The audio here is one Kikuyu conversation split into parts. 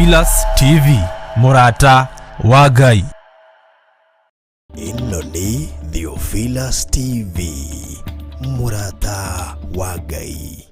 Theophilus TV, mũrata wa Ngai. Ĩno nĩ Theophilus TV, mũrata wa Ngai.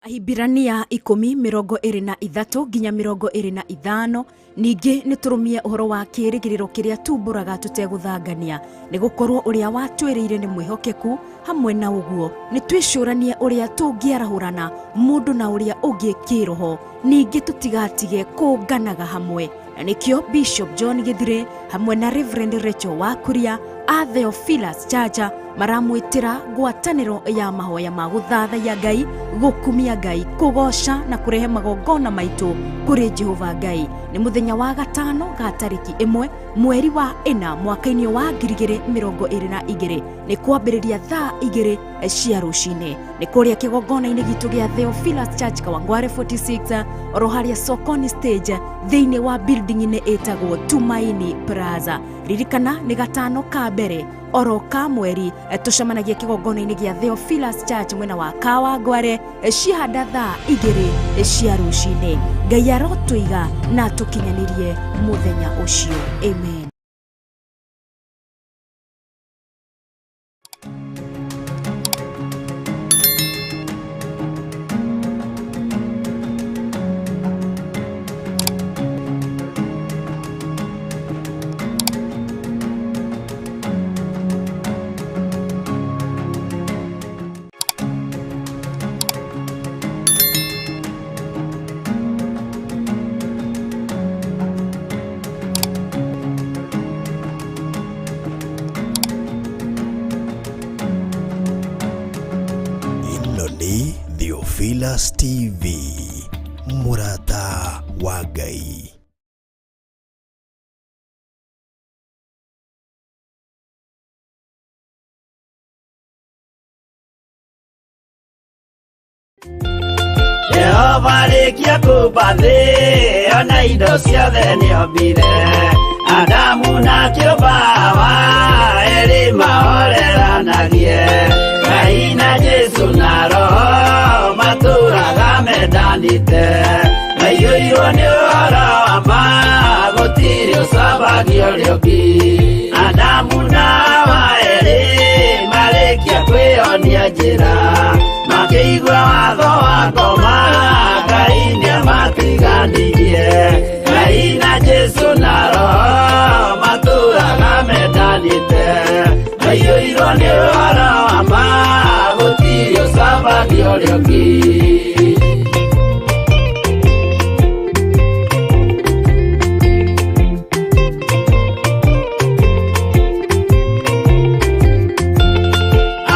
Ahibirania 10:23 nginya 25. Ningĩ nĩ tũrũmie ũhoro wa kĩĩrĩgĩrĩro kĩrĩa tumbũraga tũtegũthangania, nĩ gũkorwo ũrĩa watwĩrĩire nĩ mwĩhokeku. Hamwe na ũguo nĩ twĩcũranie ũrĩa tũngĩarahũrana mũndũ na ũrĩa ũngĩ kĩĩroho, ningĩ tũtigatige kũnganaga hamwe. Na nĩkĩo Bishop John Gĩthire hamwe na Reverend Rachel Wakuria a Theophilus Church maramwĩtĩra ngwatanĩro ya mahoya ma gũthathaiya Ngai, gũkumia Ngai, kũgoca na kũrehe magongona maitũ kũrĩ Jehova Ngai. Nĩ mũthenya wa gatano ga tarĩki 1 mweri wa 4 mwaka-inĩ wa 2022, nĩ kwambĩrĩria thaa 2 cia rũcinĩ, nĩ kũrĩa kĩgongona-inĩ gitũ gĩa Theophilus Church, Kawangware 46, oro harĩa Sokoni stage, thĩinĩ wa building-inĩ ĩtagwo Tumaini Plaza. Ririkana nĩ gatano ka mbere oro ka mweri, tũcemanagia kĩgongona-inĩ gĩa Theophilus Church mwena wa Kawangware, cihanda thaa 2 cia rũcinĩ. Ngai arotũiga na tũkinyanĩrie mũthenya ũcio. Amen. Ĩno nĩ Theophilus TV, mũrata wa Ngai. Jehova rĩkia kũmba thĩ ona indo ciothe nĩombire, Adamu na kĩũmba Hawa erĩ mahoreranagie. Ngai na Jesu na Roho matũraga mendanĩte, maiyũirwo nĩ ũhoro wa ma, gũtirĩ ũcambagio ũrĩa ũngĩ. Adamu na Hawa erĩ marĩkia kwĩyonia njĩra, makĩigua watho wa ngoma, Ngai nĩamatiganirie. Ngai na Jesu na Roho matũraga mendanĩte, maiyũirwo nĩ ũhoro wa ma, gũtirĩ ũcambagio ũrĩa ũngĩ.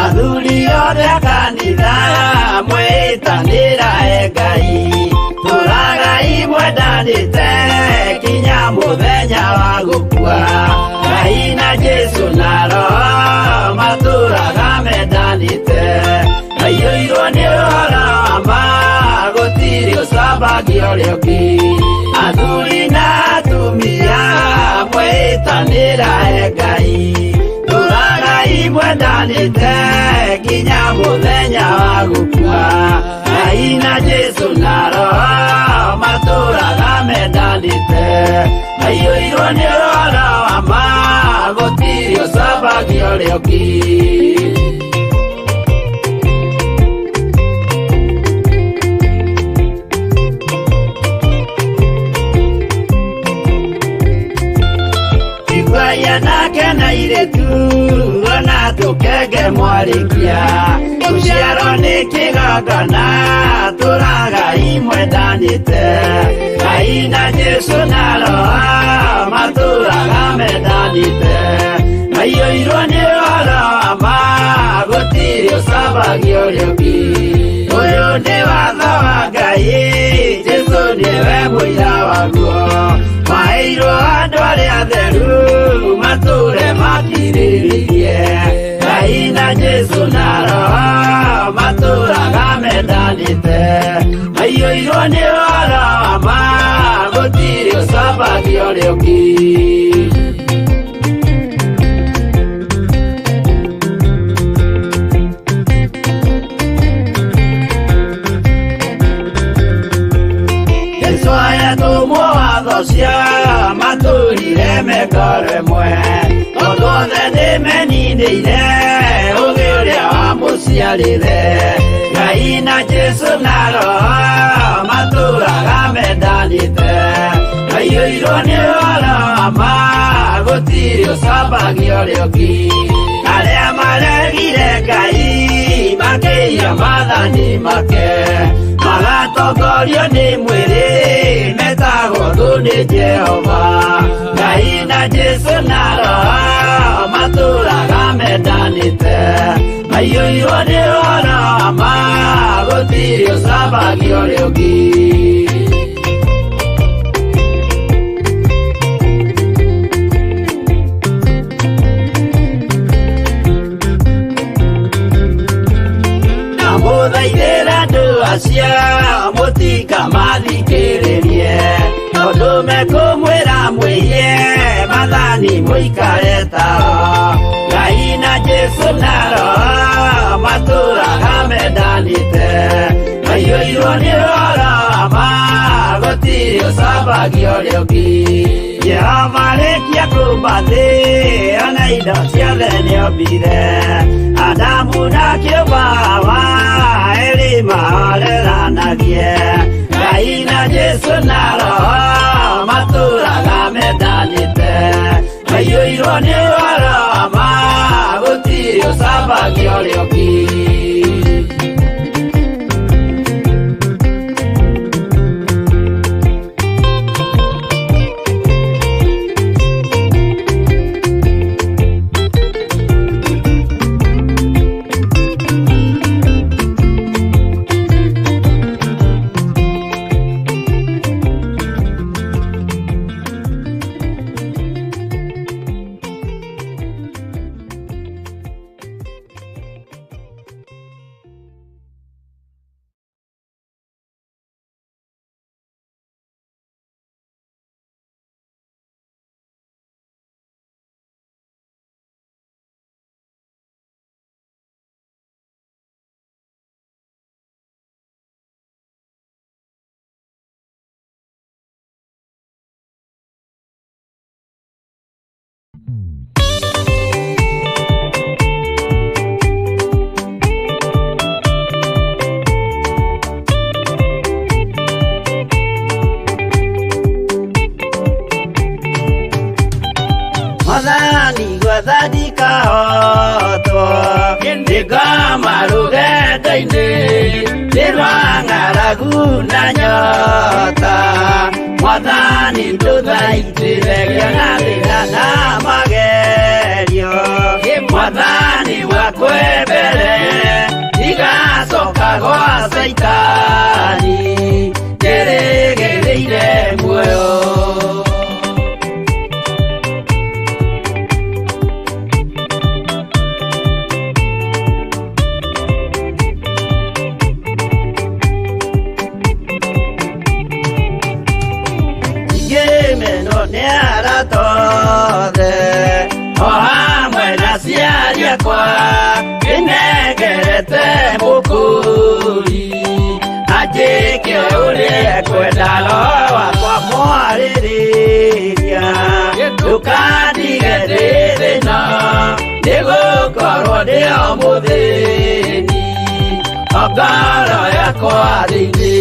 Athuri othe a kanitha mwĩtanĩra e Ngai, tũragai mwendanĩte kinya mũthenya wa gũkua. Ngai na Jesu na Roho matũraga mendanĩte, maiyũirwo nĩ ũhoro wa ma, gũtirĩ ũcambagio ũrĩa ũngĩ. Athuri na atumia mwĩtanĩra e Ngai, tũragai mwendanĩte kinya mũthenya wa gũkua. Ngai na Jesu na Roho matũraga mendanĩte, maiyũirwo nĩ ũhoro wa ma, gũtirĩ ũcambagio ũrĩa ũngĩ. Iguai anake na airĩtu ona tũkenge mwarĩkia gũciarwo nĩ kĩgongona, tũragai mwendanĩte. Ngai na Jesu na Roho matũraga mendanĩte, maiyũirwo nĩ ũhoro wa ma, gũtirĩ ũcambagio ũrĩa ũngĩ. Ũyũ nĩ watho wa Ngai, Jesu nĩwe mũira waguo, maheirwo andũ arĩa atheru matũre makirĩrĩirie. Ngai na Jesu na Roho matũraga mendanĩte, maiyũirwo nĩ ũhoro wa ma, gũtirĩ ũcambagio ũrĩa ũngĩ. Jesu ayatũmwo. ngoro ĩmwe tondũ othe nĩmeninĩire ũgĩ ũrĩa wamũciarire Ngai na Jesũ na Roho matũraga mendanĩte maiyũirwo nĩ ũhoro wa ma gũtirĩ ũcambagia ũrĩa ũngĩ arĩa maregire Ngai makĩiya maathani make magatongorio nĩ mwĩrĩ metagwo thũ nĩ Jehova Ngai na Jesũ na Roho matũraga mendanĩte maiyũirwo nĩ ũhoro wa ma gũtirĩ ũcambagia ũrĩa ũngĩ. Ndamũthaithĩra andũ acio mũtikamathikĩrĩrie tondũ mekũmwĩra mwĩiye maathani mũikare tao Ngai na Jesũ na Roho matũraga mendanĩte maiyũirwo nĩ ũhoro wa ma gũtirĩ ũcambagia ũrĩa ũngĩ Jehova arĩkia kũũmba thĩ ona indo ciothe nĩombire Adamu na kĩũmba Hawa erĩ mahoreranagie Ngai na Jesũ na Roho matũraga mendanĩte maiyũirwo nĩ ũhoro wa ma gũtirĩ ũcambagia ũrĩa ũngĩ. Mwathani gwathani kahotwo nĩngoma rũgendo-inĩ nĩ rwa ng'aragu na nyota Mwathani ndũthaitĩre ngĩona thĩna na magerio Mwathani wakwembere ndigacoka gwa Caitani ndĩrĩgĩrĩire muoyo. Ngĩmenwo nĩ arata othe o hamwe na aciari akwa ndĩnengerete mũkũri anjĩke ũrĩa ekwenda roho wakwa mwarĩrĩria ndũkandige ndĩ thĩna nĩgũkorwo ndĩ o mũthĩni o ngoro yakwa thĩinĩ.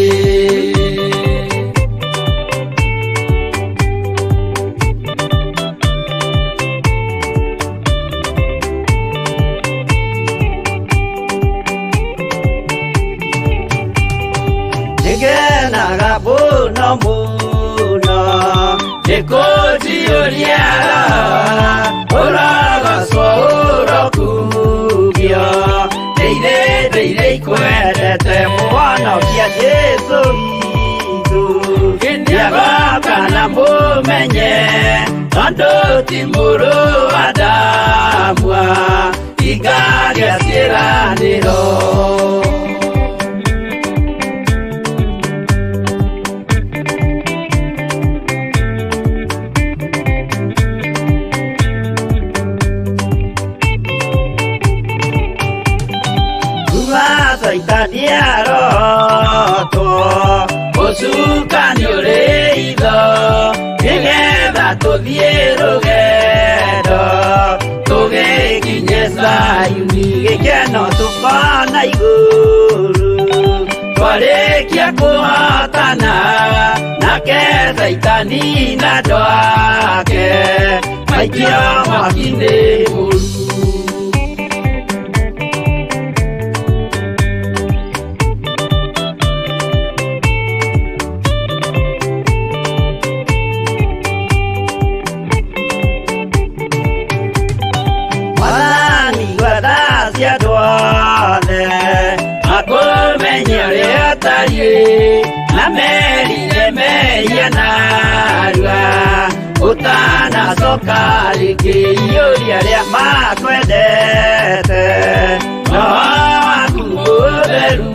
Nĩngenaga mũno mũno nĩkũnjiyũria ũrogocwo ũrokumio ndĩire ndĩire ikwendete mũhonokia Jesũ witũ nĩagoka na mũmenye tondũ ti mũrũ wa Adamu ingagĩa ciĩranĩro. Caitani arotwo ũcukani ũrĩ itho nĩgetha tũthiĩ rũgendo Zayuni gĩkeno tũkona igũrũ twarĩkia kũhotana nake Caitani na andũ ake maikio mwaki-inĩ mũru. Mwathani gwetha cia andũ othe makũmenye ũrĩa atariĩ na merire mehia narua ũtanacoka rĩngĩ iyũria arĩa makwendete roho waku mũtheru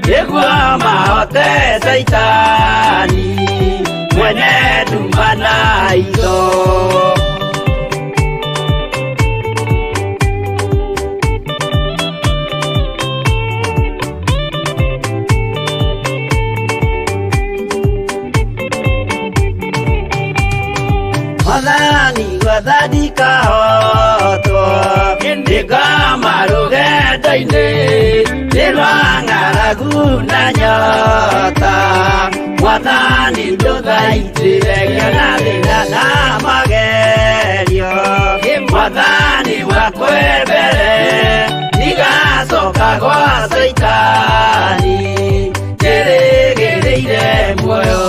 nĩguo mahote Caitani mwene nduma na itho. Mwathani gwetha ndikahotwo ndĩkoma rũgendo-inĩ nĩ rwa ng'aragu na nyota Mwathani ndũthaitĩre ngĩona thĩna na magerio Mwathani wakwe mbere ndigacoka gwa Caitani njĩrĩgĩrĩire muoyo.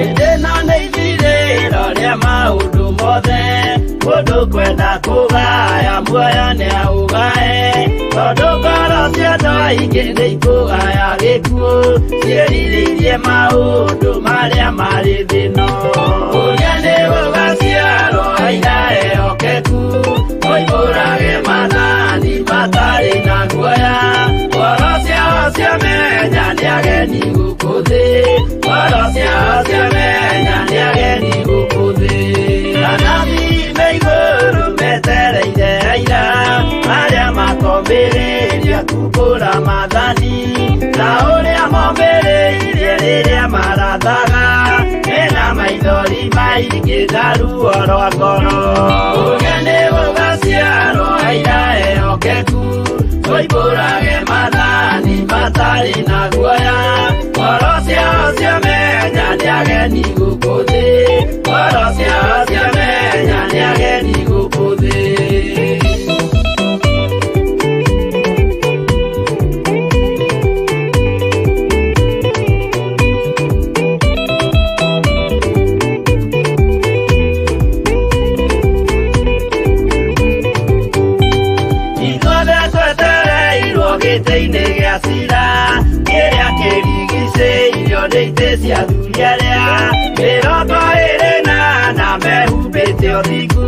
Ĩno nĩ ithirĩro rĩa maũndũ mothe mũndũ kwenda kũgaya muoyo nĩaũgae tondũ ngoro cia andũ aingĩ nĩikũgaya gĩkuũ ciĩrirĩirie maũndũ marĩa marĩ thĩ-ĩno. Ũrĩa nĩ gũgaciarwo aira ehokeku moimbũrage maathani matarĩ na guoya ngoro ciao ciamenya nĩ ageni gũkũ thĩ ngoro ciao ciamenya nĩ ageni gũkũ thĩ. Anabii me igũrũ metereire aira arĩa makombĩrĩria kumbũra maathani ta ũrĩa mombĩrĩirie rĩrĩa marathaga mena maithori maingĩ na ruo rwa ngoro. Ũrĩa nĩ gũgaciarwo aira ehokeku moimbũrage maathani matarĩ na guoya ngoro ciao ciamenya nĩ ageni gũkũ thĩ ngoro ciao ciamenya nĩ ageni gũkũ thĩ. Ithuothe twetereirwo gĩtĩ-inĩ gĩa cira kĩrĩa kĩrigicĩirio nĩ itĩ cia athuri arĩa 24 mehumbĩte ũthingu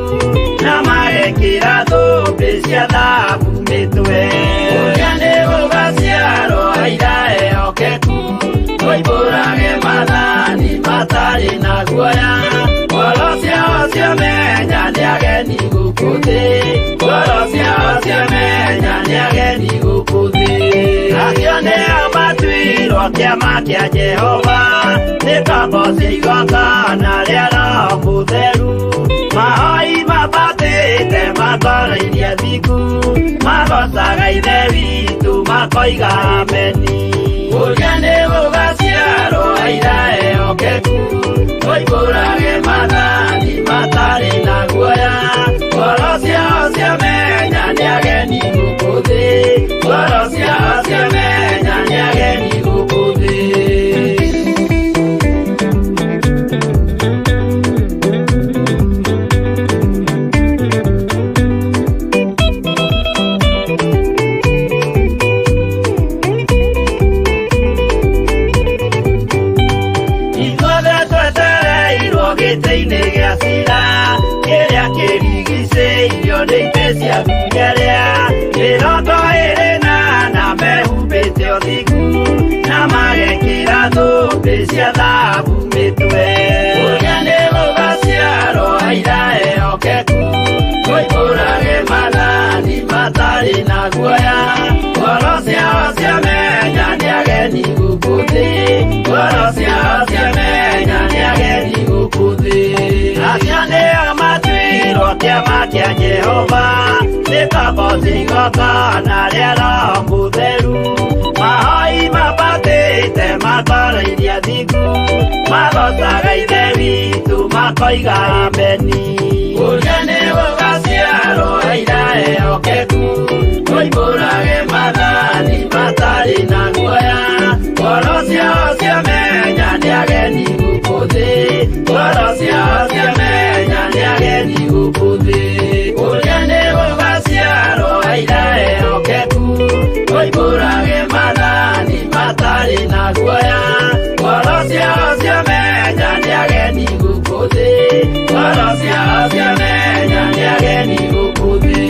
na magekĩra thũmbĩ cia thahabu mĩtwe. Ũrĩa nĩ gũgaciarwo aira ehokeku moimbũrage maathani matarĩ na guoya ngoro ciao ciamenya nĩ ageni gũkũ thĩ ngoro ciao ciamenya nĩ ageni gũkũ thĩ. Acio nĩo matuirwo kĩama kĩa Jehova nĩ ngombo cia igongona rĩa Roho Mũtheru mahoi mabatĩte makoroirie thingu magocaga Ithe witũ makoiga ameni. Ũrĩa nĩ gũgaciarwo aira ehokeku moimbũrage maathani matarĩ na guoya ngoro ciao ciamenya nĩ ageni gũkũ thĩ ngoro ciao ciamenya nĩ ageni gũkũ thĩ. Ithuothe twetereirwo gĩtĩ-inĩ gĩa cira kĩrĩa kĩrigicĩirio nĩ itĩ cia athuri arĩa njuĩrĩ cia thahabu mĩtwe. Ũrĩa nĩ gũgaciarwo aira ehokeku, moimbũrage maathani matarĩ na guoya. Ngoro ciao ciamenya nĩ ageni gũkũ thĩ, ngoro ciao ciamenya nĩ ageni gũkũ thĩ. Acio nĩo matuirwo kĩama kĩa Jehova, nĩ kaba igongona rĩa Roho Mũtheru. Mahoi mabatĩte makarairia thingu, magocaga Ithe witũ makoiga ameni. Ũrĩa nĩ gũgaciarwo aira ehokeku, moimbũrage maathani matarĩ na guoya. Ngoro ciao ciamenya nĩ ageni gũkũ thĩ, ngoro ciao ciamenya nĩ ageni gũkũ thĩ. Ũrĩa nĩ gũgaciarwo aira ehokeku, moimbũrage maathani matarĩ na guoya. Ngoro ciao ciamenya nĩ ageni gũkũ thĩ, ngoro ciao ciamenya nĩ ageni gũkũ thĩ.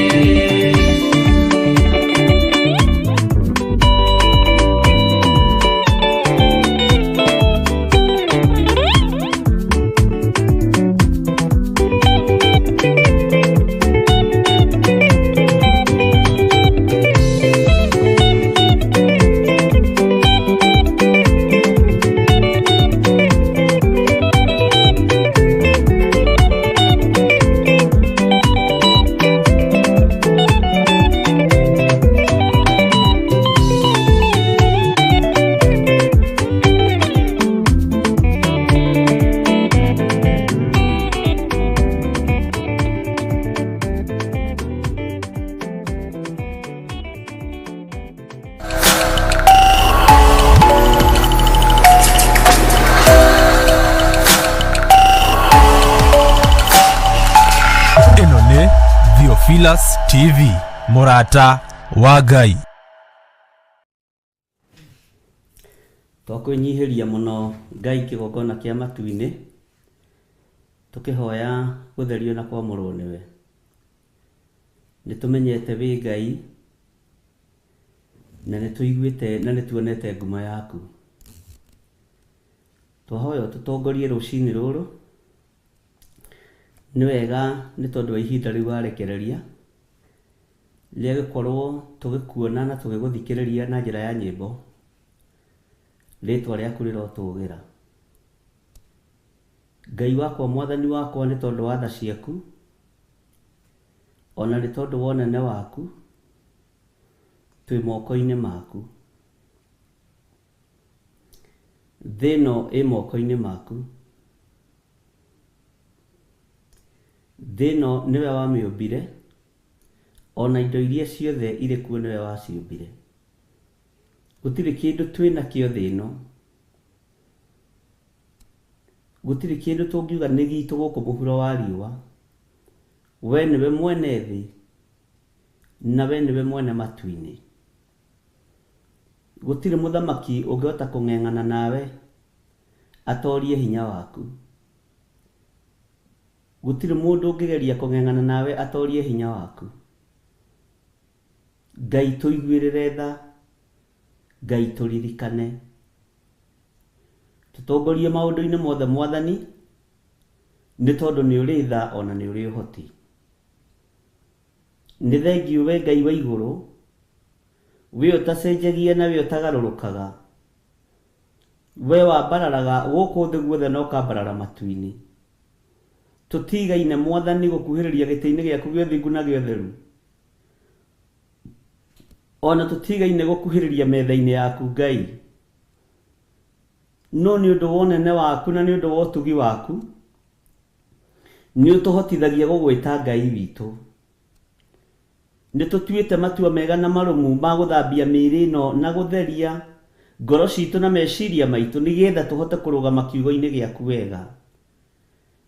Ĩno nĩ Theophilus TV, mũrata wa Ngai. Twakwĩnyihĩria mũno Ngai kĩgongona kĩa matu-inĩ, tũkĩhoya gũtherio na kwamũrwo nĩwe. Nĩ tũmenyete wĩ Ngai, na nĩ tũiguĩte na nĩ tuonete ngumo yaku. Twahoya ũtũtongorie rũcinĩ rũrũ, nĩ wega nĩ tondũ wa ihinda rĩu warekereria, rĩa gũkorwo tũgĩkuona na tũgĩgũthikĩrĩria na njĩra ya nyĩmbo. Rĩtwa rĩaku rĩrotũgĩra. Ngai wakwa, mwathani wakwa, nĩ tondũ wa tha ciaku, ona nĩ tondũ wa ũnene waku, twĩ moko-inĩ maku. Thĩ ĩno ĩ moko-inĩ maku. Thĩ ĩno nĩwe wamĩũmbire, ona indo iria ciothe irĩ kuo nĩwe waciũmbire. Gũtirĩ kĩndũ twĩ nakĩo thĩ ĩno, gũtirĩ kĩndũ tũngiuga nĩ gitũ gũkũ mũhuro wa riũa. We nĩwe mwene thĩ, na we nĩwe mwene matu-inĩ. Gũtirĩ mũthamaki ũngĩhota kũng'eng'ana nawe atorie hinya waku. Gũtirĩ mũndũ ũngĩgeria kũng'eng'ana nawe atorie hinya waku. Ngai tũiguĩrĩre tha, Ngai tũririkane. Tũtongorie maũndũ-inĩ mothe mwathani, nĩ tondũ nĩ ũrĩ tha ona nĩ ũrĩ ũhoti. Nĩ thengiũ we Ngai wa igũrũ, we ũtacenjagia na we ũtagarũrũkaga. We wambararaga gũkũ thĩ guothe na ũkambarara matu-inĩ. Tũtigaine mwathani gũkuhĩrĩria gĩtĩ-inĩ gĩaku gĩa ũthingu na gĩa ũtheru. Ona tũtigaine gũkuhĩrĩria metha-inĩ yaku Ngai. No nĩ ũndũ wa ũnene waku na nĩ ũndũ wa ũtugi waku, nĩ ũtũhotithagia gũgwĩta Ngai witũ. Nĩ tũtuĩte matua mega na marũmu ma gũthambia mĩĩrĩ ĩno na gũtheria ngoro citũ na meciria maitũ nĩgetha tũhote kũrũgama kiugo-inĩ gĩaku wega.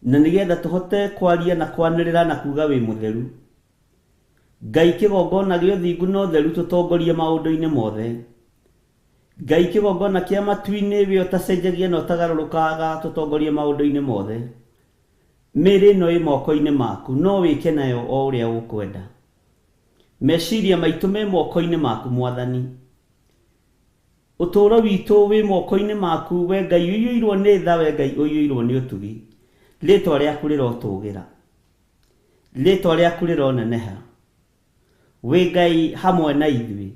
Na nĩgetha tũhote kwaria na kwanĩrĩra na kuga wĩ mũtheru. Ngai kĩgongona gĩa ũthingu na ũtheru tũtongorie maũndũ-inĩ mothe. Ngai kĩgongona kĩa matu-inĩ we ũtacenjagia na ũtagarũrũkaga tũtongorie maũndũ-inĩ mothe. Mĩĩrĩ ĩno ĩ moko-inĩ maku, no wĩke nayo o ũrĩa ũkwenda. Meciria maitũ me moko-inĩ maku mwathani. Ũtũũro witũ wĩ moko-inĩ maku, we Ngai ũiyũirwo nĩ tha, we Ngai ũiyũirwo nĩ ũtugi. Rĩtwa rĩaku rĩrotũgĩra, rĩtwa rĩaku rĩroneneha. Wĩ Ngai hamwe na ithuĩ,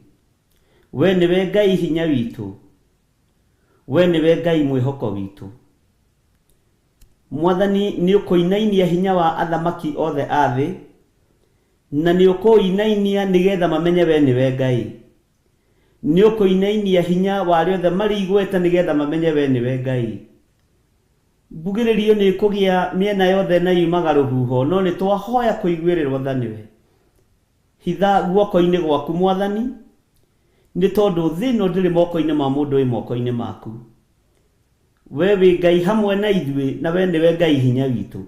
we nĩwe Ngai hinya witũ, we nĩwe Ngai mwĩhoko witũ. Mwathani, nĩ ũkũinainia hinya wa athamaki othe a thĩ, na nĩ ũkũinainia nĩgetha mamenye we nĩwe Ngai. Nĩ ũkũinainia hinya wa arĩa othe marĩ igweta nĩgetha mamenye we nĩwe Ngai. Mbugĩrĩrio nĩ ĩkũgĩa mĩena yothe na yumaga rũhuho, no nĩ twahoya kũiguĩrĩrwo tha nĩwe. Hitha guoko-inĩ gwaku, Mwathani, nĩ tondũ thĩ ĩno ndĩrĩ moko-inĩ ma mũndũ, ĩ moko-inĩ maku. We wĩ Ngai hamwe na ithuĩ, na we nĩwe Ngai hinya witũ.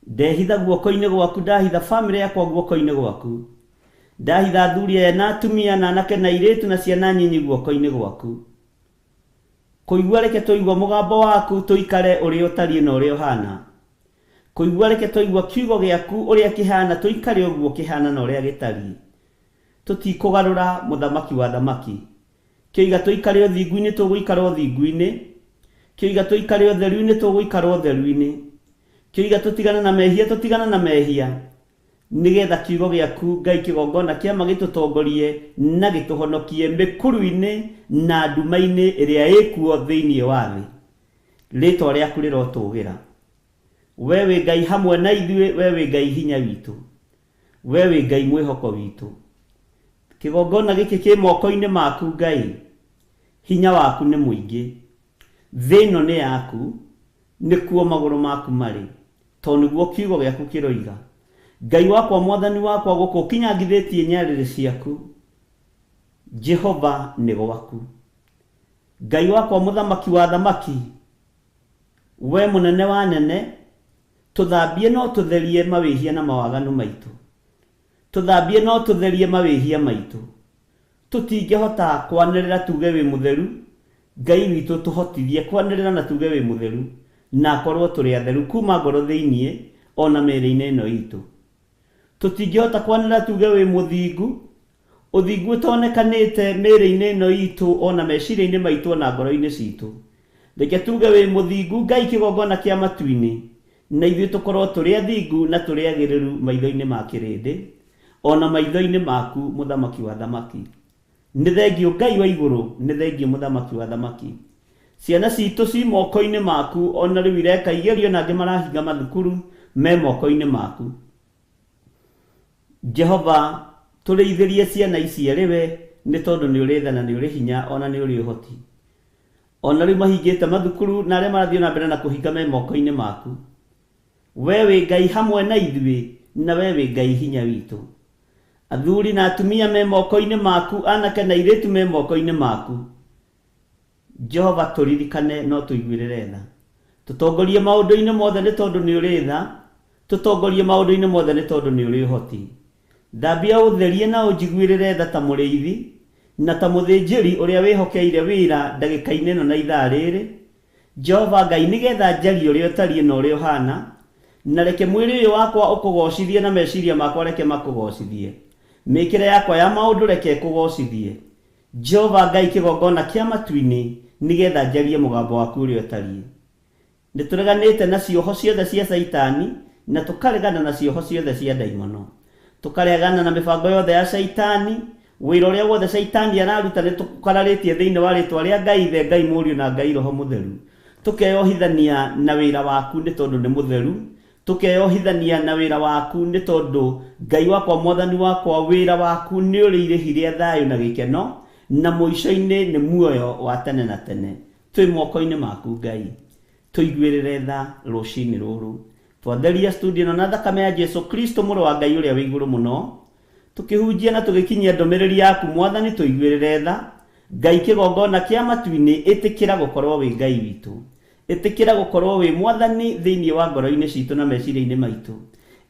Ndehitha guoko-inĩ gwaku, ndahitha bamĩrĩ yakwa guoko-inĩ gwaku. Ndahitha athuri aya na atumia na anake na airĩtu na ciana nyinyi guoko-inĩ gwaku. Kũigua reke tũigua mũgambo waku tũikare ũrĩa ũtariĩ na ũrĩa ũhana. Kũigua reke twaigua kiugo gĩaku ũrĩa kĩhana tũikare ũguo kĩhana na ũrĩa gĩtariĩ. Tũtikũgarũra, Mũthamaki wa athamaki. Kĩoiga tũikare ũthingu-inĩ tũgũikara ũthingu-inĩ. Kĩoiga tũikare ũtheru-inĩ tũgũikara ũtheru-inĩ. Kĩoiga tũtigane na mehia tũtigane na mehia. Nĩgetha kiugo gĩaku Ngai kĩgongona kĩama gĩtũtongorie na gĩtũhonokie mĩkuru-inĩ na nduma-inĩ ĩrĩa ĩkuo thĩinĩ wa thĩ. Rĩtwa rĩaku rĩrotũgĩra. We wĩ Ngai hamwe na ithuĩ, we wĩ Ngai hinya witũ. We wĩ Ngai mwĩhoko witũ. Kĩgongona gĩkĩ kĩ moko-inĩ maku Ngai. Hinya waku nĩ mũingĩ. Thĩ ĩno nĩ yaku, nĩkuo magũrũ maku marĩ, tondũ nĩguo kiugo gĩaku kĩroiga. Ngai wakwa, Mwathani wakwa, gũkũ ũkinyangithĩtie nyarĩrĩ ciaku, Jehova, nĩ gwaku. Ngai wakwa, Mũthamaki wa athamaki, we mũnene wa anene, tũthambie na ũtũtherie mawĩhia na mawaganu maitũ. Tũthambie na ũtũtherie mawĩhia maitũ. Tũtingĩhota kwanĩrĩra tuge wĩ mũtheru, Ngai witũ tũhotithie kwanĩrĩra na tuge wĩ mũtheru, na akorwo tũrĩ atheru kuma ngoro thĩinĩ o na mĩĩrĩ-inĩ ĩno itũ. Tũtingĩhota kwanĩrĩra tuge wĩ mũthingu, ũthingu ũtonekanĩte mĩĩrĩ-inĩ ĩno itũ o na meciria-inĩ maitũ o na ngoro-inĩ citũ. Reke tuge wĩ mũthingu Ngai kĩgongona kĩa matu-inĩ, na ithuĩ tũkorwo tũrĩ athingu na tũrĩ agĩrĩru maitho-inĩ ma kĩrĩndĩ, o na maitho-inĩ maku, Mũthamaki wa athamaki. Nĩ thengiũ Ngai wa igũrũ, nĩ thengiũ Mũthamaki wa athamaki. Ciana citũ ci moko-inĩ maku, o na rĩu ireka igerio na angĩ marahinga mathukuru, me moko-inĩ maku. Jehova, tũrĩithĩrie ciana ici arĩ we, nĩ tondũ nĩ ũrĩ tha na nĩ ũrĩ hinya o na nĩ ũrĩ ũhoti. O na rĩu mahingĩte mathukuru na arĩa marathiĩ o na mbere na kũhinga me moko-inĩ maku. We wĩ Ngai hamwe na ithuĩ, na we wĩ Ngai hinya witũ. Athuri na atumia me moko-inĩ maku, anake na airĩtu me moko-inĩ maku. Jehova, tũririkane na ũtũiguĩrĩre tha. Tũtongorie maũndũ-inĩ mothe nĩ tondũ nĩ ũrĩ tha, tũtongorie maũndũ-inĩ mothe nĩ tondũ nĩ ũrĩ ũhoti. Thambia ũtherie na ũnjiguĩrĩre tha ta mũrĩithi, na ta mũthĩnjĩri ũrĩa wĩhokeire wĩra ndagĩka-inĩ ĩno na ithaa rĩrĩ, Jehova Ngai, nĩgetha njarie ũrĩa ũtariĩ na ũrĩa ũhaana, na reke mwĩrĩ ũyũ wakwa ũkũgoocithie na meciria makwa reke makũgoocithie. Mĩĩkĩre yakwa ya maũndũ reke ĩkũgoocithie. Jehova Ngai kĩgongona kĩa matu-inĩ, nĩgetha njarie mũgambo waku ũrĩa ũtariĩ. Nĩtũreganĩte na cioho ciothe cia Caitani, na tũkaregana na cioho ciothe cia ndaimono. Tũkaregana na mĩbango yothe ya Caitani, wĩra ũrĩa wothe Caitani araruta nĩtũkararĩtie thĩinĩ wa rĩtwa rĩa Ngai Ithe, Ngai Mũriũ na Ngai Roho Mũtheru. Tũkeyohithania na wĩra waku nĩ tondũ nĩ mũtheru. Tũkeyohithania na wĩra waku nĩ tondũ Ngai wakwa Mwathani wakwa wĩra waku nĩ ũrĩ irĩhi rĩa thayũ na gĩkeno na mũico-inĩ nĩ muoyo wa tene na tene. Twĩ moko-inĩ maku Ngai. Tũiguĩrĩre tha rũcinĩ rũrũ. Twatheria studio ĩno na thakame ya Jesu Kristo mũrũ wa Ngai ũrĩa wĩ igũrũ mũno. Tũkĩhunjia na tũgĩkinyia ndũmĩrĩri yaku Mwathani tũiguĩrĩre tha. Ngai kĩgongona kĩa matu-inĩ ĩtĩkĩra gũkorwo wĩ Ngai witũ. Ĩtĩkĩra gũkorwo wĩ Mwathani thĩinĩ wa ngoro-inĩ citũ na meciria-inĩ maitũ.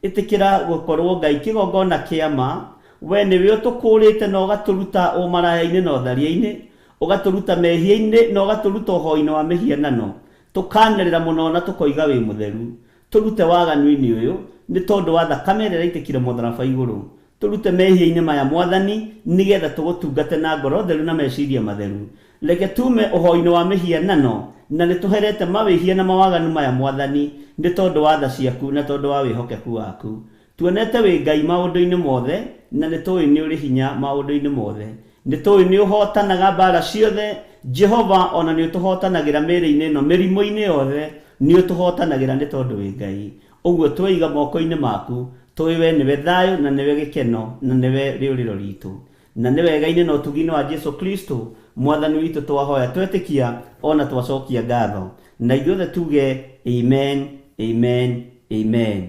Ĩtĩkĩra gũkorwo Ngai kĩgongona kĩa ma. We nĩwe ũtũkũũrĩte na ũgatũruta ũmaraya-inĩ na ũtharia-inĩ, ũgatũruta mehia-inĩ na ũgatũruta ũhoi-inĩ wa mĩhianano. Tũkanĩrĩra mũno na tũkoiga wĩ mũtheru. Tũrute waganu-inĩ ũyũ, nĩ tondũ wa thakame ĩrĩa ĩraitĩkire mũtharaba igũrũ. Tũrute mehia-inĩ maya Mwathani, nĩgetha tũgũtungate na ngoro theru na meciria matheru. Reke tume ũhoi-inĩ wa mĩhianano, na nĩ tũherete mawĩhia na mawaganu maya Mwathani, nĩ tondũ wa tha ciaku na tondũ wa wĩhokeku waku. Tuonete wĩ Ngai maũndũ-inĩ mothe, na nĩ tũĩ nĩ ũrĩ hinya maũndũ-inĩ mothe. Nĩ tũĩ nĩ ũhotanaga mbara ciothe, Jehova, ona nĩ ũtũhotanagĩra mĩĩrĩ-inĩ ĩno, mĩrimũ-inĩ yothe, nĩ ũtũhotanagĩra nĩ tondũ wĩ Ngai. Ũguo tweiga moko-inĩ maku, tũĩ we nĩwe thayũ na nĩwe gĩkeno na nĩwe rĩũrĩro ritũ. Na nĩ wega-inĩ na ũtugi-inĩ wa Jesu Kristo, Mwathani witũ, twahoya twetĩkia ona twacokia ngatho. Na ithuothe tuge amen, amen, amen.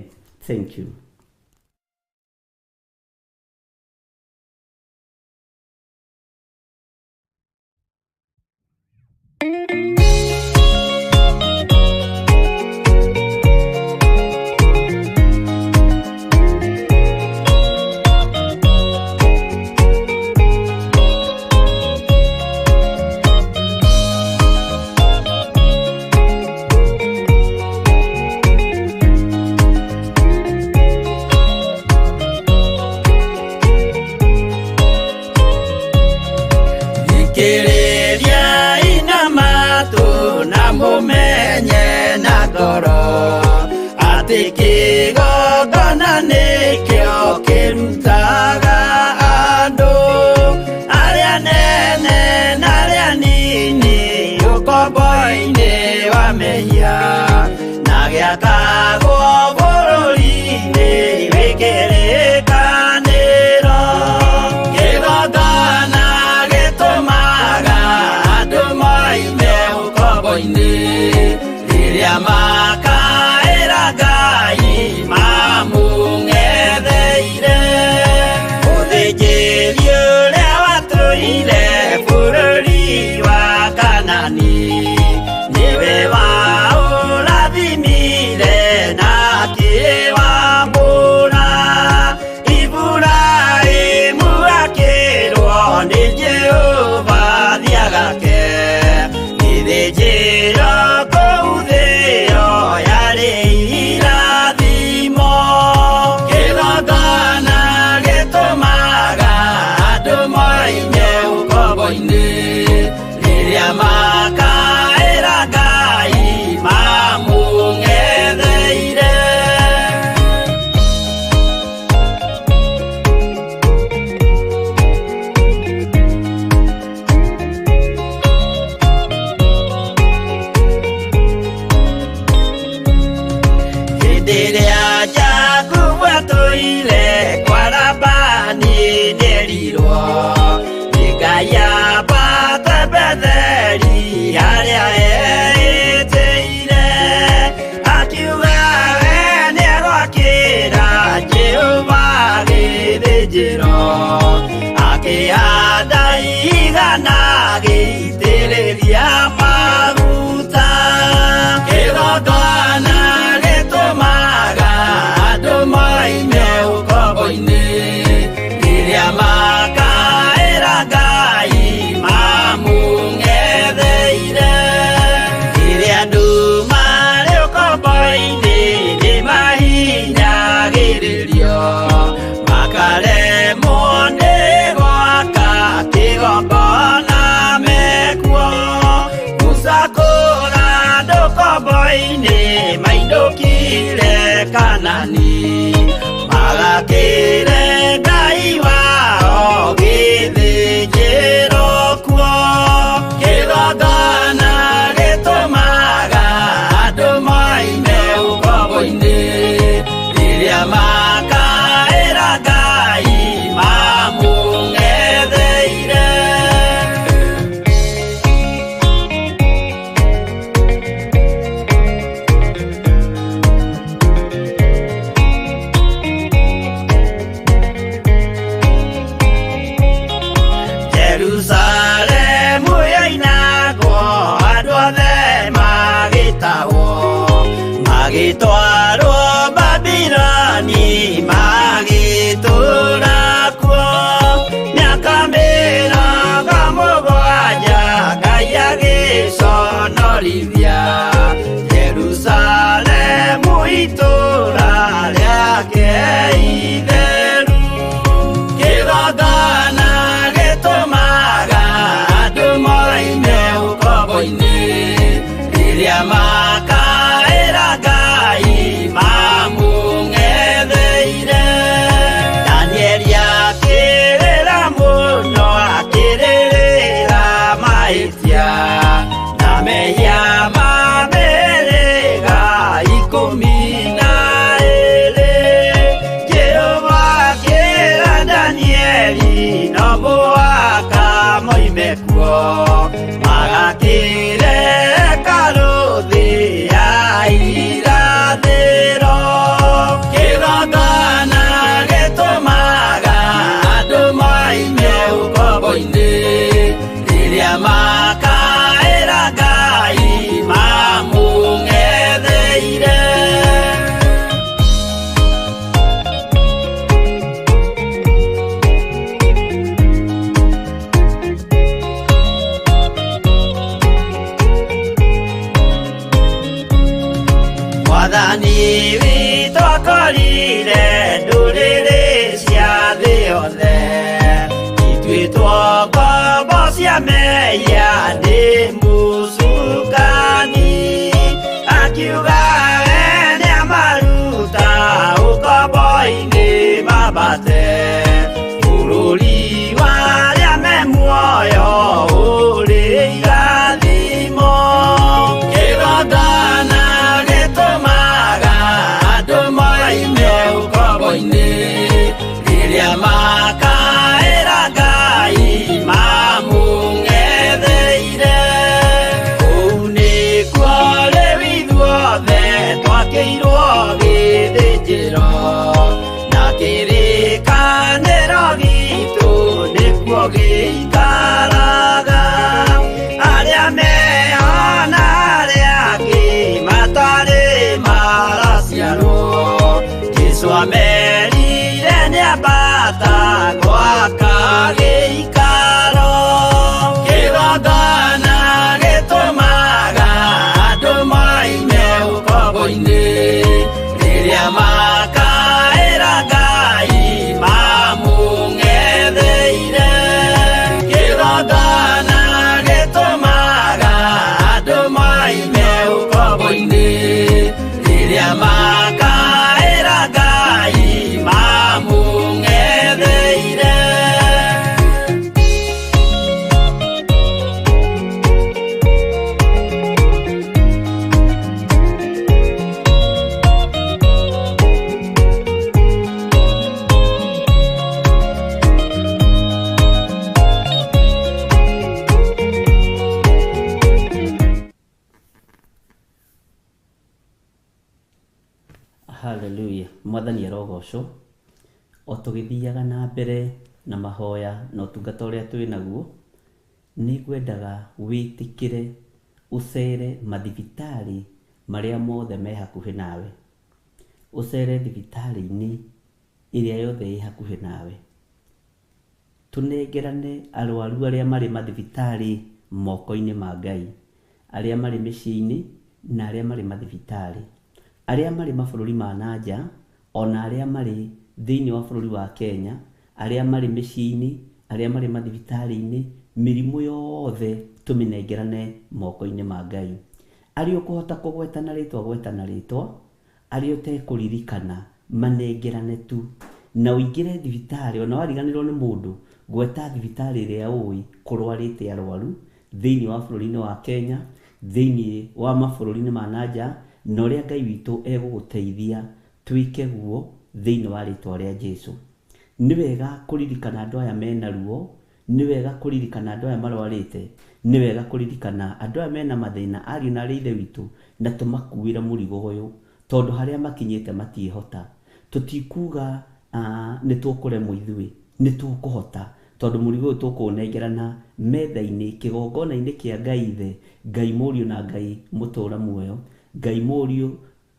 Thank you. Thikĩrĩria ina matũ na mũmenye na ngoro atĩ kĩgongona nĩkĩo kĩrutaga andũ arĩa nene na arĩa nini ũkombo-inĩ wa mehia na gĩakagwo bũrũri-inĩ wĩ kĩrĩkanĩro. Kĩgongona gĩtũmaga andũ moime ũkombo-inĩ rĩrĩa makaĩra Ngai mamũng'etheire. Mũthĩnjĩri ũrĩa watũire bũrũri wa Kanani nĩwe waũrathimire na akĩwambũra. Iburahĩmu akĩrwo nĩ Jehova thiagake gĩthĩnjĩro kũu thĩo yarĩ irathimo. Kĩgongona gĩtũmaga andũ moime ũkombo-inĩ rĩrĩa makaĩra Ngai mamũng'etheire. Hĩndĩ ĩrĩa Jakubu atũire kwa Labani nĩerirwo nĩ Ngai ambate Betheli harĩa eĩtĩire. Akiuga we nĩegwakĩra Jehova gĩthĩnjĩro, akĩhanda ihiga na agĩitĩrĩria maguta. Kĩgongona gĩtũmaga andũ moime ũkombo-inĩ rĩrĩa makaĩra Ngai mamũng'etheire. Rĩrĩa andũ marĩ ũkombo-inĩ nĩmahinyagĩrĩrio, makaremwo nĩ gwaka kĩgongona mekuo. Isiraeli no mũhaka moime kuo magakĩre hekarũ thĩ ya irathĩro. Kĩgongona gĩtũmaga andũ moime ũkombo-inĩ rĩrĩa makaĩra Ngai mamũng'etheire. Mwathani witũ akorire ndũrĩrĩ cia thĩ yothe ituĩtwo ngombo cia mehia nĩ mũcukani akiuga we nĩamaruta ũkombo-inĩ mambate bũrũri wa arĩa me muoyo ũrĩ irathimo. Kĩgongona gĩtũmaga andũ moime ũkombo-inĩ rĩrĩa makaĩra Ngai mamũng'etheire. Kũu nĩkuo rĩu ithuothe twakĩirwo gĩthĩnjĩro na kĩrĩkanĩro gitũ nĩkuo gĩikaraga. Arĩa meho na arĩa angĩ matarĩ maraciarwo Jesũ amerire nĩambata gwaka gĩikaro. Kĩgongona gĩtũmaga andũ moime ũkombo-inĩ rĩrĩa makaĩra Ngai mamũng'etheire. Kĩgongona gĩtũmaga andũ moime ũkombo-inĩ rĩrĩa makaĩra Ngai mamũng'etheire. Hallelujah. Mwathani arogocwo. O tũgĩthiaga na mbere na mahoya na ũtungata ũrĩa twĩ naguo, nĩ ngwendaga wĩtĩkĩre ũcere mathibitarĩ marĩa mothe me hakuhĩ nawe. Ũcere thibitarĩ-inĩ ĩrĩa yothe ĩ hakuhĩ nawe. Tũnengerane arwaru arĩa marĩ mathibitarĩ moko-inĩ ma Ngai, arĩa marĩ mĩciĩ-inĩ na arĩa marĩ mathibitarĩ, arĩa marĩ mabũrũri ma na nja, ona arĩa marĩ thĩinĩ wa bũrũri wa Kenya, arĩa marĩ mĩciĩ-inĩ, arĩa marĩ mathibitarĩ-inĩ, mĩrimũ yothe tũmĩnengerane moko-inĩ ma Ngai. Arĩa ũkũhota kũgweta na rĩtwa, gweta na rĩtwa, arĩa ũtekũririkana manengerane tu. Na ũingĩre thibitarĩ, ona wariganĩrwo nĩ mũndũ, gweta thibitarĩ ĩrĩa ũĩ kũrwarĩte arwaru thĩinĩ wa bũrũri-inĩ wa Kenya, thĩinĩ wa mabũrũri-inĩ ma na nja, na ũrĩa Ngai witũ egũgũteithia twĩke guo thĩinĩ wa rĩtwa rĩa Jesũ. Nĩ wega kũririkana andũ aya mena ruo, nĩ wega kũririkana andũ aya marwarĩte, nĩ wega kũririkana andũ aya mena mathĩna, ariũ na arĩ ithe witũ, na tũmakuĩre mũrigo ũyũ, tondũ harĩa makinyĩte matiĩhota. Tũtikuga nĩ tũkũremwo ithuĩ, nĩ tũkũhota, tondũ mũrigo ũyũ tũkũũnengerana metha-inĩ, kĩgongona-inĩ kĩa Ngai Ithe, Ngai Mũriũ na Ngai Mũtũũra Muoyo, Ngai Mũriũ,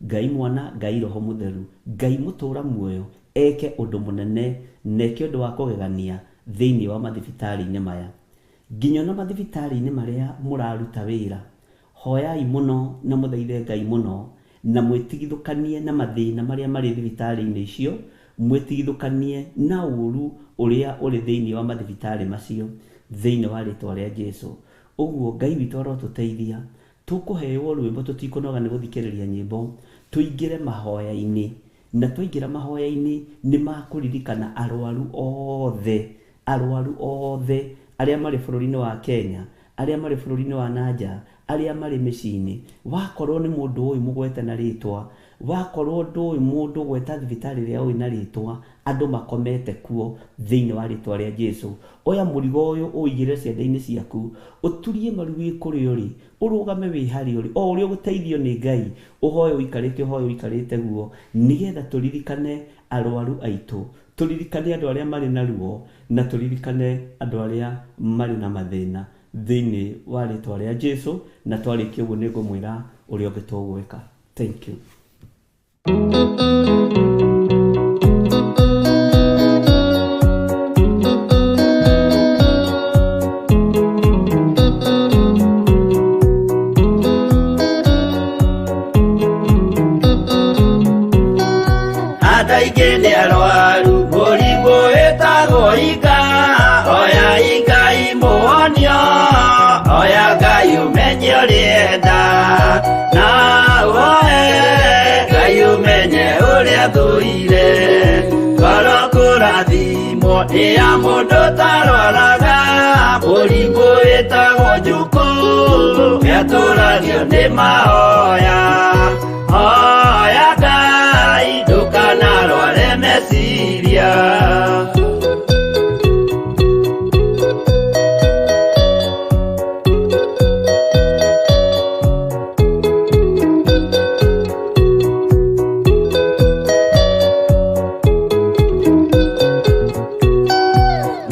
Ngai Mwana, Ngai Roho Mũtheru, Ngai Mũtũũra Muoyo eke ũndũ mũnene na eke ũndũ wa kũgegania thĩinĩ wa mathibitarĩ-inĩ maya. Nginya ona mathibitarĩ-inĩ marĩa mũraruta wĩra, hoyai mũno na mũthaithe Ngai mũno, na mwĩtigithũkanie na mathĩna marĩa marĩ thibitarĩ-inĩ icio, mwĩtigithũkanie na ũru ũrĩa ũrĩ thĩinĩ wa mathibitarĩ macio thĩinĩ wa rĩtwa rĩa Jesũ. Ũguo Ngai witũ arotũteithia, tũkũheo rwĩmbo tũtikũnoga nĩ gũthikĩrĩria nyĩmbo, tũingĩre mahoya-inĩ, na twaingĩra mahoya-inĩ nĩ makũririkana arwaru othe, arwaru othe arĩa marĩ bũrũri-inĩ wa Kenya, arĩa marĩ bũrũri-inĩ wa na nja, arĩa marĩ mĩciĩ-inĩ. Wakorwo nĩ mũndũ ũyũ mũgwete na rĩtwa, Wakorwo ndũĩ mũndũ gweta thibitarĩ ĩrĩa ũĩ na rĩtwa, andũ makomete kuo thĩinĩ wa rĩtwa rĩa Jesu. Oya mũrigo ũyũ ũigĩrĩre ciande-inĩ ciaku, ũturie maru wĩ kũrĩa ũrĩ, ũrũgame wĩ harĩa ũrĩ, o ũrĩa ũgũteithio nĩ Ngai, ũhoe ũikarĩte, ũhoe ũikarĩte guo, nĩgetha tũririkane arwaru aitũ, tũririkane andũ arĩa marĩ na ruo, na tũririkane andũ arĩa marĩ na mathĩna thĩinĩ wa rĩtwa rĩa Jesu. Na twarĩkia ũguo nĩ ngũmwĩra ũrĩa ũngĩ tũgwĩka. Thank you. Andũ aingĩ nĩ arwaru mũrimũ wĩtagwo ika, oya Ngai mũhonio, oya Ngai ũmenye ũrĩa na ũhoe Ngai ũmenye ũrĩa thũire. Ngoro kũrathimwo nĩ ya mũndũ ũtarwaraga, mũrimũ wĩtagwo njukũ gĩatũragio nĩ mahoya. Hoya Ngai ndũkanarware meciria.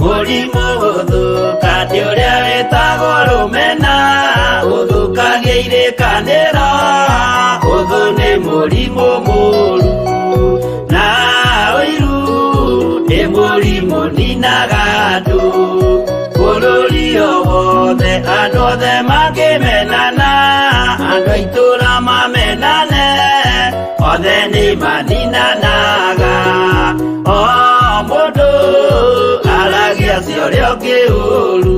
Mũrimũ gũthũka nĩ ũrĩa wĩtagwo rũmena, ũthũkagia irĩkanĩro, ũthũ nĩ mũrimũ mũru, na ũiru nĩ mũrimũ ninaga andũ. Bũrũri o wothe andũ othe mangĩmenana, andũ a itũũra mamenane, othe nĩ maninanaga. O mũndũ aragia cia ũrĩa ũngĩ ũru.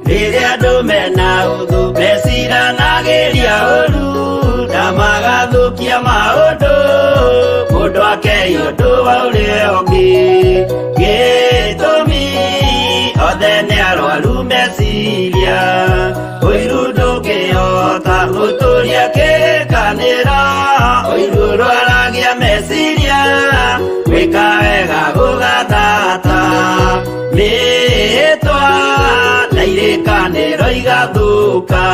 Rĩrĩa andũ mena ũthũ meciranagĩria ũru, na magathũkia maũndũ, mũndũ akei ũndũ wa ũrĩa ũngĩ. Gĩtũmi othe nĩ arwaru meciria, ũiru ndũngĩhota gũtũria kĩrĩkanĩro, ũiru ũrwaragia meciria, gwĩka wega gũgathata. Mĩhĩtwa na irĩkanĩro igathũka.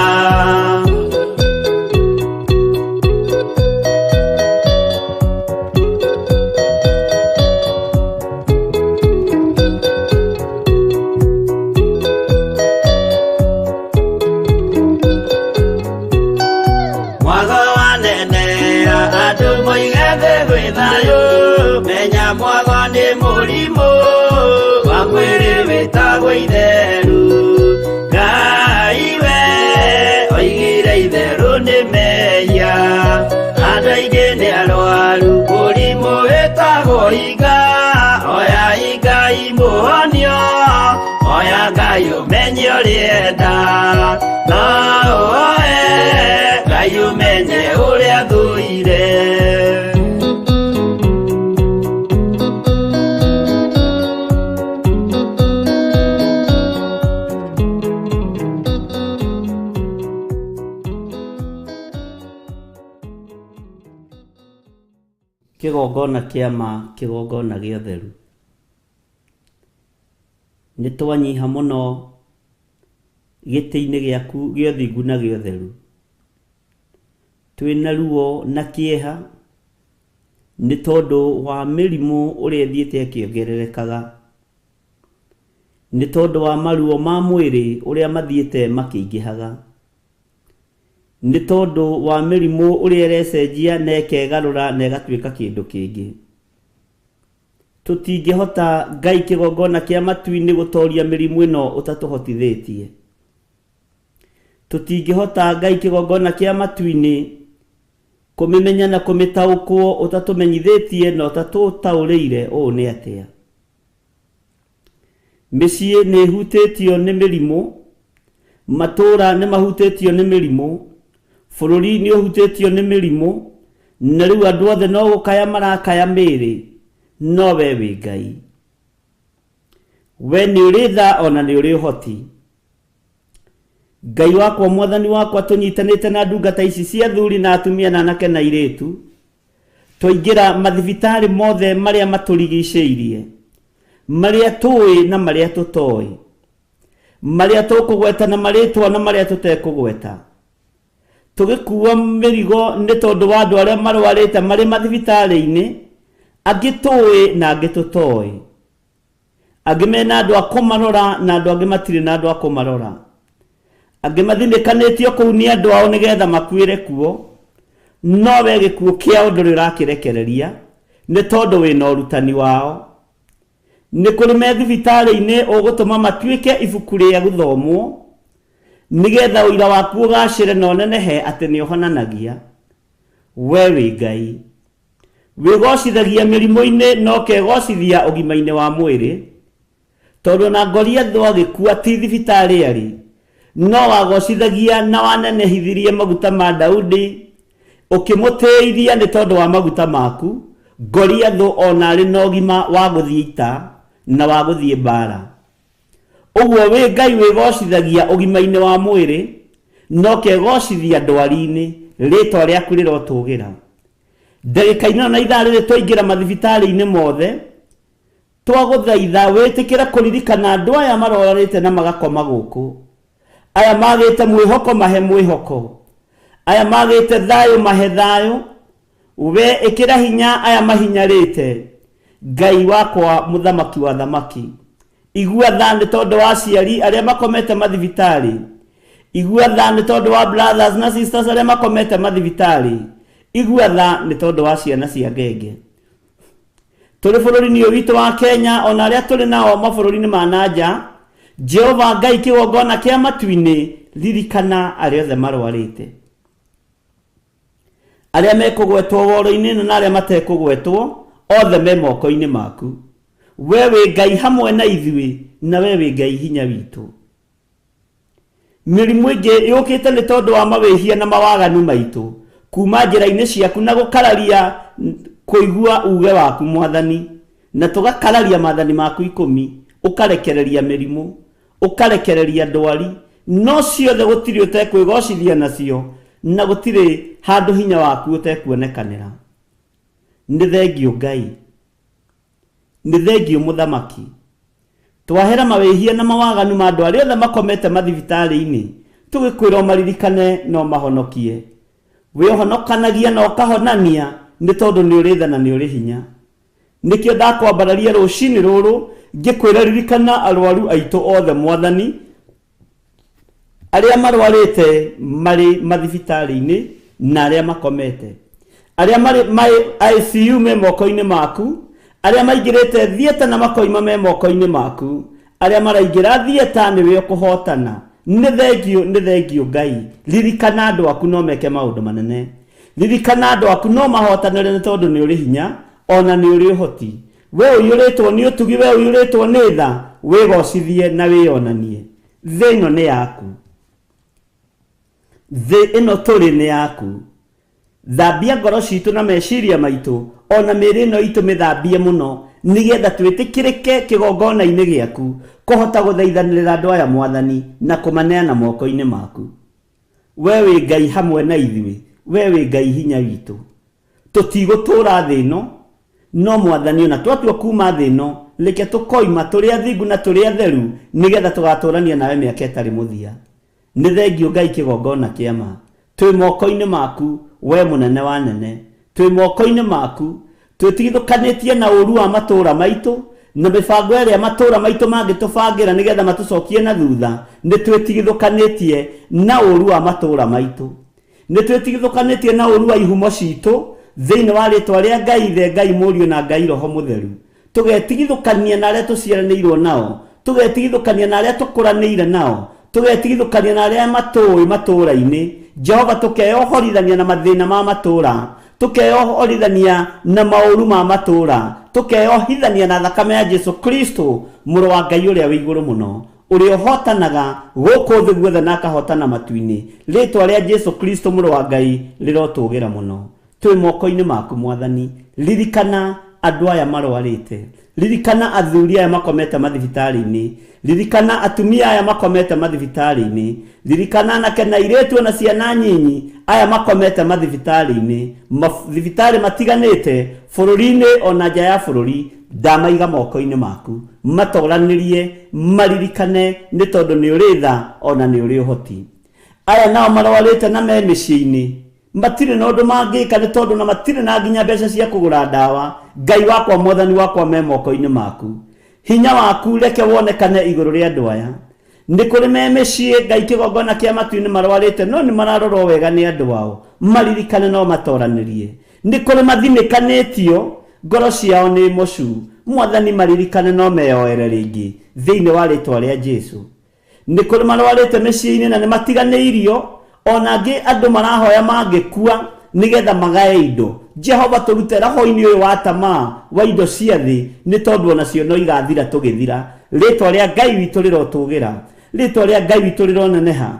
Mwago wanenea andũ moige thĩ gwĩ thayũ, menya mwago nĩ mũrimũ wa mwĩrĩ wĩtagwo itheru. Ngai we oigire itherũ nĩ mehia, andũ aingĩ nĩ arwaru mũrimũ wĩtagwo iga, oya Ngai mũhonio, oya Ngai ũmenye ũrĩa enda, na ũhoe Ngai ũmenye ũrĩa thũire. Kĩgongona kĩa ma, kĩgongona gĩa ũtheru. Nĩ twanyiha mũno gĩtĩ-inĩ gĩaku gĩa ũthingu na gĩa ũtheru. Twĩna ruo na kĩeha nĩ tondũ wa mĩrimũ ũrĩa ĩthiĩte ĩkĩongererekaga, nĩ tondũ wa maruo ma mwĩrĩ ũrĩa mathiĩte makĩingĩhaga, nĩ tondũ wa mĩrimũ ũrĩa ĩrecenjia na ĩkegarũra na ĩgatuĩka kĩndũ kĩngĩ. Tũtingĩhota Ngai kĩgongona kĩa matu-inĩ gũtoria mĩrimũ ĩno ũtatũhotithĩtie. Tũtingĩhota Ngai kĩgongona kĩa matu-inĩ kũmĩmenya na kũmĩtaũkwo ũtatũmenyithĩtie na ũtatũtaũrĩire ũũ nĩ atĩa. Mĩciĩ nĩ ĩhutĩtio nĩ mĩrimũ, matũũra nĩ mahutĩtio nĩ mĩrimũ, Bũrũri nĩ ũhutĩtio nĩ mĩrimũ, na rĩu andũ othe no gũkaya marakaya mĩĩrĩ, no we wĩ Ngai. We nĩ ũrĩ tha ona nĩ ũrĩ ũhoti. Ngai wakwa, Mwathani wakwa, tũnyitanĩte na ndungata ici cia athuri na atumia na anake na airĩtu, twaingĩra mathibitarĩ mothe marĩa matũrigicĩirie, marĩa tũĩ na marĩa tũtoĩ, marĩa tũkũgweta na marĩtwa na marĩa tũtekũgweta, tũgĩkua mĩrigo nĩ tondũ wa andũ arĩa marwarĩte marĩ mathibitarĩ-inĩ, angĩ tũĩ na angĩ tũtoĩ, angĩ mena andũ a kũmarora na andũ angĩ matirĩ na andũ a kũmarora, angĩ mathinĩkanĩtio kũu nĩ andũ ao nĩgetha makuĩre kuo, no we gĩkuũ kĩao ndũrĩ ũrakĩrekereria nĩ tondũ wĩna ũrutani wao. Nĩ kũrĩ me thibitarĩ-inĩ ũgũtũma matuĩke ibuku rĩa gũthomwo nĩgetha ũira waku ũgacĩre na ũnenehe atĩ nĩ ũhonanagia. We wĩ Ngai. Wĩgocithagia mĩrimũ-inĩ na ũkegocithia ũgima-inĩ wa mwĩrĩ, tondũ ona Goliathũ agĩkua ti thibitarĩ arĩ, no wagocithagia na wanenehithirie maguta ma Daudi, ũkĩmũtĩithia nĩ tondũ wa maguta maku, Goliathũ ona arĩ na ũgima wa gũthiĩ ita na wa gũthiĩ mbaara. Ũguo wĩ Ngai wĩgocithagia ũgima-inĩ wa mwĩrĩ, na ũkegocithia ndwari-inĩ, rĩtwa rĩaku rĩrotũgĩra. Ndagĩka-inĩ ĩno na ithaa rĩrĩ twaingĩra mathibitarĩ-inĩ mothe, twagũthaitha wĩtĩkĩre kũririkana andũ aya marwarĩte na magakoma gũkũ. Aya magĩte mwĩhoko mahe mwĩhoko. Aya magĩte thayũ mahe thayũ. We ĩkĩra hinya aya mahinyarĩte. Ngai wakwa mũthamaki wa thamaki. Igua tha nĩ tondũ wa aciari arĩa makomete mathibitarĩ. Igua tha nĩ tondũ wa brothers na sisters arĩa makomete mathibitarĩ. Igua tha nĩ tondũ wa ciana cia ngenge. Tũrĩ bũrũri-inĩ ũyũ witũ wa Kenya ona arĩa tũrĩ nao mabũrũri-inĩ ma na nja, Jehova Ngai kĩgongona kĩa matu-inĩ, ririkana arĩa othe marwarĩte. Arĩa mekũgwetwo woro-inĩ ĩno na arĩa matekũgwetwo, othe me moko-inĩ maku. We wĩ Ngai hamwe na ithuĩ, na we wĩ Ngai hinya witũ. Mĩrimũ ĩngĩ yũkĩte nĩ tondũ wa mawĩhia na mawaganu maitũ, kuma njĩra-inĩ ciaku na gũkararia kũigua uge waku Mwathani, na tũgakararia maathani maku ikũmi, ũkarekereria mĩrimũ, ũkarekereria ndwari, no ciothe gũtirĩ ũtekwĩgocithia nacio, na gũtirĩ handũ hinya waku ũtekuonekanĩra. Nĩ thengiũ Ngai. Nĩ thengiũ Mũthamaki. Twahera mawĩhia na mawaganu ma andũ arĩa othe makomete mathibitarĩ-inĩ, tũgĩkwĩra ũmaririkane na ũmahonokie. We ũhonokanagia na ũkahonania nĩ tondũ nĩ ũrĩ tha na nĩ ũrĩ hinya. Nĩkĩo ndakwambararia rũcinĩ rũrũ ngĩkwĩra ririkana arwaru aitũ othe Mwathani, arĩa marwarĩte marĩ mathibitarĩ-inĩ na arĩa makomete, arĩa marĩ ICU me moko-inĩ maku, arĩa maingĩrĩte theatre na makoima me moko-inĩ maku, arĩa maraingĩra theatre nĩwe ũkũhotana. Nĩ thengiũ, nĩ thengiũ Ngai. Ririkana andũ aku no meke maũndũ manene. Ririkana andũ aku no mahotanĩre nĩ tondũ nĩ ũrĩ hinya ona nĩ ũrĩ ũhoti. We ũiyũrĩtwo nĩ ũtugi, we ũiyũrĩtwo nĩ tha, wĩgocithie na wĩonanie. Thĩ ĩno nĩ yaku. Thĩ ĩno tũrĩ nĩ yaku. Thambia ngoro citũ na meciria maitũ, o na mĩĩrĩ ĩno itũ mĩthambie mũno, nĩgetha twĩtĩkĩrĩke kĩgongona-inĩ gĩaku, kũhota gũthaithanĩrĩra andũ aya Mwathani, na kũmaneana moko-inĩ maku. We wĩ Ngai hamwe na ithuĩ, we wĩ Ngai hinya witũ. Tũtigũtũũra thĩ ĩno, no Mwathani, o na twatua kuuma thĩ ĩno, reke tũkoima tũrĩ athingu na tũrĩ atheru, nĩgetha tũgatũũrania nawe mĩaka ĩtarĩ mũthia. Nĩ thengiũ Ngai kĩgongona kĩa ma. Twĩ moko-inĩ maku, wee mũnene wa anene. Twĩ moko-inĩ maku. Twĩtigithũkanĩtie na ũũru wa matũũra maitũ, na mĩbango ĩrĩa matũũra maitũ mangĩtũbangĩra nĩgetha matũcokie na thutha, nĩ twĩtigithũkanĩtie na ũũru wa matũũra maitũ. Nĩ twĩtigithũkanĩtie na ũũru wa ihumo citũ, thĩinĩ wa rĩtwa rĩa Ngai Ithe, Ngai Mũriũ na Ngai Roho Mũtheru. Tũgetigithũkania na arĩa tũciaranĩirwo nao, tũgetigithũkania na arĩa tũkũranĩire nao, tũgetigithũkania na arĩa matũũĩ matũũra-inĩ. Jehova, tũkeyohorithania na mathĩna ma matũũra, tũkeyohorithania na maũru ma matũũra, tũkeyohithania na thakame ya Jesu Kristo, Mũrũ wa Ngai ũrĩa wĩ igũrũ mũno. Ũrĩa ũhotanaga gũkũ thĩ guothe na akahotana matu-inĩ. Rĩtwa rĩa Jesu Kristo mũrũ wa Ngai rĩrotũgĩra mũno. Twĩ moko-inĩ maku Mwathani. Ririkana andũ aya marwarĩte. Ririkana athuri aya makomete mathibitarĩ-inĩ. Ririkana atumia aya makomete mathibitarĩ-inĩ. Ririkana anake na airĩtu ona ciana nyinyi aya makomete mathibitarĩ-inĩ. Mathibitarĩ matiganĩte bũrũri-inĩ ona nja ya bũrũri. Ndamaiga moko-inĩ maku. Matoranĩrie, maririkane nĩ tondũ nĩ ũrĩ tha ona nĩ ũrĩ ũhoti. Aya nao marwarĩte na me mĩciĩ-inĩ. Matirĩ na ũndũ mangĩka nĩ tondũ na matirĩ na nginya mbeca cia kũgũra ndawa. Ngai wakwa Mwathani wakwa me moko-inĩ maku. Hinya waku reke wonekane igũrũ rĩa andũ aya. Nĩ kũrĩ me mĩciĩ Ngai kĩgongona kĩa matu-inĩ marwarĩte no nĩ mararorwo wega nĩ andũ ao. Maririkane no matoranĩrie. Nĩ kũrĩ mathinĩkanĩtio ngoro ciao nĩ mocu. Mwathani maririkane no meyoere rĩngĩ thĩinĩ wa rĩtwa rĩa Jesu. Nĩ kũrĩ marwarĩte mĩciĩ-inĩ na nĩ matiganĩirio ona angĩ andũ marahoya mangĩkua nĩgetha magae indo. Jehova tũrute roho-inĩ ũyũ wa tamaa wa indo cia thĩ nĩ tondũ onacio no igathira tũgĩthira. Rĩtwa rĩa Ngai witũ rĩrotũgĩra. Rĩtwa rĩa Ngai witũ rĩroneneha.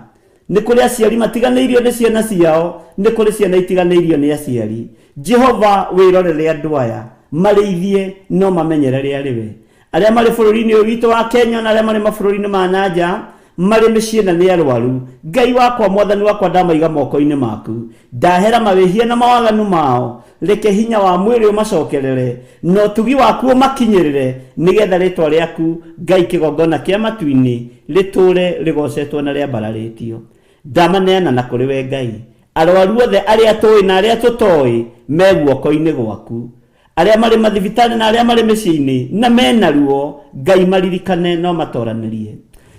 Nĩ kũrĩ aciari matiganĩirio nĩ ciana ciao, nĩ kũrĩ ciana itiganĩirio nĩ aciari. Jehova wĩrorere andũ aya, marĩithie no mamenyerere arĩ we. Arĩa marĩ bũrũri-inĩ ũyũ witũ wa Kenya na arĩa marĩ mabũrũri-inĩ ma na nja, marĩ mĩciĩ na nĩ arwaru. Ngai wakwa Mwathani wakwa ndamaiga moko-inĩ maku. Ndahera mawĩhia na mawaganu mao, reke hinya wa mwĩrĩ ũmacokerere, na ũtugi waku ũmakinyĩrĩre, nĩgetha rĩtwa rĩaku Ngai kĩgongona kĩa matu-inĩ rĩtũre rĩgocetwo na rĩambararĩtio. Ndamaneana na kũrĩ we Ngai. Arwaru othe arĩa tũĩ na arĩa tũtoĩ me guoko-inĩ gwaku. Arĩa marĩ mathibitarĩ na arĩa marĩ mĩciĩ-inĩ na mena ruo, Ngai maririkane no matoranĩrie.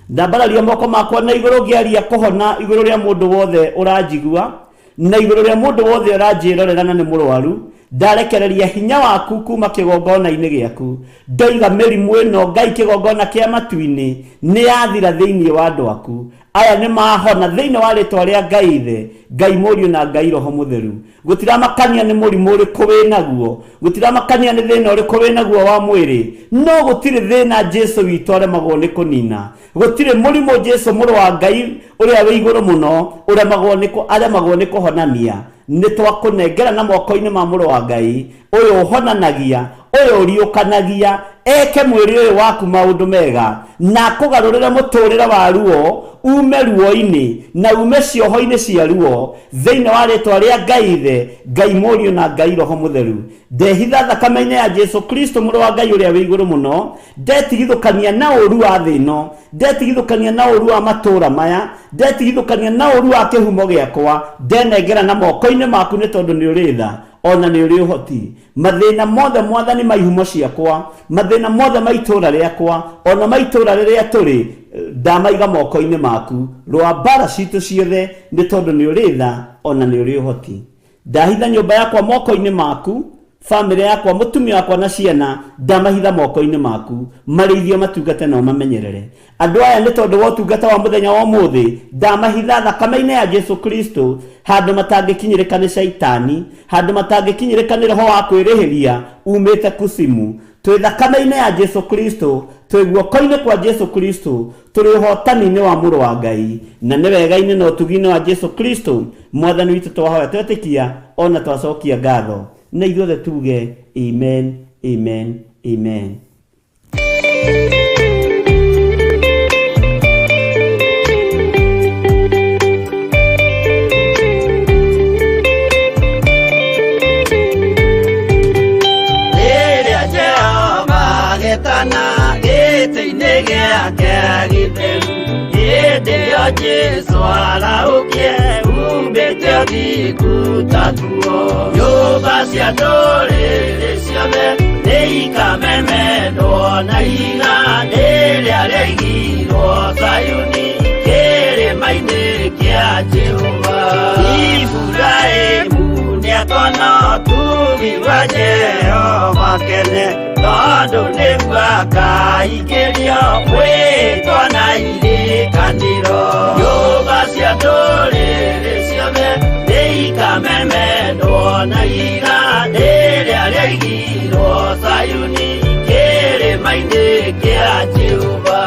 Ndambararia moko makwa na igũrũ ngĩaria kũhona igũrũ rĩa mũndũ wothe ũranjigua na igũrũ rĩa mũndũ wothe ũranjĩrorera na nĩ mũrwaru. Ndarekereria hinya waku kuma kĩgongona-inĩ gĩaku. Ndoiga mĩrimũ ĩno Ngai kĩgongona kĩa matu-inĩ nĩ yathira thĩinĩ wa andũ aku. Aya nĩ mahona thĩinĩ wa rĩtwa rĩa Ngai Ithe, Ngai Mũriũ na Ngai Roho Mũtheru. Gũtiramakania nĩ mũrimũ ũrĩkũ wĩnaguo, gũtiramakania nĩ thĩna ũrĩkũ wĩnaguo wa mwĩrĩ, no gũtirĩ thĩna Jesu witũ aremagwo nĩ kũnina. Gũtirĩ mũrimũ Jesu mũrũ wa Ngai ũrĩa wĩ igũrũ mũno aremagwo nĩ kũhonania. Nĩ twakũnengera na moko-inĩ ma mũrũ wa Ngai ũyũ ũhonanagia, ũyũ ũriũkanagia, eke mwĩrĩ ũyũ waku maũndũ mega na akũgarũrĩre mũtũrĩre wa ruo, ume ruo-inĩ na ume cioho-inĩ cia ruo thĩinĩ wa rĩtwa rĩa Ngai Ithe, Ngai Mũriũ na Ngai Roho Mũtheru. Ndehitha thakame-inĩ ya Jesu Kristo mũrũ wa Ngai ũrĩa wĩ igũrũ mũno. Ndetigithũkania na ũru wa thĩ ĩno, ndetigithũkania na ũru wa matũũra maya, ndetigithũkania na ũru wa kĩhumo gĩakwa. Ndenengera na moko-inĩ maku nĩ tondũ nĩ ũrĩ tha ona nĩ ũrĩ ũhoti. Mathĩna mothe Mwathani ma ihumo ciakwa, mathĩna mothe ma itũũra rĩakwa, ona ma itũũra rĩrĩa tũrĩ, ndamaiga moko-inĩ maku. Rũa mbara citũ ciothe nĩ tondũ nĩ ũrĩ tha ona nĩ ũrĩ ũhoti. Ndahitha nyũmba yakwa moko-inĩ maku, famĩlĩ yakwa, mũtumia wakwa na ciana, ndamahitha moko-inĩ maku. Marĩithio matungate na ũmamenyerere. Andũ aya nĩ tondũ wa ũtungata wa mũthenya wa ũmũthĩ, ndamahitha thakame-inĩ ya Jesu Kristo, handũ matangĩkinyĩrĩka nĩ shaitani, handũ matangĩkinyĩrĩka nĩ roho wa kwĩrĩhĩria umĩte kusimu. Twĩ thakame-inĩ ya Jesu Kristo, twĩ guoko-inĩ kwa Jesu Kristo, tũrĩ ũhotani-inĩ wa mũrũ wa Ngai, na nĩ wega-inĩ na ũtugi-inĩ wa Jesu Kristo Mwathani witũ twahoya twetĩkia ona twacokia ngatho, na ithuothe tuge amen, amen, amen. Rĩrĩa Jehova agetana gĩtĩ-inĩ gĩake gĩtheru, hĩndĩ ĩyo Jesũ arahũkie umbĩte ũthingu ta nguo. Nyũmba cia ndũrĩrĩ ciothe nĩikamemendwo na ihiga rĩrĩa rĩaigirwo Zayuni kĩrĩma-inĩ kĩa Jehova. Iburahĩmu nĩakona ũtugi wa Jehova kene, tondũ nĩguo akaingĩrio mwĩtwa na irĩkanĩro. Nyũmba cia ndũrĩrĩ ciothe nĩikamemendwo na ihiga rĩrĩa rĩaigirwo Zayuni kĩrĩma-inĩ kĩa Jehova.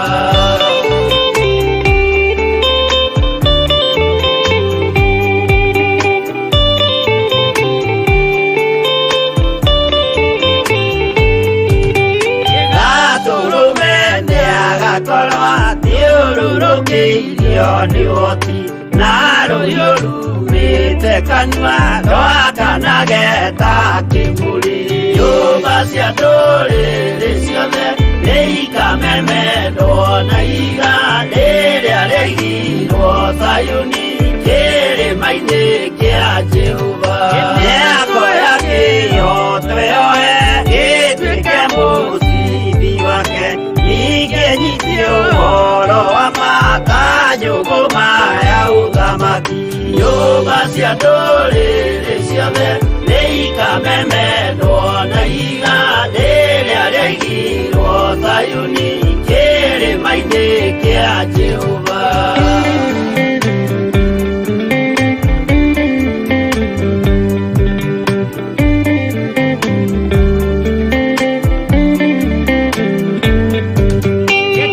Rũrũkĩirio nĩ ũhoti na rũhiũ rumĩte kanua rwakanage ta kĩmũrĩ. Nyũmba cia ndũrĩrĩ ciothe nĩ ikamemendwo na ihiga rĩrĩa rĩaigirwo Zayuni kĩrĩma-inĩ kĩa Jehova. Mĩako ya kĩhooto yoe ĩtuĩke mũcibi wake, ningĩ nyite ũhoro wa ma ta njũgũma ya ũthamaki. Nyũmba cia ndũrĩrĩ ciothe nĩ ikamemendwo na ihiga rĩrĩa rĩaigirwo Zayuni kĩrĩma-inĩ kĩa Jehova.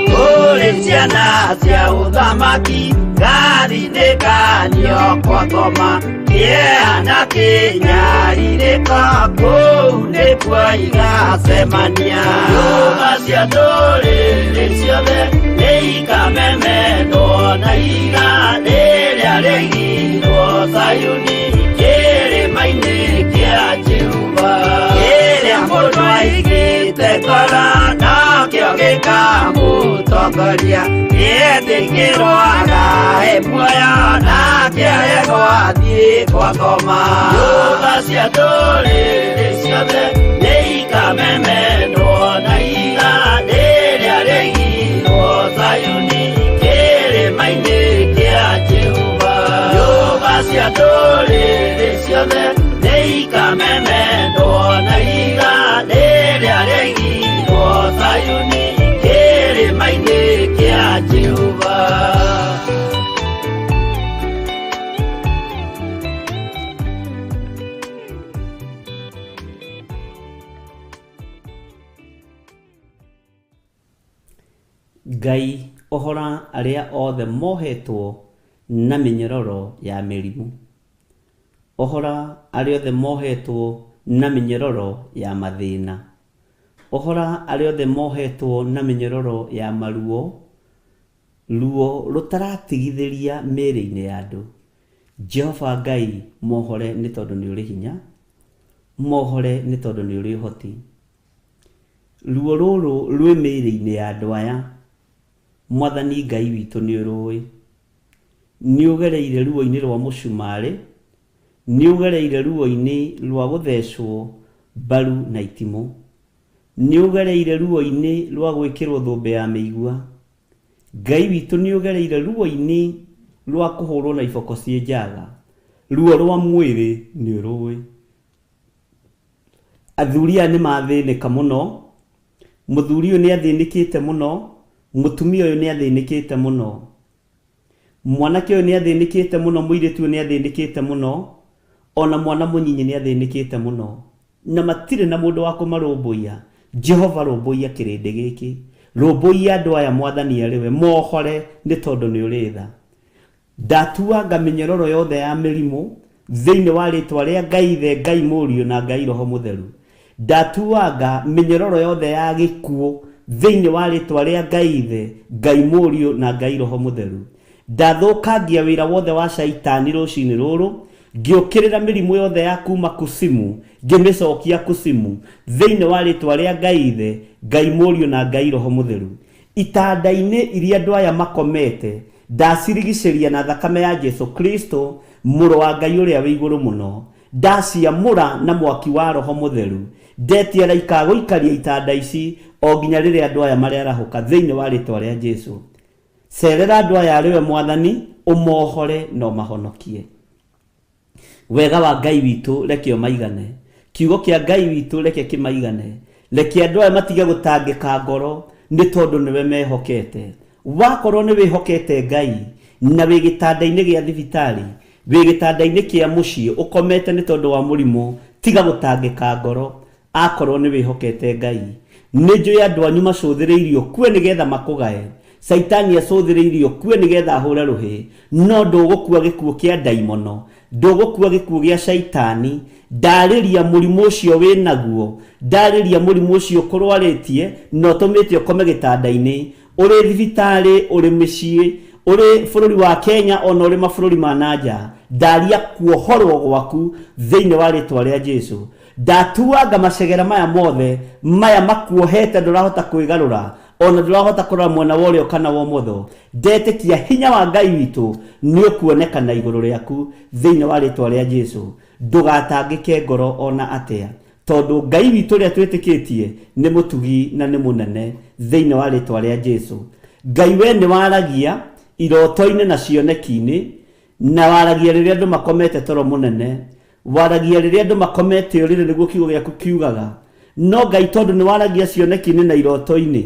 Kũrĩ ciana cia ũthamaki ngathinĩkanio kwa ngoma kĩeha na kĩnyarirĩko kũu nĩkuo igacemania. Nyũmba cia ndũrĩrĩ ciothe nĩ ikamemendwo na ihiga rĩrĩa rĩaigirwo Zayuni kĩrĩma-inĩ kĩa Jehova. Kĩrĩa mũndũ aigĩte ngoro nokĩo gĩkamũtongoria, gĩetĩkĩrwo agae muoyo nake aregwo athiĩ kwa ngoma. Nyũmba cia ndũrĩrĩ ciothe nĩ ikamemendwo na ihiga rĩrĩa rĩaigirwo Zayuni kĩrĩma-inĩ kĩa Jehova. Nyũmba cia ndũrĩrĩ ciothe nĩ ikamemendwo na ihiga rĩrĩa rĩaigirwo Zayuni kĩrĩma-inĩ kĩa Jehova. Ngai ohora arĩa othe mohetwo na mĩnyororo ya mĩrimũ. Ohora arĩa othe mohetwo na mĩnyororo ya mathĩna. Ohora arĩa othe mohetwo na mĩnyororo ya maruo, ruo rũtaratigithĩria mĩĩrĩ-inĩ ya andũ. Jehova Ngai mohore nĩ tondũ nĩ ũrĩ hinya, mohore nĩ tondũ nĩ ũrĩ ũhoti. Ruo rũrũ rwĩ mĩĩrĩ-inĩ ya andũ aya, Mwathani Ngai witũ nĩ ũrũĩ. Nĩ ũgereire ruo-inĩ rwa mũcumarĩ, nĩ ũgereire ruo-inĩ rwa gũthecwo mbaru na itimũ, nĩ ũgereire ruo-inĩ rwa gwĩkĩrwo thũmbĩ ya mĩigua. Ngai witũ nĩ ũgereire ruo-inĩ rwa kũhũrwo na iboko ciĩ njaga. Ruo rwa mwĩrĩ nĩ ũrũĩ. Athuri aya nĩ mathĩnĩka mũno, mũthuri ũyũ nĩ athĩnĩkĩte mũno, mũtumia ũyũ nĩ athĩnĩkĩte mũno, mwanake ũyũ nĩ athĩnĩkĩte mũno, mũirĩtu ũyũ nĩ athĩnĩkĩte mũno, ona mwana mũnyinyi nĩ athĩnĩkĩte mũno, na matirĩ na mũndũ wa kũmarũmbũiya. Jehova rũmbũiya kĩrĩndĩ gĩkĩ, rũmbũiya andũ aya Mwathani arĩ we, mohore nĩ tondũ nĩ ũrĩ tha. Ndatuanga mĩnyororo yothe ya mĩrimũ thĩinĩ wa rĩtwa rĩa Ngai Ithe, Ngai Mũriũ na Ngai Roho Mũtheru. Ndatuanga mĩnyororo yothe ya gĩkuũ thĩinĩ wa rĩtwa rĩa Ngai Ithe, Ngai Mũriũ na Ngai Roho Mũtheru. Ndathũkangia wĩra wothe wa Shaitani rũcinĩ rũrũ, ngĩũkĩrĩra mĩrimũ yothe ya kuma kusimu, ngĩmĩcokia kusimu thĩinĩ wa rĩtwa rĩa Ngai Ithe, Ngai Mũriũ na Ngai Roho Mũtheru. Itanda-inĩ iria andũ aya makomete, Ndacirigicĩria na thakame ya Jesu Kristo, Mũrũ wa Ngai ũrĩa wĩ igũrũ mũno. Ndaciamũra na mwaki wa Roho Mũtheru. Ndetia araika a gũikaria itanda ici o nginya rĩrĩa andũ aya marĩarahũka thĩinĩ wa rĩtwa rĩa Jesu. Cerera andũ aya arĩ we Mwathani, ũmohore na ũmahonokie. Wega wa Ngai witũ reke ũmaigane. Kiugo kĩa Ngai witũ reke kĩmaigane. Reke andũ aya matige gũtangĩka ngoro nĩ tondũ nĩwe mehokete. Wakorwo nĩ wĩhokete Ngai na wĩ gĩtanda-inĩ gĩa thibitarĩ, wĩ gĩtanda-inĩ kĩa mũciĩ ũkomete nĩ tondũ wa mũrimũ, tiga gũtangĩka ngoro. Akorwo nĩ wĩhokete Ngai. Nĩ njũĩ andũ anyu macũthĩrĩirie ũkue nĩgetha makũgae. Caitani acũthĩrĩirie ũkue nĩgetha ahũre rũhĩ. No ndũgũkua gĩkuũ kĩa ndaimono. Ndũgũkua gĩkuũ gĩa caitani. Ndarĩria mũrimũ ũcio wĩnaguo. Ndarĩria mũrimũ ũcio ũkũrwarĩtie na ũtũmĩte ũkome gĩtanda-inĩ. Ũrĩ thibitarĩ, ũrĩ mĩciĩ, ũrĩ bũrũri wa Kenya ona ũrĩ mabũrũri ma na nja, ndaria kuohorwo gwaku thĩinĩ wa rĩtwa rĩa Jesu. Ndatuanga macegera maya mothe, maya makuohete ndũrahota kwĩgarũra, ona ndũrahota kũrora mwena wa ũrĩo kana wa ũmotho. Ndetĩkia hinya wa Ngai witũ nĩ ũkuonekana igũrũ rĩaku thĩinĩ wa rĩtwa rĩa Jesu. Ndũgatangĩke ngoro ona atĩa, tondũ Ngai witũ ũrĩa twĩtĩkĩtie nĩ mũtugi na nĩ mũnene thĩinĩ wa rĩtwa rĩa Jesu. Ngai we nĩ waragia iroto-inĩ na cioneki-inĩ, na waragia rĩrĩa andũ makomete toro mũnene, waragia rĩrĩa andũ makomete ũrĩrĩ, nĩguo kiugo gĩaku kiugaga. No Ngai, tondũ nĩ waragia cioneki-inĩ na iroto-inĩ,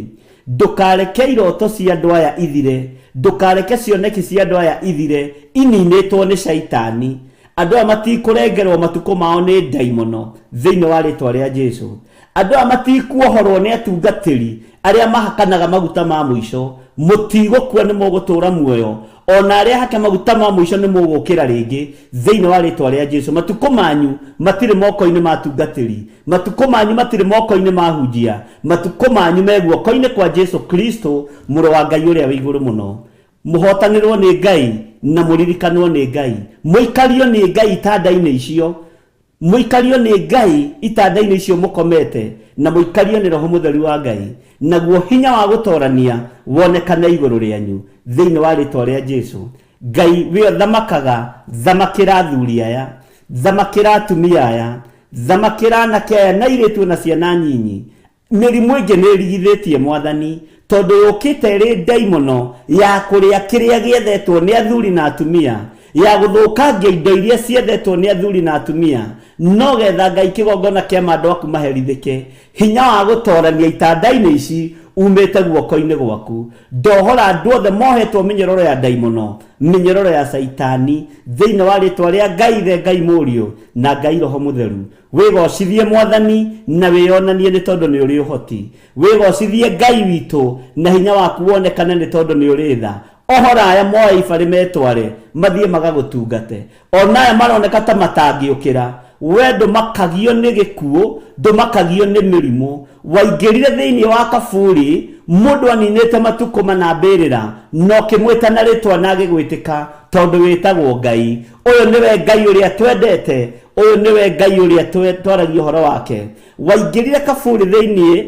ndũkareke iroto cia andũ aya ithire, ndũkareke cioneki cia andũ aya ithire ininĩtwo nĩ Shaitani. Andũ aya matikũrengerwo matukũ mao nĩ ndaimono thĩinĩ wa rĩtwa rĩa Jesu. Andũ aya matikuohorwo nĩ atungatĩri arĩa mahakanaga maguta ma mũico. Mũtigũkua, nĩ mũgũtũũra muoyo. Ona arĩa hake maguta ma mũico nĩ mũgũkĩra rĩngĩ thĩinĩ wa rĩtwa rĩa Jesu. Matukũ manyu matirĩ moko-inĩ ma atungatĩri, matukũ manyu matirĩ moko-inĩ ma hunjia, matukũ manyu me guoko-inĩ kwa Jesu Kristo, mũrũ wa Ngai ũrĩa wĩ igũrũ mũno. Mũhotanĩrwo nĩ Ngai na mũririkanwo nĩ Ngai, mũikario nĩ Ngai itanda-inĩ icio, mũikario nĩ Ngai itanda-inĩ icio mũkomete, na mũikario nĩ Roho Mũtheru wa Ngai, naguo hinya wa gũtorania wonekane igũrũ rĩanyu thĩinĩ wa rĩtwa rĩa Jesu. Ngai wĩ thamakaga, thamakĩra athuri aya, thamakĩra atumia aya, thamakĩra anake aya na airĩtu na ciana nyinyi. Mĩrimũ ĩngĩ nĩ ĩrigithĩtie Mwathani, tondũ yũkĩte ĩrĩ ndaimono ya kũrĩa kĩrĩa gĩethetwo nĩ athuri na atumia, ya gũthũkangia indo iria ciethetwo nĩ athuri na atumia, no getha Ngai kĩgongona kĩa ma andũ aku maherithĩke. Hinya wa gũtorania itanda-inĩ ici umĩte guoko-inĩ gwaku. Ndohora andũ othe mohetwo mĩnyororo ya ndaimono, mĩnyororo ya Caitani, thĩinĩ wa rĩtwa rĩa Ngai Ithe, Ngai Mũriũ, na Ngai Roho Mũtheru. Wĩgocithie Mwathani na wĩyonanie nĩ tondũ nĩ ũrĩ ũhoti. Wĩgocithie Ngai witũ na hinya waku wonekane nĩ tondũ nĩ ũrĩ tha. Ohora aya moe ibarĩ metware mathiĩ magagũtungate. Ona aya maroneka ta matangĩũkĩra, we ndũmakagio nĩ gĩkuũ, ndũmakagio nĩ mĩrimũ. Waingĩrire thĩinĩ wa kaburi mũndũ aninĩte matukũ mana mbĩrĩra, na ũkĩmwĩta na rĩtwa na agĩgwĩtĩka, tondũ wĩtagwo Ngai. Ũyũ nĩwe Ngai ũrĩa twendete, ũyũ nĩwe Ngai ũrĩa twaragia ũhoro wake. Waingĩrire kaburi thĩinĩ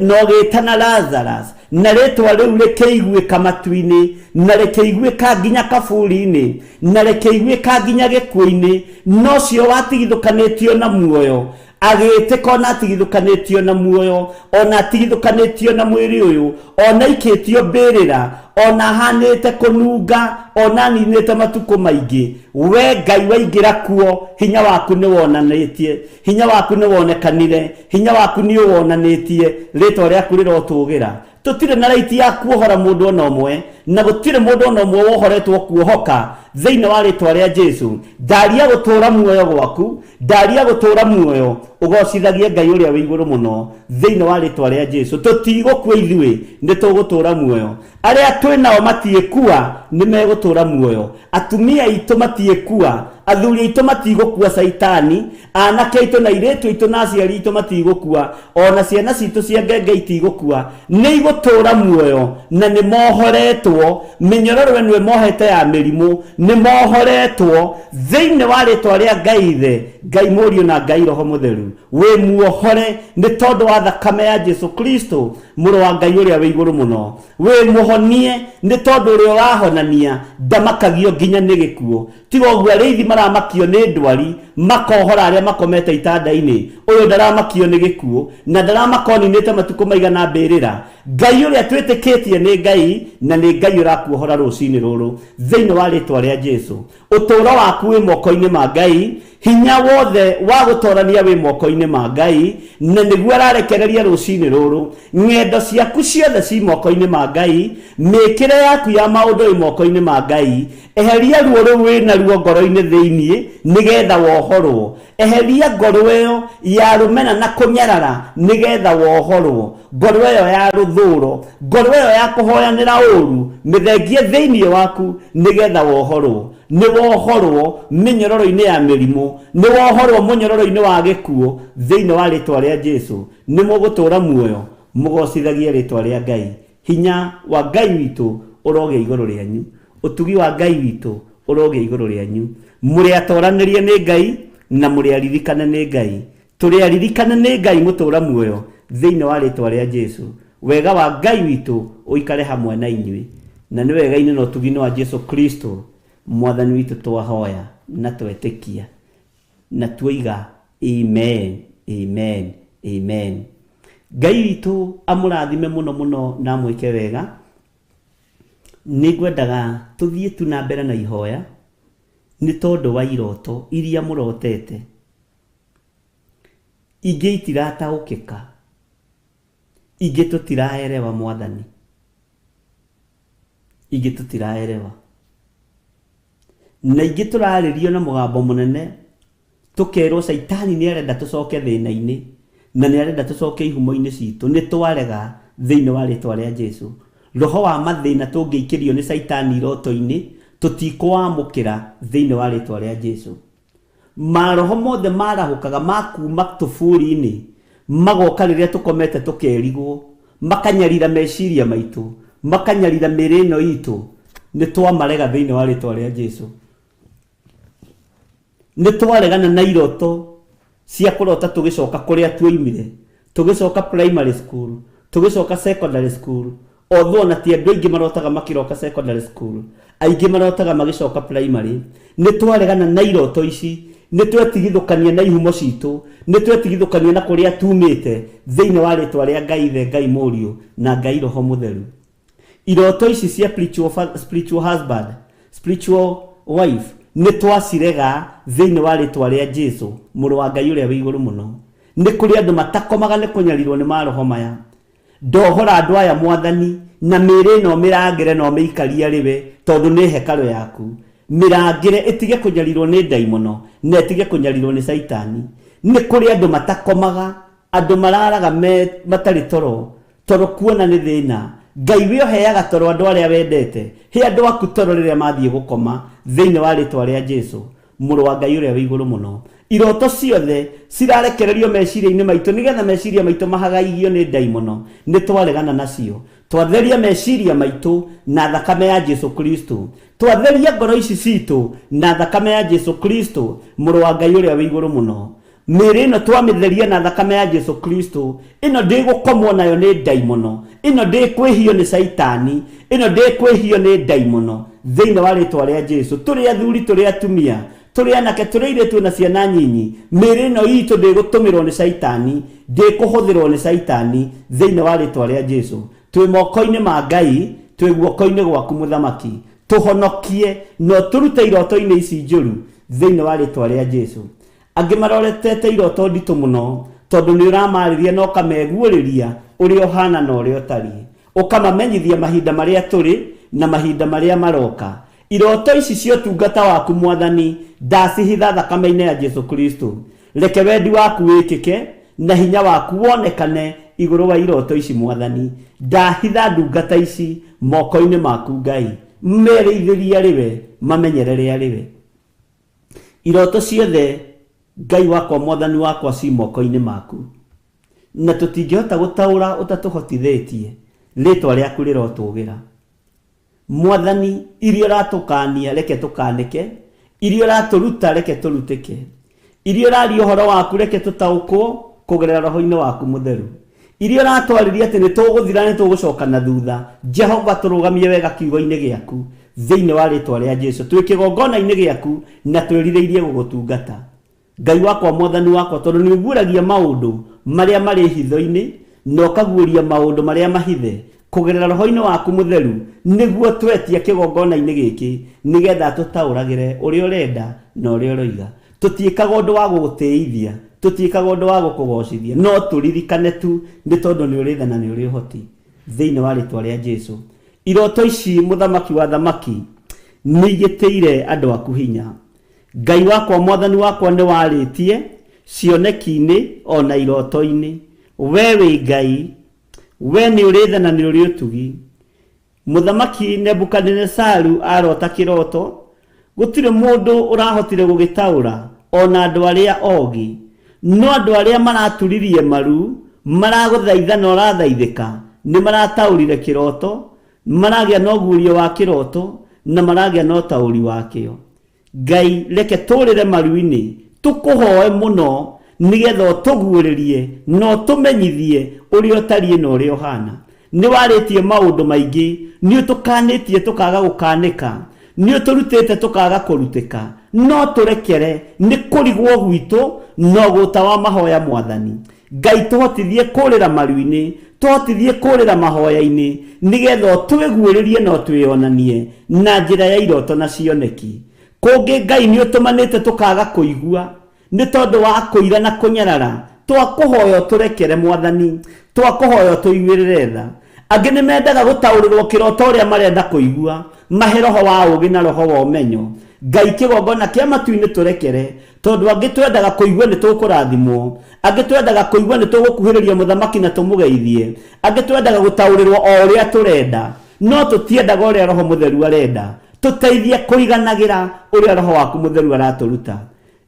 na ũgĩtana Lazarus, na rĩtwa rĩu rĩkĩiguĩka matu-inĩ, na rĩkĩiguĩka nginya kaburi-inĩ, na rĩkĩiguĩka nginya gĩkuũ-inĩ. Na ũcio watigithũkanĩtio na muoyo agĩtĩka, ona atigithũkanĩtio na muoyo, ona atigithũkanĩtio na mwĩrĩ ũyũ, ona aikĩtio mbĩrĩra, ona ahanĩte kũnunga, ona aninĩte matukũ maingĩ, we Ngai waingĩra kuo, hinya waku nĩ wonanĩtie, hinya waku nĩ wonekanire, hinya waku nĩ ũwonanĩtie, rĩtwa rĩaku rĩrotũgĩra. Tũtirĩ na raiti ya kuohora mũndũ ona ũmwe, na gũtirĩ mũndũ ona ũmwe wohoretwo kuohoka thĩinĩ wa rĩtwa rĩa Jesu. Ndaria gũtũũra muoyo gwaku, ndaria gũtũũra muoyo, ũgocithagie Ngai ũrĩa wĩ igũrũ mũno thĩinĩ wa rĩtwa rĩa Jesu. Tũtigũkua ithuĩ, nĩ tũgũtũũra muoyo. Arĩa twĩ nao matiĩkua, nĩ megũtũũra muoyo. Atumia aitũ matiĩkua, athuri aitũ matigũkua Caitani, anake aitũ na airĩtu aitũ na aciari aitũ matigũkua, ona ciana citũ cia ngenge itigũkua, nĩ igũtũũra muoyo, na nĩ mohoretwo mĩnyororo ĩno ĩmohete ya mĩrimũ, nĩ mohoretwo thĩinĩ wa rĩtwa rĩa Ngai Ithe, Ngai Mũriũ na Ngai Roho Mũtheru. Wĩ muohore nĩ tondũ wa thakame ya Jesu Kristo, mũrũ wa Ngai ũrĩa wĩ igũrũ mũno. Wĩ mũhonie nĩ tondũ ũrĩa ũrahonania ndamakagio nginya nĩ gĩkuũ. Tiga ũguo arĩithi maramakio nĩ ndwari, makohora arĩa makomete itanda-inĩ. Ũyũ ndaramakio nĩ gĩkuũ, na ndaramaka oninĩte matukũ maigana mbĩrĩra. Ngai ũrĩa twĩtĩkĩtie nĩ Ngai, na nĩ Ngai ũrakuohora rũcinĩ rũrũ thĩinĩ wa rĩtwa rĩa Jesu. Ũtũũro waku wĩ moko-inĩ ma Ngai, hinya wothe wa gũtorania wĩ moko-inĩ ma Ngai, na nĩguo ararekereria rũcinĩ rũrũ. Ng'endo ciaku ciothe ci moko-inĩ ma Ngai, mĩkĩre yaku ya maũndũ ĩ moko-inĩ ma Ngai. Eheria ruo rũu wĩ naruo ngoro-inĩ thĩinĩ nĩgetha wohorwo. Eheria ngoro ĩyo ya rũmena na kũnyarara nĩgetha wohorwo. Ngoro ĩyo ya rũthũũro, ngoro ĩyo ya kũhoyanĩra ũũru, mĩthengie thĩinĩ waku nĩgetha wohorwo. Nĩ wohorwo mĩnyororo-inĩ ya mĩrimũ, nĩ wohorwo mũnyororo-inĩ wa gĩkuũ thĩinĩ wa rĩtwa rĩa Jesu. Nĩ mũgũtũũra muoyo mũgocithagie rĩtwa rĩa Ngai. Hinya wa Ngai witũ ũrogĩa igũrũ rĩanyu, ũtugi wa Ngai witũ ũrogĩa igũrũ rĩanyu. Mũrĩ atoranĩrie nĩ Ngai na mũrĩ aririkane nĩ Ngai. Tũrĩ aririkane nĩ Ngai mũtũra muoyo thĩinĩ wa rĩtwa rĩa Jesu. Wega wa Ngai witũ ũikare hamwe na inyuĩ. Na nĩ wega-inĩ na ũtugi-inĩ wa Jesu Kristo Mwathani witũ twahoya na twetĩkia na tuoiga amen, amen, amen. Ngai witũ amũrathime mũno mũno na amwĩke wega. Nĩ ngwendaga tũthiĩ tu na mbere na ihoya nĩ tondũ wa iroto iria mũrotete. Ingĩ itirataũkĩka, ingĩ tũtiraerewa Mwathani, ingĩ tũtiraerewa, na ingĩ tũrarĩrio na mũgambo mũnene tũkerwo Caitani nĩ arenda tũcoke thĩna-inĩ na nĩ arenda tũcoke ihumo-inĩ citũ. Nĩ twarega thĩinĩ wa rĩtwa rĩa Jesu. Roho wa mathĩna tũngĩikĩrio nĩ Caitani iroto-inĩ tũtikũwamũkĩra thĩinĩ wa rĩtwa rĩa Jesu. Maroho mothe marahũkaga ma kuma tũburi-inĩ magoka rĩrĩa tũkomete tũkerigwo, makanyarira meciria maitũ, makanyarira mĩĩrĩ ĩno itũ, nĩ twamarega thĩinĩ wa rĩtwa rĩa Jesu. Nĩ twaregana na iroto cia kũrota tũgĩcoka kũrĩa tuoimire, tũgĩcoka primary school, tũgĩcoka secondary school. Although ona ti andũ aingĩ marotaga makĩroka secondary school, aingĩ marotaga magĩcoka primary. Nĩ twaregana na iroto ici, nĩ twetigithũkania na ihumo citũ, nĩ twetigithũkania na kũrĩa tumĩte thĩinĩ wa rĩtwa rĩa Ngai Ithe, Ngai Mũriũ na Ngai Roho Mũtheru. Iroto ici cia spiritual husband, spiritual wife, nĩ twacirega thĩinĩ wa rĩtwa rĩa Jesu, mũrũ wa Ngai ũrĩa wĩ igũrũ mũno. Nĩ kũrĩ andũ matakomaga nĩ kũnyarirwo nĩ maroho maya. Ndohora andũ aya Mwathani, na mĩĩrĩ ĩno mĩrangĩre na ũmĩikarie arĩ we, tondũ nĩ hekarũ yaku. Mĩrangĩre ĩtige kũnyarirwo nĩ ndaimono na ĩtige kũnyarirwo nĩ Caitani. Nĩ kũrĩ andũ matakomaga, andũ mararaga matarĩ toro, toro kuona nĩ thĩna. Ngai we ũheaga toro andũ arĩa wendete, he andũ aku toro rĩrĩa mathiĩ gũkoma thĩinĩ wa rĩtwa rĩa Jesu, mũrũ wa Ngai ũrĩa wĩ igũrũ mũno. Iroto ciothe cirarekererio meciria-inĩ maitũ nĩgetha meciria maitũ mahagaigio nĩ ndaimono, nĩ twaregana nacio. Twatheria meciria maitũ na thakame ya Jesu Kristo. Twatheria ngoro ici citũ na thakame ya Jesu Kristo, mũrũ wa Ngai ũrĩa wĩ igũrũ mũno. Mĩĩrĩ ĩno twamĩtheria na thakame ya Jesu Kristo. Ĩno ndĩgũkomwo nayo nĩ ndaimono, ĩno ndĩkwĩhio nĩ Caitani, ĩno ndĩkwĩhio nĩ ndaimono thĩinĩ wa rĩtwa rĩa Jesu. Tũrĩ athuri, tũrĩ atumia, tũrĩ anake, tũrĩ airĩtu na ciana nyinyi, mĩĩrĩ ĩno itũ ndĩgũtũmĩrwo nĩ Caitani, ndĩkũhũthĩrwo nĩ Caitani thĩinĩ wa rĩtwa rĩa Jesu. Twĩ moko-inĩ ma Ngai, twĩ guoko-inĩ gwaku Mũthamaki. Tũhonokie na ũtũrute iroto-inĩ ici njũru thĩinĩ wa rĩtwa rĩa Jesu. Angĩ maroretete iroto nditũ mũno tondũ nĩ ũramarĩria na ũkameguũrĩria ũrĩa ũhana na ũrĩa ũtariĩ, ũkamamenyithia mahinda marĩa tũrĩ na mahinda marĩa maroka. Iroto ici cia ũtungata waku Mwathani ndacihitha thakame-inĩ ya Jesu Kristo. Reke wendi waku wĩkĩke na hinya waku wonekane igũrũ wa iroto ici Mwathani. Ndahitha ndungata ici moko-inĩ maku Ngai, merĩithĩrie arĩ we, mamenyerere arĩ we. Iroto ciothe Ngai wakwa Mwathani wakwa ci moko-inĩ maku, na tũtingĩhota gũtaũra ũtatũhotithĩtie. Rĩtwa rĩaku rĩrotũgĩra Mwathani. Iria ũratũkania reke tũkanĩke, iria ũratũruta reke tũrutĩke, iria ũraria ũhoro waku reke tũtaũkwo kũgerera roho-inĩ waku mũtheru, iria ũratwarĩria atĩ nĩ tũgũthira nĩ tũgũcoka na thutha. Jehova, tũrũgamie wega kiugo-inĩ gĩaku thĩinĩ wa rĩtwa rĩa Jesu. Twĩ kĩgongona-inĩ gĩaku na twĩrirĩirie gũgũtungata Ngai wakwa Mwathani wakwa, tondũ nĩ ũguũragia maũndũ marĩa marĩ hitho-inĩ na ũkaguũria maũndũ marĩa mahithe kũgerera roho-inĩ waku mũtheru, nĩguo twetia kĩgongona-inĩ gĩkĩ nĩgetha tũtaũragĩre ũrĩa ũrenda na ũrĩa ũroiga. Tũtiĩkaga ũndũ wa gũgũtĩithia, tũtiĩkaga ũndũ wa gũkũgocithia, no tũririkane tu nĩ tondũ nĩ ũrĩ tha na nĩ ũrĩ ũhoti thĩinĩ wa rĩtwa rĩa Jesu. Iroto ici Mũthamaki wa thamaki nĩ igĩtĩire andũ aku hinya. Ngai wakwa Mwathani wakwa nĩ warĩtie cioneki-inĩ ona iroto-inĩ. We wĩ Ngai, we nĩ ũrĩ tha na nĩ ũrĩ ũtugi. Mũthamaki Nebukadinesaru arota kĩroto, gũtirĩ mũndũ ũrahotire gũgĩtaũra ona andũ arĩa ogi. No andũ arĩa maraturirie maru maragũthaitha na ũrathaithĩka, Nĩ marataũrire kĩroto, maragĩa na ũguũrio wa kĩroto, na maragĩa na ũtaũri wakĩo. Ngai reke tũrĩre maru-inĩ, tũkũhoe mũno nĩgetha ũtũguũrĩrie na ũtũmenyithie ũrĩa ũtariĩ na ũrĩa ũhana. Nĩ warĩtie maũndũ maingĩ, nĩ ũtũkanĩtie tũkaga gũkanĩka, nĩ ũtũrutĩte tũkaga kũrutĩka, no tũrekere nĩ kũrigwo gwitũ na ũgũta wa mahoya Mwathani. Ngai tũhotithie kũrĩra maru-inĩ, tũhotithie kũrĩra mahoya-inĩ, nĩgetha ũtwĩguũrĩrie na ũtwĩonanie na njĩra ya iroto na cioneki. Kũngĩ Ngai nĩ ũtũmanĩte tũkaga kũigua nĩ tondũ wa kũira na kũnyarara, twakũhoya ũtũrekere Mwathani, twakũhoya ũtũiguĩrĩre tha. Angĩ nĩ mendaga gũtaũrĩrwo kĩroto ũrĩa marenda kũigua, mahe roho wa ũũgĩ na roho wa ũmenyo. Ngai kĩgongona kĩa matu-inĩ tũrekere, tondũ angĩ twendaga kũigua nĩ tũkũrathimwo, angĩ twendaga kũigua nĩ tũgũkuhĩrĩria mũthamaki na tũmũgeithie, angĩ twendaga gũtaũrĩrwo o ũrĩa tũrenda, no tũtiendaga ũrĩa Roho Mũtheru arenda. Tũteithie kũiganagĩra ũrĩa Roho waku Mũtheru aratũruta.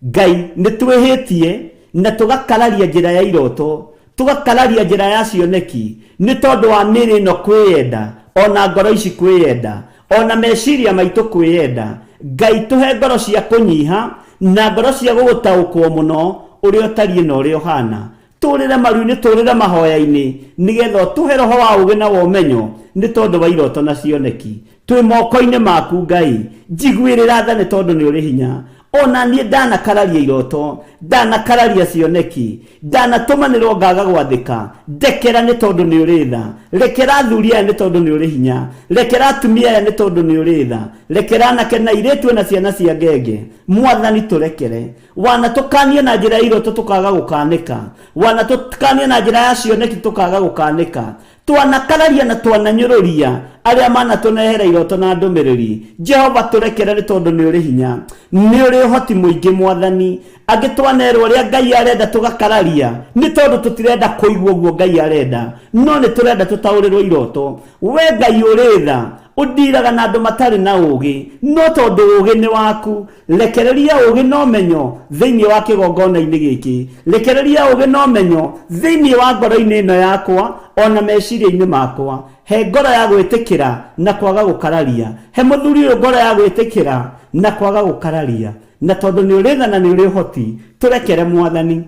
Ngai nĩ twĩhĩtie na tũgakararia njĩra ya iroto, tũgakararia njĩra ya cioneki, nĩ tondũ wa mĩĩrĩ ĩno kwĩyenda, ona ngoro ici kwĩyenda, ona meciria maitũ kwĩyenda. Ngai tũhe ngoro cia kũnyiha na ngoro cia gũgũtaũkwo mũno ũrĩa ũtariĩ na ũrĩa ũhana. Tũrĩre maru-inĩ, tũrĩre mahoya-inĩ, nĩgetha ũtũhe roho wa ũũgĩ na wa ũmenyo nĩ tondũ wa iroto na cioneki. Twĩ moko-inĩ maku Ngai, njiguĩrĩra tha nĩ tondũ nĩ ũrĩ hinya. Ona niĩ ndanakararia iroto, ndanakararia cioneki, ndanatũmanĩrwo ngaga gwathĩka, ndekera nĩ tondũ nĩ ũrĩ tha. Rekera athuri aya nĩ tondũ nĩ ũrĩ hinya. Rekera atumia aya nĩ tondũ nĩ ũrĩ tha. Rekera anake na airĩtu na ciana cia ngenge. Mwathani tũrekere. Wanatũkania na njĩra ya iroto tũkaga gũkanĩka, wanatũkania na njĩra ya cioneki tũkaga gũkanĩka, twanakararia na twananyũrũria arĩa manatũnehera iroto na ndũmĩrĩri. Jehova tũrekere nĩ tondũ nĩ ũrĩ hinya, nĩ ũrĩ ũhoti mũingĩ Mwathani. Angĩ twanerwo ũrĩa Ngai arenda tũgakararia nĩ tondũ tũtirenda kũigua ũguo Ngai arenda, no nĩ tũrenda tũtaũrĩrwo iroto. We Ngai ũrĩ tha, ũndiraga na andũ matarĩ na ũũgĩ, no tondũ ũũgĩ nĩ waku, rekereria ũũgĩ na ũmenyo thĩinĩ wa kĩgongona-inĩ gĩkĩ. Rekereria ũũgĩ na ũmenyo thĩinĩ wa ngoro-inĩ ĩno yakwa ona meciria-inĩ makwa. He ngoro ya gwĩtĩkĩra na kwaga gũkararia. He mũthuri ũyũ ngoro ya gwĩtĩkĩra na kwaga gũkararia. Na tondũ nĩ ũrĩ tha na nĩ ũrĩ ũhoti, tũrekere Mwathani,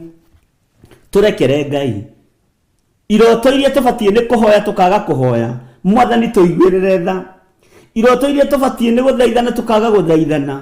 tũrekere Ngai. Iroto iria tũbatiĩ nĩ kũhoya tũkaga kũhoya, Mwathani tũiguĩrĩre tha. Iroto iria tũbatiĩ nĩ gũthaithana tũkaga gũthaithana,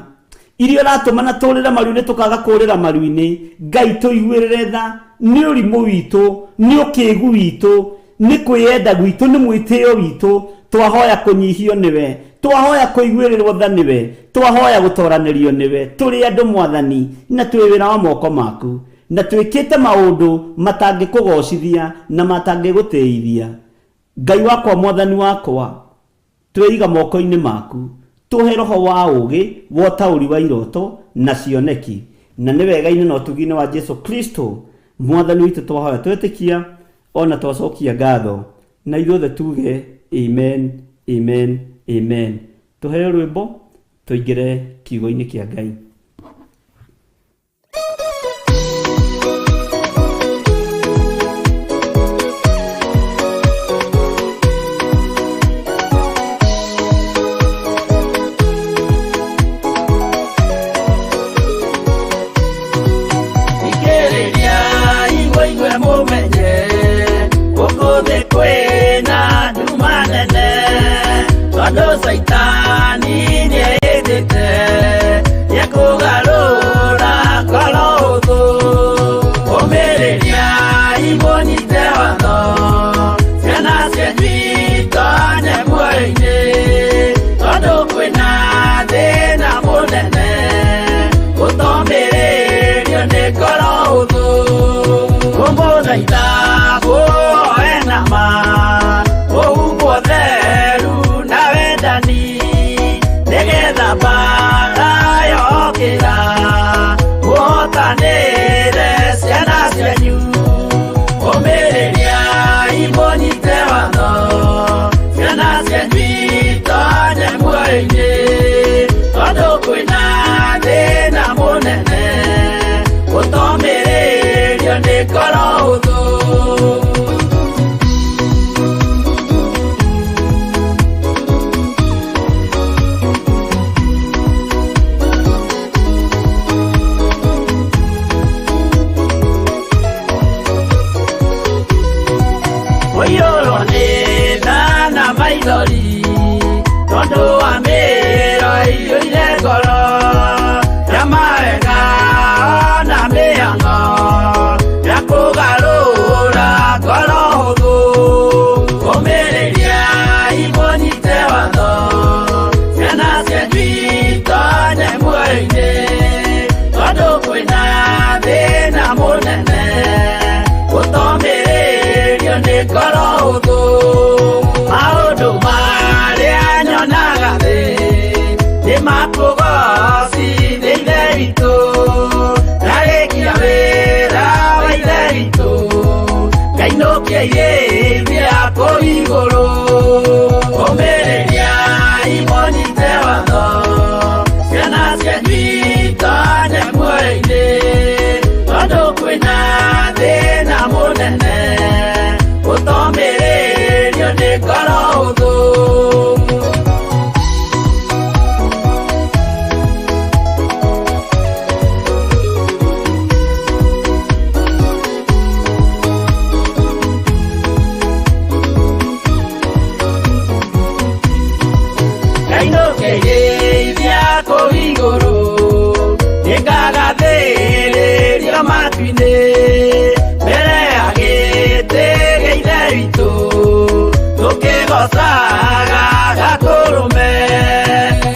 iria ũratũmana tũrĩre maru-inĩ tũkaga kũrĩra maru-inĩ, Ngai tũiguĩrĩre tha. Nĩ ũrimũ witũ, nĩ ũkĩgu witũ, nĩ kwĩyenda gwitũ, nĩ mwĩtĩo witũ, twahoya kũnyihio nĩwe, twahoya kũiguĩrĩrwo tha nĩwe, twahoya gũtoranĩrio nĩwe. Tũrĩ andũ Mwathani, na twĩ wĩra wa moko maku, na twĩkĩte maũndũ matangĩkũgocithia na matangĩgũtĩithia. Ngai wakwa, Mwathani wakwa, twĩiga moko-inĩ maku, tũhe roho wa ũũgĩ wa ũtaũri wa iroto na cioneki, na nĩ wega-inĩ na ũtugi-inĩ wa Jesu Kristo Mwathani witũ twahoya twetĩkia ona twacokia ngatho, na ithuothe tuge amen, amen, amen. Tũheo rwĩmbo tũingĩre kiugo-inĩ kĩa Ngai. Thikĩrĩria igwe igwe mũmenye gũkũ thĩ kwĩna nduma nene, tondũ Caitani nĩehĩtĩte nĩekũgarũra ngoro ũthũ. Ũmĩrĩria imũnyite watho, ciana cianyu itonye muoyo-inĩ, tondũ kwĩna thĩna mũnene gũtomĩrĩrio nĩ ngoro ũthũ. Kũmũthaitha mũhoe na ma, mũhumbwo theru na wendani, nĩgetha mbaara yokĩra mũhotanĩre ciana cianyu. Ũmĩrĩria imũnyite watho, ciana cianyu itonye muoyo-inĩ, tondũ kwĩna thĩna mũnene gũtomĩrĩrio nĩ ngoro ũthũ. ngoro hũthũ. Maũndũ marĩa nyonaga thĩ nĩ makũgocithia Ithe witũ. Ndarĩkia wĩra wa Ithe witũ, ngainũkia irĩithia kũu igũrũ. Ũmĩrĩriai mũnyite watho, ciana cianyu itonye muoyo-inĩ, tondũ kwĩna thĩna mũnene ũtomĩrĩrio nĩ ngoro hũthũ. Ngainũkĩrĩithia kũu igũrũ, nĩngagathĩrĩrio matu-inĩ, mbere ya gĩtĩ gĩa Ithe witũ, tũkĩgoocaga Gatũrũme.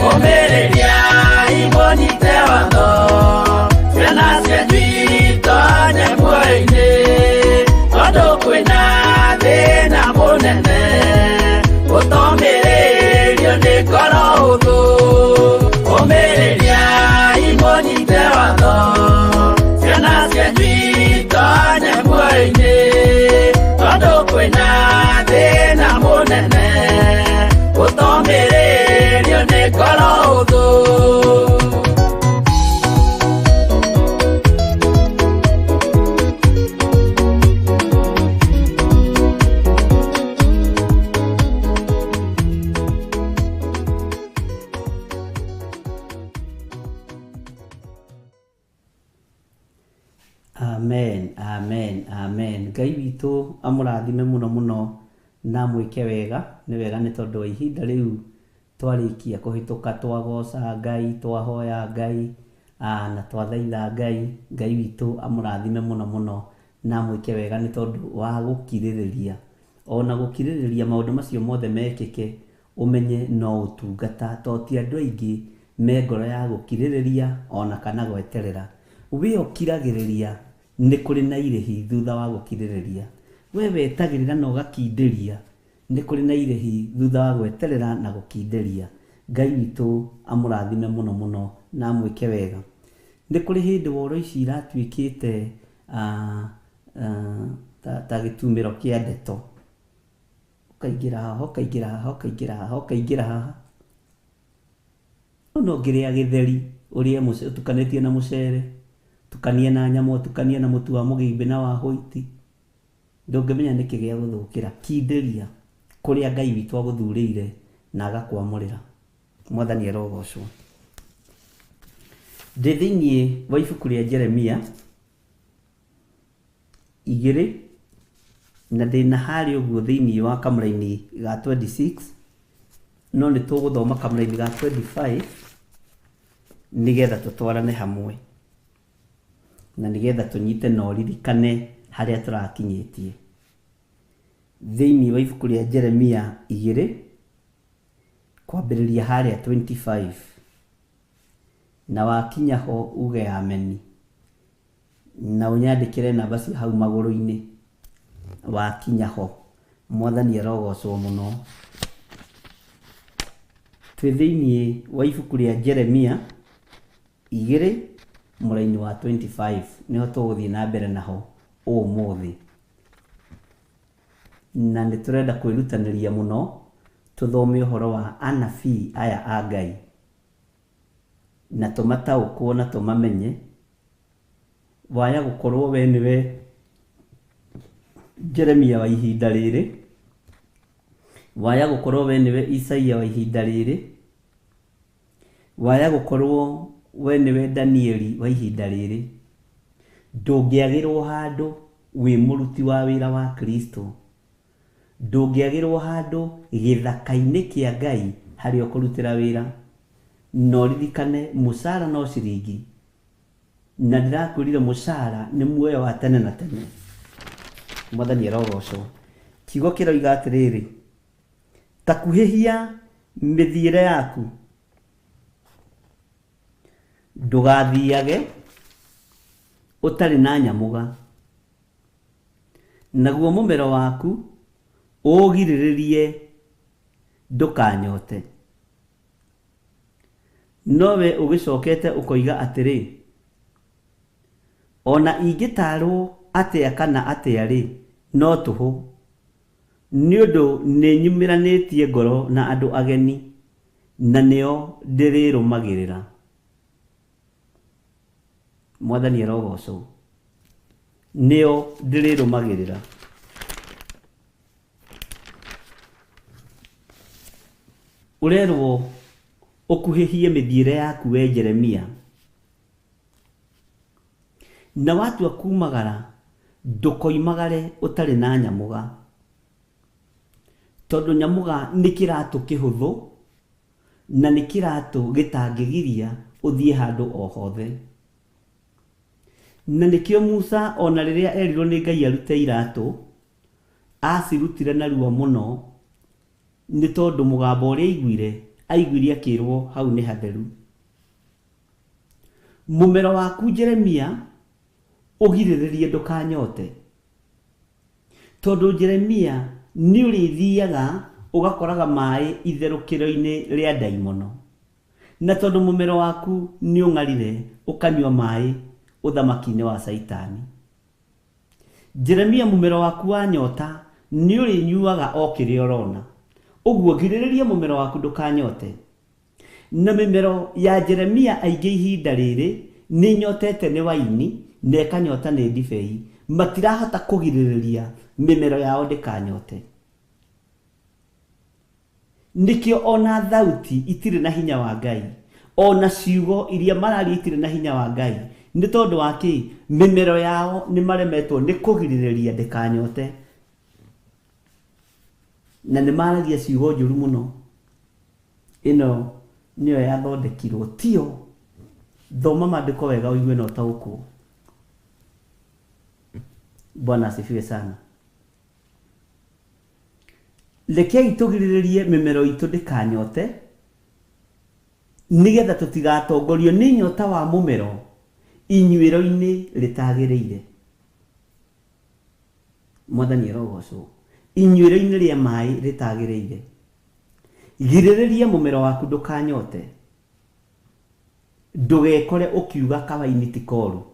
Ũmĩrĩriai mũnyite watho, ciana cianyu itonye muoyo-inĩ, tondũ kwĩna thĩna mũnene ũtomĩrĩrio nĩ ngoro hũthũ. Ũmĩrĩriai mũnyite watho, ciana cianyu itonye muoyo-inĩ, tondũ kwĩna thĩna mũnene ũtomĩrĩrio nĩ ngoro hũthũ. Amen, amen, amen. Ngai witũ amũrathime mũno mũno na amwĩke wega. Nĩ wega nĩ tondũ wa ihinda rĩu twarĩkia kũhĩtũka, twagoca Ngai, twahoya Ngai, na twathaitha Ngai. Ngai witũ amũrathime mũno mũno na amwĩke wega nĩ tondũ wa gũkirĩrĩria. Ona gũkirĩrĩria maũndũ macio mothe mekĩke, ũmenye no ũtungata, to ti andũ aingĩ me ngoro ya gũkirĩrĩria ona kana gweterera. We ũkiragĩrĩria nĩ kũrĩ na irĩhi thutha wa gũkirĩrĩria. We wetagĩrĩra na ũgakindĩria, nĩ kũrĩ na irĩhi thutha wa gweterera na gũkindĩria. Ngai witũ amũrathime mũno mũno na amwĩke wega. Nĩ kũrĩ hĩndĩ woro ici iratuĩkĩte ta gĩtumĩro kĩa ndeto. Ũkaingĩra haha, ũkaingĩra haha, ũkaingĩra haha, ũkaingĩra haha. No ũngĩrĩa gĩtheri, ũrĩe ũtukanĩtie na mũcere, ũtukanie na nyama, ũtukanie na mũtu wa mũgĩmbĩ na wa hwaiti, ndũngĩmenya nĩkĩ gĩa gũthũkĩra. Kindĩria kũrĩa Ngai witũ agũthurĩire na agakwamũrĩra. Mwathani arogocwo. Ndĩ thĩinĩ wa ibuku rĩa Jeremia 2, na ndĩna harĩa ũguo thĩinĩ wa kamũraini ga 26, no nĩ tũgũthoma kamũraini ga 25 nĩgetha tũtwarane hamwe na nĩgetha tũnyite na ũririkane harĩa tũrakinyĩtie. Thĩinĩ wa ibuku rĩa Jeremia 2 kwambĩrĩria harĩa 25, na wakinya ho uge ameni na ũnyandĩkĩre namba cia hau magũrũ-inĩ wakinya ho. Mwathani arogocwo mũno. Twĩ thĩinĩ wa ibuku rĩa Jeremia 2 mũraini wa 25, nĩho tũgũthiĩ na mbere naho ũmũthĩ. Na nĩ tũrenda kwĩrutanĩria mũno tũthome ũhoro wa anabii aya a Ngai na tũmataũkwo na tũmamenye. Waya gũkorwo we nĩwe Jeremia wa ihinda rĩrĩ, waya gũkorwo we nĩwe Isaia wa ihinda rĩrĩ, waya gũkorwo we nĩwe Danieli wa ihinda rĩrĩ, ndũngĩagĩrwo handũ wĩ mũruti wa wĩra wa Kristo, ndũngĩagĩrwo handũ gĩthaka-inĩ kĩa Ngai harĩa ũkũrutĩra wĩra. Na ũririkane mũcara no ciringi, na ndĩrakwĩrire mũcara nĩ muoyo wa tene na tene. Mwathani arogocwo. Kiugo kĩroiga atĩrĩrĩ, ta kuhĩhia mĩthiĩre yaku, ndũgathiage ũtarĩ na nyamũga, naguo mũmero waku Ũũgirĩrĩrie ndũkanyote. No we ũgĩcokete ũkoiga atĩrĩ, O na ingĩtaarwo atĩa kana atĩa-rĩ, no tũhũ, nĩ ũndũ nĩnyumĩranĩtie ngoro na andũ ageni, na nĩo ndĩrĩrũmagĩrĩra. Mwathani arogocwo. Nĩo ndĩrĩrũmagĩrĩra. Ũrerwo ũkuhĩhie mĩthiĩre yaku we Jeremia, na watua kumagara ndũkoimagare ũtarĩ na nyamũga, tondũ nyamũga nĩ kĩratũ kĩhũthũ na nĩ kĩratũ gĩtangĩgiria ũthiĩ handũ o hothe. Na nĩkĩo Musa o na rĩrĩa erirwo nĩ Ngai arute iratũ, acirutire narua mũno nĩ tondũ mũgambo ũrĩa aiguire, aiguire akĩrwo hau nĩ hatheru. Mũmero waku Jeremia ũgirĩrĩrie ndũkanyote. Tondũ Jeremia nĩ ũrĩthiaga ũgakoraga maĩ itherũkĩro-inĩ rĩa ndaimono. Na tondũ mũmero waku nĩ ũng'arire ũkanyua maĩ ũthamaki-inĩ wa Caitani. Jeremia mũmero waku wa nyota nĩ ũrĩnyuaga o kĩrĩa ũrona. Ũguo girĩrĩria mũmero waku ndũkanyote. Na mĩmero ya Jeremia aingĩ ihinda rĩrĩ nĩnyotete nĩ waini na ĩkanyota nĩ ndibei, matirahota kũgirĩrĩria mĩmero yao ndĩkanyote. Nĩkĩo o na thauti itirĩ na hinya wa Ngai, o na ciugo iria mararia itirĩ na hinya wa Ngai. Nĩ tondũ wa kĩ? Mĩmero yao nĩ maremetwo nĩ kũgirĩrĩria ndĩkanyote. Na nĩ maragia ciugo njũru mũno. Ĩno nĩyo yathondekirwo, tiyo. Thoma maandĩko wega ũigue na ũtaũkwo. Bwana asifiwe sana. Rekei tũgirĩrĩrie mĩmero itũ ndĩkanyote, nĩgetha tũtigatongorio nĩ nyota wa mũmero inyuĩro-inĩ rĩtagĩrĩire. Mwathani arogocwo. Inyuĩro-inĩ rĩa maĩ rĩtagĩrĩire. Girĩrĩria mũmero waku ndũkanyote. Ndũgekore ũkiuga kawaini ti koru.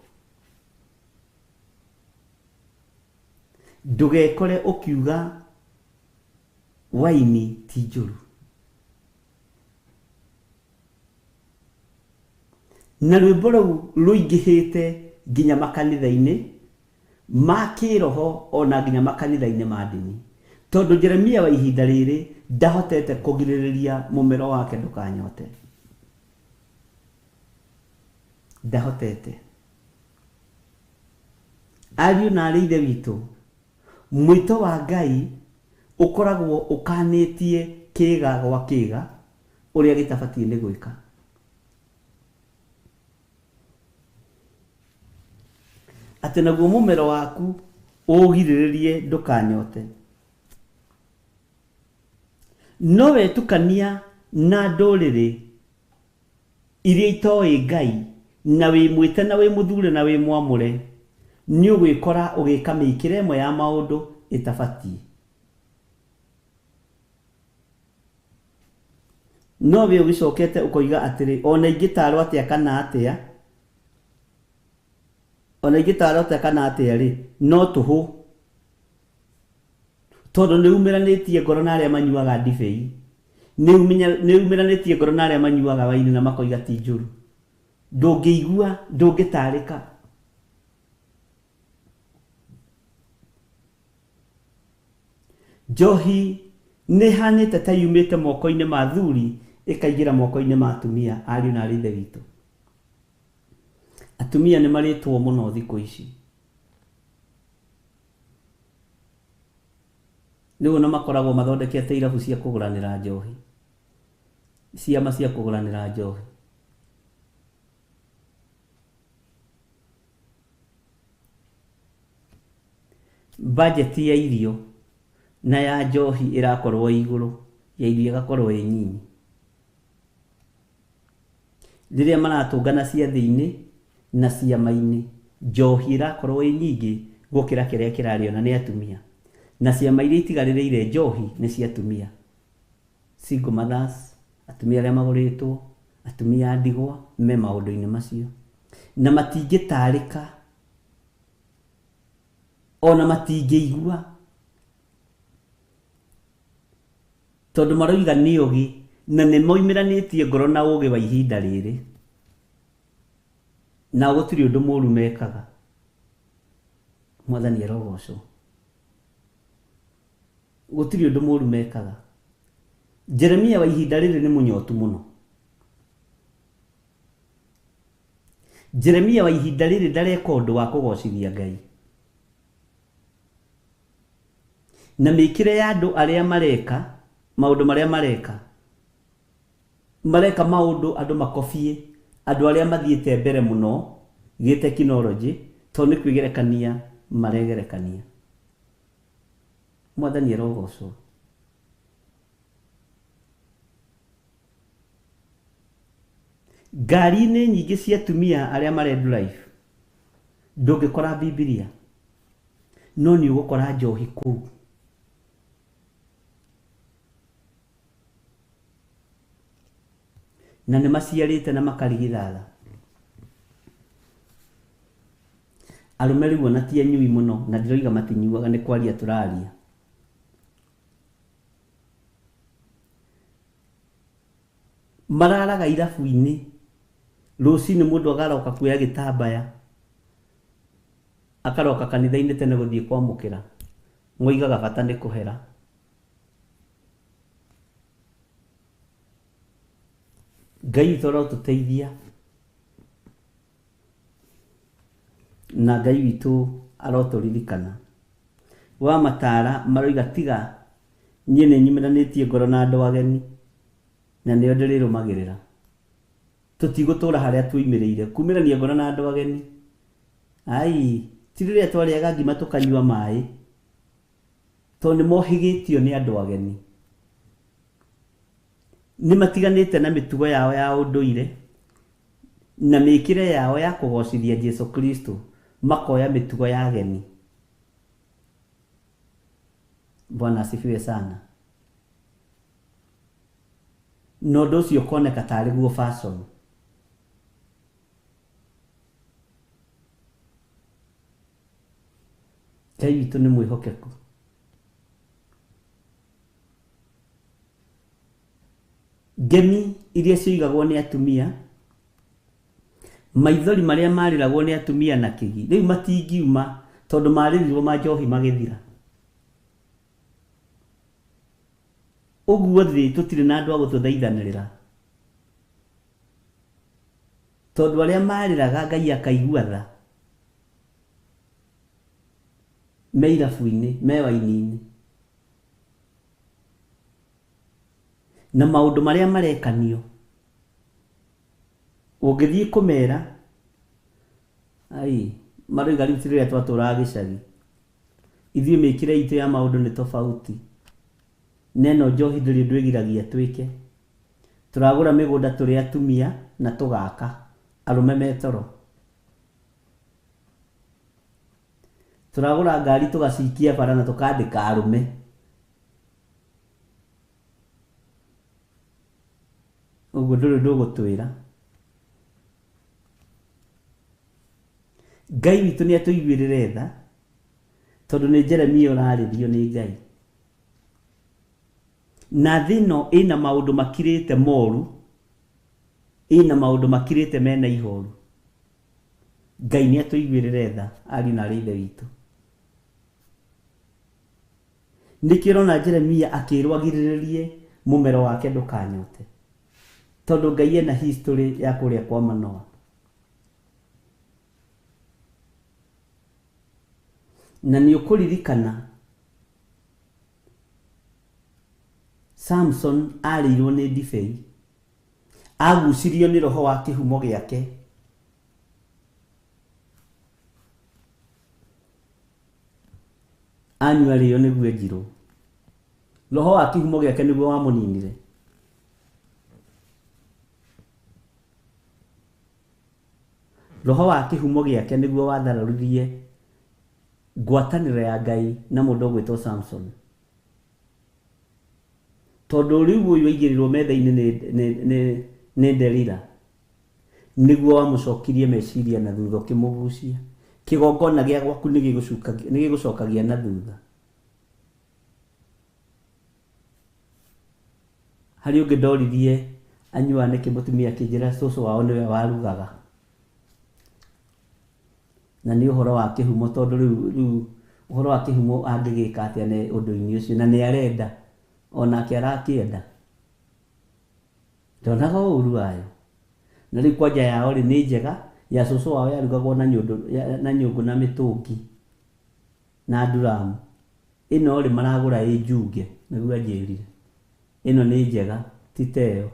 Ndũgekore ũkiuga waini ti njũru. Na rwĩmbo rũu rũingĩhĩte nginya makanitha-inĩ ma kĩroho ona nginya makanitha-inĩ ma ndini. Tondũ Jeremia wa ihinda rĩrĩ ndahotete kũgirĩrĩria mũmero wake ndũkanyote. Ndahotete. Ariũ na aarĩ a Ithe witũ, mwĩto wa Ngai ũkoragwo ũkanĩtie kĩĩga gwa kĩĩga ũrĩa gĩtabatiĩ nĩ gwĩka. Atĩ naguo mũmero waku ũũgirĩrĩrie ndũkanyote. No wetukania na ndũrĩrĩ iria itoĩ Ngai, na wĩ mwĩte na wĩ mũthure na wĩ mwamũre, nĩ ũgwĩkora ũgĩka mĩkĩre ĩmwe ya maũndũ ĩtabatiĩ. No we ũgĩcokete ũkoiga atĩrĩ, o na ingĩtaarwo atĩa kana atĩa, o na ingĩtaarwo atĩa kana atĩa-rĩ, no tũhũ, tondũ nĩumĩranĩtie ngoro na arĩa manyuaga ndibei, nĩumĩranĩtie ngoro na arĩa manyuaga waini na makoiga ti njũru. Ndũngĩigua, ndũngĩtaarĩka. Njohi nĩ ĩhanĩte ta yumĩte moko-inĩ ma athuri ĩkaingĩra moko-inĩ ma atumia, ariũ na aarĩ a Ithe witũ. Atumia nĩ marĩtwo mũno thikũ ici. Rĩu ona makoragwo mathondekete irabu cia kũgũranĩra njohi, ciama cia kũgũranĩra njohi. Bajeti ya irio na ya njohi ĩrakorwo ĩ igũrũ, ya irio ĩgakorwo ĩ nyinyi. Rĩrĩa maratũngana ciathĩ-inĩ na ciama-inĩ, njohi ĩrakorwo ĩ nyingĩ gũkĩra kĩrĩa kĩrarĩo na nĩ atumia. Na ciama iria itigarĩrĩire njohi nĩ cia atumia, single mothers, atumia arĩa magũrĩtwo, atumia a ndigwa me maũndũ-inĩ macio, na matingĩtarĩka ona matingĩigua, tondũ maroiga nĩ ũgĩ na nĩ moimĩranĩtie ngoro na ũgĩ wa ihinda rĩrĩ, na gũtirĩ ũndũ mũru mekaga. Mwathani arogocwo. Gũtirĩ ũndũ mũru mekaga. Jeremia wa ihinda rĩrĩ nĩ mũnyotu mũno. Jeremia wa ihinda rĩrĩ ndareka ũndũ wa kũgocithia Ngai. Na mĩkĩre ya andũ arĩa mareka maũndũ marĩa mareka, mareka maũndũ andũ makobie, andũ arĩa mathiĩte mbere mũno gĩ-tekinoronjĩ, tondũ nĩ kwĩgerekania maregerekania. Mwathani arogocwo. Ngari-inĩ nyingĩ cia atumia arĩa mare drive ndũngĩkora Bibilia, no nĩ ũgũkora njohi kũu. Na nĩ maciarĩte na makarigithatha. Arũme rĩu ona ti anyui mũno, na ndiroiga matinyuaga, nĩ kwaria tũraria. Mararaga irabu-inĩ, rũcinĩ mũndũ agaroka kuoya gĩtambaya, akaroka kanitha-inĩ tene gũthiĩ kwamũkĩra, moigaga bata nĩ kũhera. Ngai witũ arotũteithia, na Ngai witũ arotũririkana. Wa matara maroiga tiga niĩ nĩ nyumĩranĩtie ngoro na andũ ageni, na nĩo ndĩrĩrũmagĩrĩra. Tũtigũtũra harĩa tuoimĩrĩire, kumĩrania ngoro na andũ ageni. Ai, ti rĩrĩa twarĩaga ngima tũkanyua maĩ, tondũ nĩ mohĩgĩtio nĩ andũ ageni. Nĩ matiganĩte na mĩtugo yao ya ũndũire na mĩkĩre yao ya kũgocithia Jesu Kristo, makoya mĩtugo ya ageni. Bwana asifiwe sana. Na ũndũ ũcio ũkoneka tarĩ guo fashion. Ngai witũ nĩ mwĩhokeku. Ngemi iria cioigagwo nĩ atumia, maithori marĩa marĩragwo nĩ atumia na kĩgi, rĩu matingiuma tondũ marĩrirwo ma njohi magĩthira. Ũguo thĩ tũtirĩ na andũ a gũtũthaithanĩrĩra, tondũ arĩa marĩraga Ngai akaigua tha me irabu-inĩ, me waini-inĩ. Na maũndũ marĩa marekanio ũngĩthiĩ kũmera, ai, maroiga rĩu ti rĩrĩa twatũraga gĩcagi, ithuĩ mĩkĩre itũ ya maũndũ nĩ tofauti, na ĩno njohi ndĩrĩ ũndũ ĩgiragia twĩke. Tũragũra mĩgũnda tũrĩ atumia na tũgaka, arũme metoro. Tũragũra ngari tũgacikia bara na tũkandĩka arũme. Ũguo ndũrĩ ũndũ ũgũtwĩra. Ngai witũ nĩ atũiguĩrĩre tha, tondũ nĩ Jeremia ũrarĩrio nĩ Ngai. Na thĩ ĩno ĩna maũndũ makirĩte moru, ĩna maũndũ makirĩte mena ihoru. Ngai nĩ atũiguĩrĩre tha, ariũ na arĩ ithe witũ. Nĩkĩo ũrona Jeremia akĩrwo agirĩrĩrie mũmero wake ndũkanyote, tondũ Ngai ena history ya kũrĩa kwa Manoa. Na nĩ ũkũririkana Samson arĩirwo nĩ ndibei, agucirio nĩ roho wa kĩhumo gĩake. Anyua rĩo nĩguo enjirwo. Roho wa kĩhumo gĩake nĩguo wamũninire. Roho wa kĩhumo gĩake nĩguo wathararirie Ngwatanĩro ya Ngai na mũndũ ũgwĩtwo Samson. Tondũ rĩu ũyũ aigĩrĩrwo metha-inĩ nĩ Delila nĩguo wamũcokirie meciria na thutha ũkĩmũgucia. Kĩgongona gĩa gwaku nĩgĩgũcokagia na thutha. Harĩ ũngĩ ndoririe anyua nĩkĩ mũtumia akĩnjĩra cũcũ wao nĩwe warugaga. Na nĩ ũhoro wa kĩhumo tondũ rĩu ũhoro wa kĩhumo angĩgĩka atĩa nĩ ũndũ-inĩ ũcio na nĩ arenda onake arakĩenda. Ndonaga ũru wayo. Na rĩu kwanja yao rĩ nĩ njega ya cũcũ wao yarugagwo na nyũngũ na mĩtũngi na nduramu. Ĩno rĩ maragũra ĩ njunge nĩguo anjĩrire. Ĩno nĩ njega ti ta ĩyo.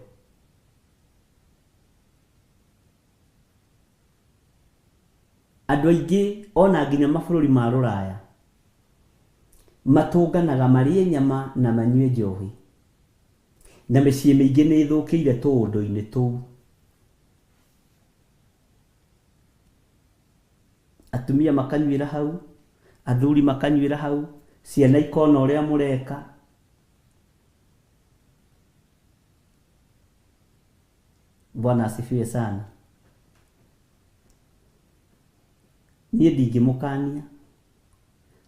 Andũ aingĩ ona nginya mabũrũri ma rũraya matũnganaga marĩe nyama na manyue njohi. Na mĩciĩ mĩingĩ nĩ ĩthũkĩire tũũndũ-inĩ tũu. Atumia makanyuĩra hau, athuri makanyuĩra hau, ciana ikona ũrĩa mũreka. Bwana asifiwe sana. Niĩ ndingĩmũkania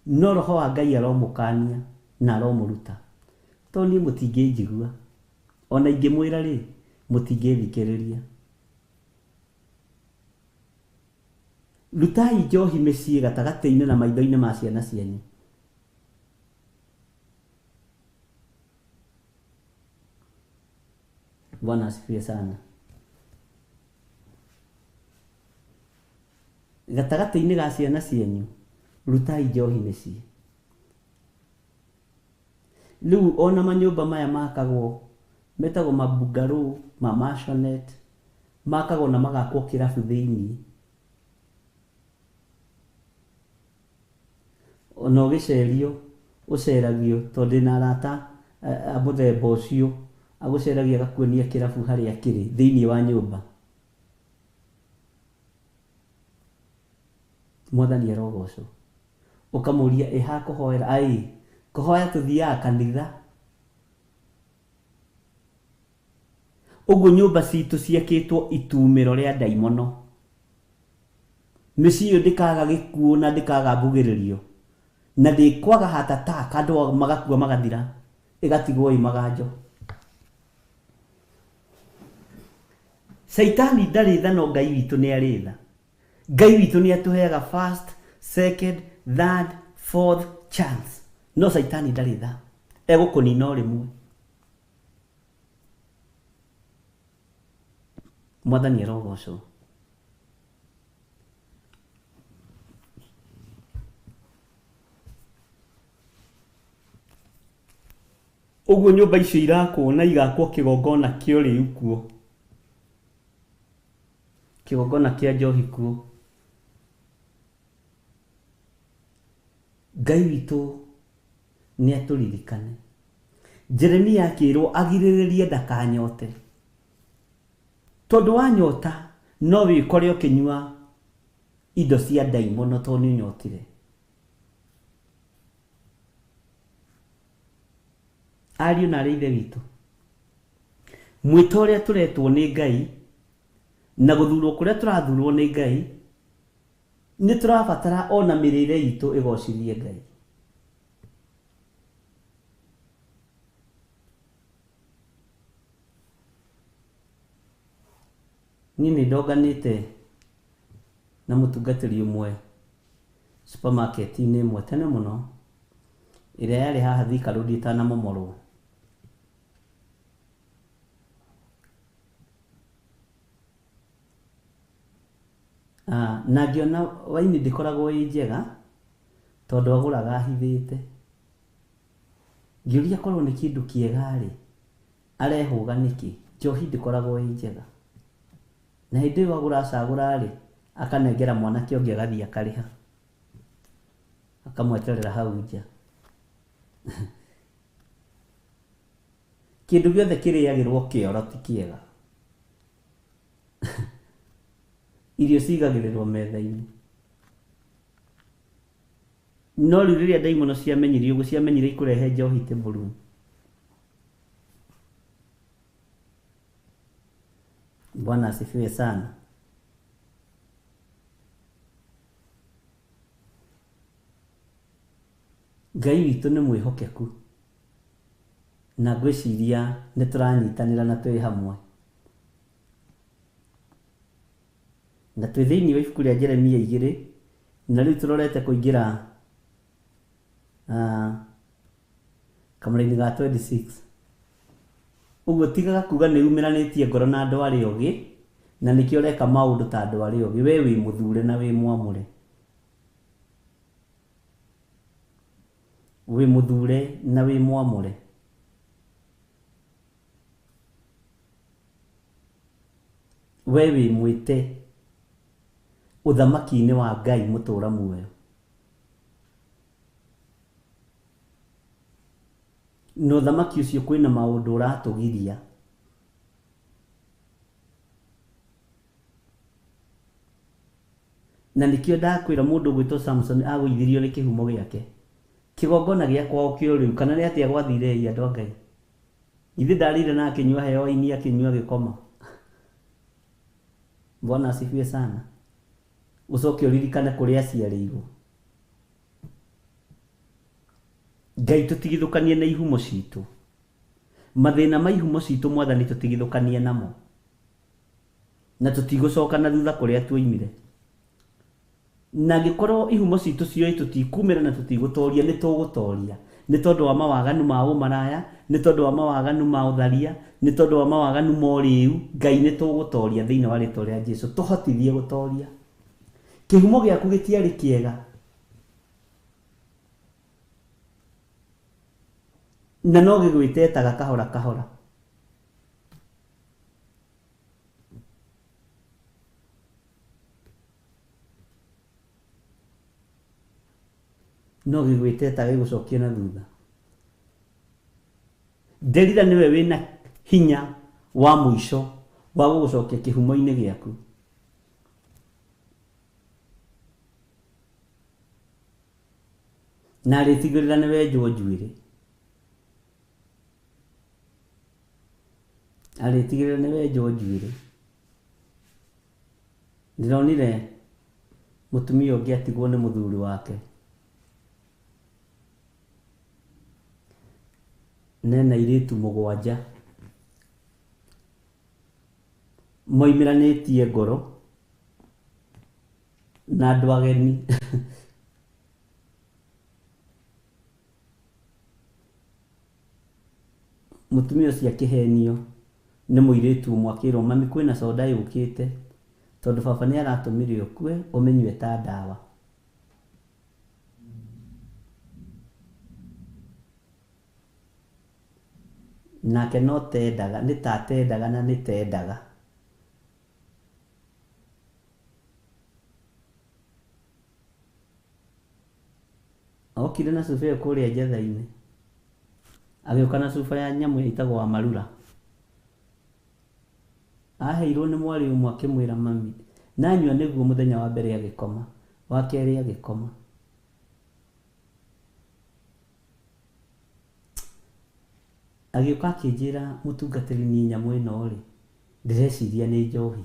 no roho wa Ngai aromũkania na aromũruta. Tondũ niĩ mũtingĩnjigua ona ingĩmwĩra rĩ mũtingĩthikĩrĩria. Rutai njohi mĩciĩ gatagatĩ-inĩ na maitho-inĩ ma ciana cianyu. Bwana asifiwe sana. Gatagatĩ-inĩ ga ciana cianyu rutai njohi mĩciĩ. Rĩu ona manyũmba maya makagwo metagwo mabungarũ, ma maisonette, makagwo na magakwo kĩrabu thĩinĩ. Ona ũgĩcerio ũceragio tondũ ndĩna arata a mũthemba ũcio agũceragia agakuonia kĩrabu harĩa kĩrĩ thĩinĩ wa nyũmba. Mwathani arogocwo. Ũkamũria ĩ ha kũhoera? Ai, kũhoya tũthiaga kanitha. Ũguo nyũmba citũ ciakĩtwo itumĩro rĩa ndaimono. Mĩciĩ ĩyo ndĩkaga gĩkuũ na ndĩkaga mbugĩrĩrio. Na ndĩkwaga heart attack andũ magakua magathira ĩgatigwo ĩ maganjo. Caitani ndarĩ tha no Ngai witũ nĩ arĩ tha. Ngai witũ nĩ atũheaga first, second, third, fourth chance. No caitani ndarĩ tha. Egũkũnina o rĩmwe. Mwathani arogocwo. Ũguo nyũmba icio irakwo na igakwo kĩgongona kĩa ũrĩu kuo. Kĩgongona kĩa njohi kuo. Ngai witũ nĩ atũririkane. Jeremia akĩrwo agirĩrĩrie ndakanyote. Tondũ wanyota no wĩkore ũkĩnyua indo cia ndaimono tondũ nĩ ũnyotire. Ariũ na arĩ ithe witũ, mwĩto ũrĩa tũretwo nĩ Ngai na gũthurwo kũrĩa tũrathurwo nĩ Ngai nĩ tũrabatara ona mĩrĩre itũ ĩgocithie Ngai. Niĩ nĩ ndonganĩte na mũtungatĩri ũmwe supermarket-inĩ ĩmwe tene mũno ĩrĩa yarĩ haha Thika Road ĩtanamomorwo. Na ngĩona waini ndĩkoragwo ĩ njega tondũ agũraga ahithĩte. Ngĩũria korwo nĩ kĩndũ kĩega rĩ arehũga nĩkĩ? Njohi ndĩkoragwo ĩ njega. Na hĩndĩ ĩyo agũra acagũra rĩ akanengera mwanake ũngĩ agathiĩ akarĩha. Akamweterera hau nja. Kĩndũ gĩothe kĩrĩagĩrwo kĩoro ti kĩega. Irio cigagĩrĩrwo metha-inĩ. No rĩu rĩrĩa ndaimono ciamenyire ũguo, ciamenyire ikũrehe njohi table room. Bwana asifiwe sana. Ngai witũ nĩ mwĩhokeku na ngwĩciria nĩ tũranyitanĩra na twĩ hamwe. Na twĩ thĩinĩ wa ibuku rĩa Jeremia 2 na rĩu tũrorete kũingĩra kamũraini ga 26. Ũguo tigaga kuga nĩ umĩranĩtie ngoro na andũ arĩa ogĩ na nĩkĩo ũreka maũndũ ta andũ arĩa ogĩ. We wĩ mũthure na wĩ mwamũre. Wĩ mũthure na wĩ mwamũre. We wĩ mwĩte ũthamaki-inĩ wa Ngai mũtũra muoyo. Na ũthamaki ũcio kwĩna maũndũ ũratũgiria. Na nĩkĩo ndakwĩra mũndũ ũgwĩtwo Samson agũithirio nĩ kĩhumo gĩake. Kĩgongona gĩa kwao kĩo rĩu kana nĩ atĩa gwathire ĩ andũ a Ngai. Ithe ndarĩire na akĩnyua heo ini akĩnyua gĩkoma. Bwana asifiwe sana. Ũcoke ũririkane kũrĩa aciarĩirwo. Ngai tũtigithũkanie na ihumo citũ. Mathĩna ma ihumo citũ Mwathani tũtigithũkanie namo. Na tũtigũcoka na thutha kũrĩa tuoimire. Na angĩkorwo ihumo citũ cioĩ tũtikumĩra na tũtigũtoria, nĩ tũgũtoria. Nĩ tondũ wa mawaganu ma ũmaraya, nĩ tondũ wa mawaganu ma ũtharia, nĩ tondũ wa mawaganu ma ũrĩu, Ngai nĩ tũgũtoria thĩinĩ wa rĩtwa rĩa Jesũ. Tũhotithie gũtoria. Kĩhumo gĩaku gĩtiarĩ kĩega. Na no gĩgwĩtetaga kahora kahora. No gĩgwĩtetaga gĩgũcokia na thutha. Nderira nĩwe wĩna hinya wa mũico wa gũgũcokia kĩhumo-inĩ gĩaku. Na arĩtigĩrĩra nĩ wenjwo njuĩrĩ. Arĩtigĩrĩra nĩ wenjwo njuĩrĩ. Ndĩronire mũtumia ũngĩ atigwo nĩ mũthuri wake. Nena airĩtu 7 moimĩranĩtie ngoro na andũ ageni. Mũtumia ũcio akĩhenio nĩ mũirĩtu ũmwe akĩrwo mami kwĩna soda yũkĩte tondũ baba nĩ aratũmire ũkue ũmĩnyue ta ndawa. Nake no tendaga, nĩ ta atendaga na nĩ tendaga. Okire na cuba ĩyo kũrĩa njetha-inĩ. Agĩũka na cuba ya nyamũ ĩtagwo amarura. Aheirwo nĩ mwarĩ ũmwe akĩmwĩra mami, nanyua nĩguo mũthenya wa mbere agĩkoma, wa kerĩ agĩkoma. Agĩũka akĩnjĩra mũtungatĩri niĩ nyamũ ĩno rĩ, ndĩreciria nĩ njohi.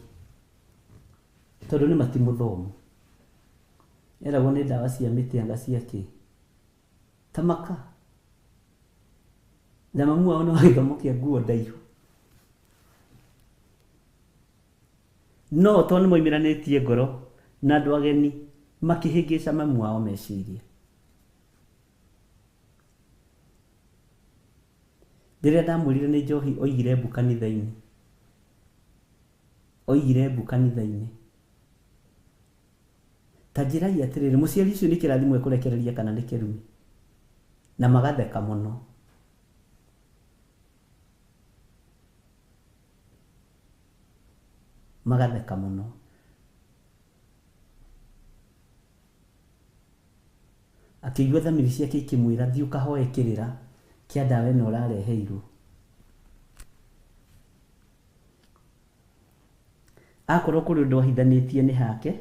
Tondũ nĩ mati mũthomu. Eragwo nĩ ndawa cia mĩtĩ anga cia kĩ. Tamaka. Na mamu wao nĩ wa gĩthomo kĩa nguo ndaihu. No tondũ nĩ moimĩranĩtie ngoro na andũ ageni makĩhĩngĩca mamu wao meciria. Rĩrĩa ndamwĩrire nĩ njohi oigire mbu kanitha-inĩ. Oigire mbu kanitha-inĩ. Ta njĩrai atĩrĩrĩ, mũciari ũcio nĩ kĩrathimo ekũrekereria kana nĩ kĩrumi? Na magatheka mũno. Magatheka mũno. Akĩigua thamiri ciake ikĩmwĩra thiĩ ũkahoe kĩrĩra kĩa ndawa ĩno ũrareheirwo. Akorwo kũrĩ ũndũ ahithanĩtie nĩ hake,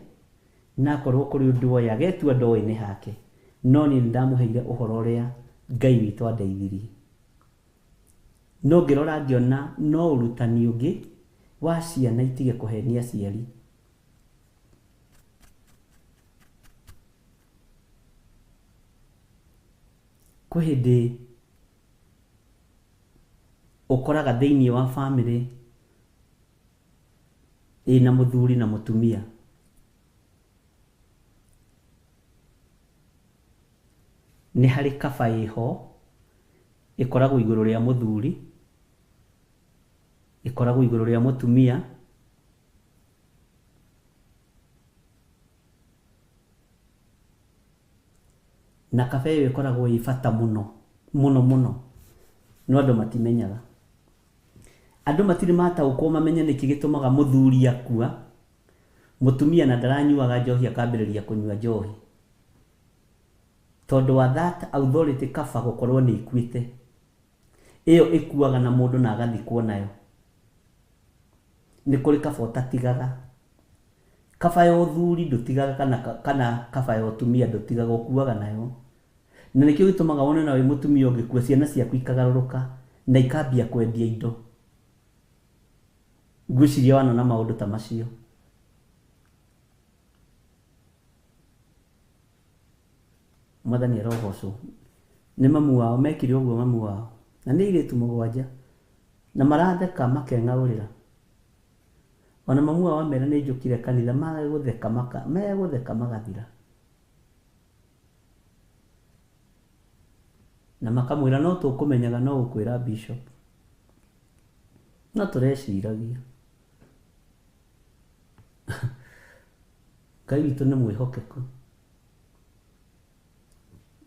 na akorwo kũrĩ ũndũ oĩ agetua ndoĩ nĩ hake. No niĩ nĩ ndamũheire ũhoro ũrĩa Ngai witũ andeithirie. No ngĩrora ngĩona no ũrutani ũngĩ wa ciana itige kũhenia aciari. Kwĩ hĩndĩ ũkoraga thĩinĩ wa bamĩrĩ ĩna mũthuri na mũtumia, nĩ harĩ kaba ĩho ĩkoragwo igũrũ rĩa mũthuri, ĩkoragwo igũrũ rĩa mũtumia, na kaba ĩyo ĩkoragwo ĩ bata mũno mũno mũno, no andũ matimenyaga. Andũ matirĩ mataũkwo mamenye nĩkĩ gĩtũmaga mũthuri akua, mũtumia na ndaranyuaga njohi akambĩrĩria kũnyua njohi. Tondũ wa that authority kaba gũkorwo nĩ ĩkuĩte. Ĩyo ĩkuaga na mũndũ na agathikwo nayo. Nĩ kũrĩ kaba ũtatigaga. Kaba ya ũthuri ndũtigaga kana kana kaba ya ũtumia ndũtigaga ũkuaga nayo. Na nĩkĩo gĩtũmaga wone ona wĩ mũtumia ũngĩkua ciana ciaku ikagarũrũka na ikambia kwendia indo. Ngwĩciria wanona maũndũ ta macio. Mwathani arogocwo. Nĩ mamu wao mekire ũguo mamu wao. Na nĩ airĩtu mũgwanja. Na maratheka makeng'aũrĩra. Ona mamu wao amera nĩ njũkire kanitha megũtheka maka megũtheka magathira. Na makamwĩra no tũkũmenyaga no gũkwĩra bishop. No tũreciragia. Ngai witũ nĩ mwĩhokeku.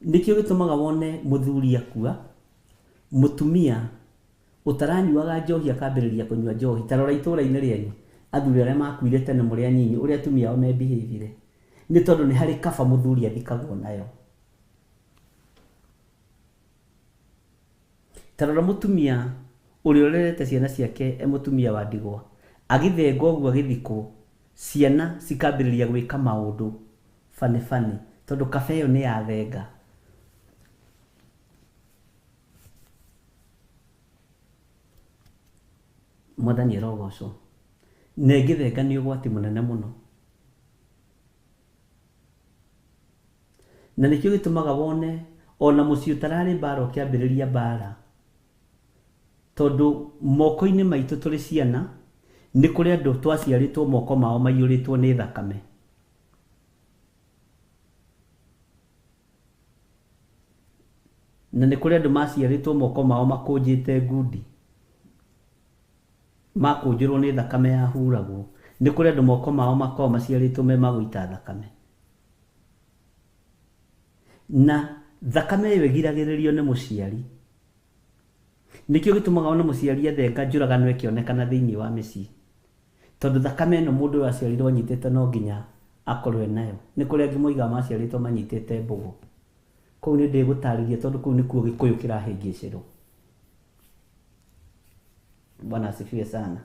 Nĩkĩo gĩtũmaga wone mũthuri akua, mũtumia ũtaranyuaga njohi akambĩrĩria kũnyua njohi. Ta rora itũra-inĩ rĩanyu, athuri arĩa makuire tene mũrĩ anyinyi, ũrĩa atumia ao me-behave-ire. Nĩ tondũ nĩ harĩ kaba mũthuri athikagwo nayo. Ta rora mũtumia ũrĩa ũrerete ciana ciake e mũtumia wa ndigwa, agĩthenga ũguo agĩthikwo, ciana cikambĩrĩria gwĩka maũndũ funny funny, tondũ kaba ĩyo nĩ yathenga. Mwathani arogocwo. Na ĩngĩthenga nĩ ũgwati mũnene mũno. Na nĩkĩo gĩtũmaga wone ona mũciĩ ũtararĩ mbara ũkĩambĩrĩria mbara. Tondũ moko-inĩ maitũ tũrĩ ciana, nĩ kũrĩ andũ twaciarĩtwo moko mao maiyũrĩtwo nĩ thakame. Na nĩ kũrĩ andũ maciarĩtwo moko mao makũnjĩte ngundi. Makũnjĩrwo nĩ thakame yahuragwo. Nĩ kũrĩ andũ moko mao makoragwo maciarĩtwo me ma gũita thakame. Na thakame ĩyo ĩgiragĩrĩrio nĩ mũciari. Nĩkĩo gĩtũmaga wone mũciari athenga njũragano ĩkĩonekana thĩinĩ wa mĩciĩ. Tondũ thakame ĩno mũndũ ũyũ aciarirwo anyitĩte no nginya akorwo enayo. Nĩ kũrĩ angĩ moigaga maciarĩtwo manyitĩte mbũgũ. Kũu nĩ ndĩgũtarĩria tondũ kũu nĩkuo gĩkũyũ kĩrahĩngĩcĩrwo. Bwana asifiwe sana.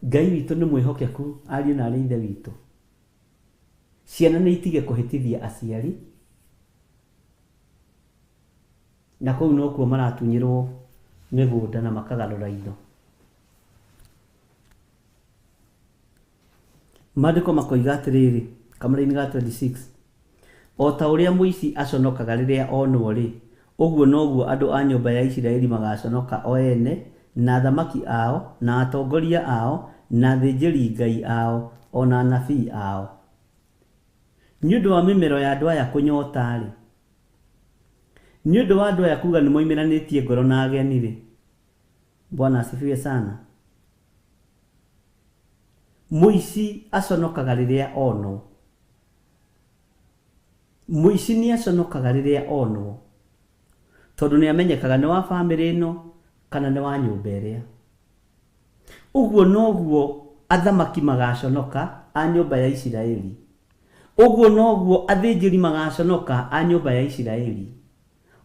Ngai witũ nĩ mwĩhokeku ariũ na arĩ ithe witũ. Ciana nĩ itige kũhĩtithia aciari na kũu nokuo maratunyĩrwo mĩgũnda na makagarũra indo. Maandĩko makoiga atĩrĩrĩ, kamũra-inĩ ga 26, o ta ũrĩa mũici aconokaga rĩrĩa onwo-rĩ, ũguo noguo andũ a nyũmba ya Isiraeli magaconoka o ene, na athamaki ao, na atongoria ao, na athĩnjĩri-Ngai ao, o na anabii ao. Nĩ ũndũ wa mĩmero ya andũ aya kũnyota-rĩ, nĩ ũndũ wa andũ aya kuuga nĩmoimĩranĩtie ngoro na ageni-rĩ, Bwana asifiwe sana. Mũici aconokaga rĩrĩa onwo. Mũici nĩ aconokaga rĩrĩa onwo, tondũ nĩ amenyekaga nĩ wa bamĩrĩ ĩno kana nĩ wa nyũmba ĩrĩa. Ũguo noguo athamaki magaconoka a nyũmba ya Isiraeli. Ũguo noguo athĩnjĩri magaconoka a nyũmba ya Isiraeli.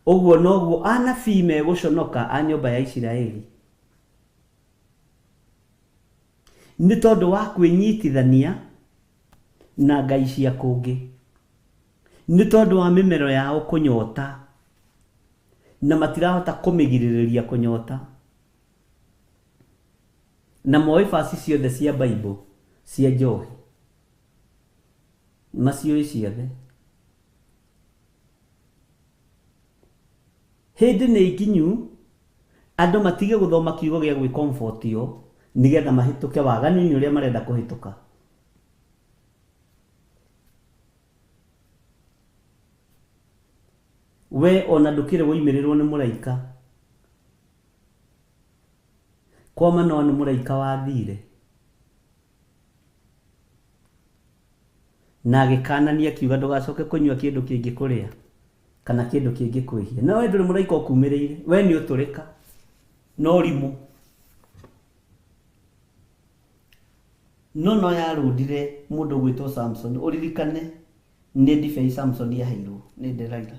Ũguo noguo anabii megũconoka a nyũmba ya Isiraeli. Nĩ tondũ wa kwĩnyitithania na ngai cia kũngĩ. Nĩ tondũ wa mĩmero yao kũnyota na matirahota kũmĩgirĩrĩria kũnyota. Na moĩ baci ciothe cia Bible cia njohi, maciũĩ ciothe. Hĩndĩ nĩ nginyu andũ matige gũthoma kiugo gĩa gwĩkomfotio nĩgetha mahĩtũke waganu-inĩ ũrĩa marenda kũhĩtũka. We ona ndũkĩrĩ woimĩrĩrwo nĩ mũraika. Kwa Manoa nĩ mũraika wathire na agĩkanania akiuga ndũgacoke kũnyua kĩndũ kĩngĩkũrĩa kana kĩndũ kĩngĩkwĩhia. No we ndũrĩ mũraika ũkumĩrĩire, we nĩ ũtũrĩka na ũrimũ. No no yarũndire mũndũ ũgwĩtwo Samson. Ũririkane nĩ ndibei Samson yaheirwo nĩ Delilah.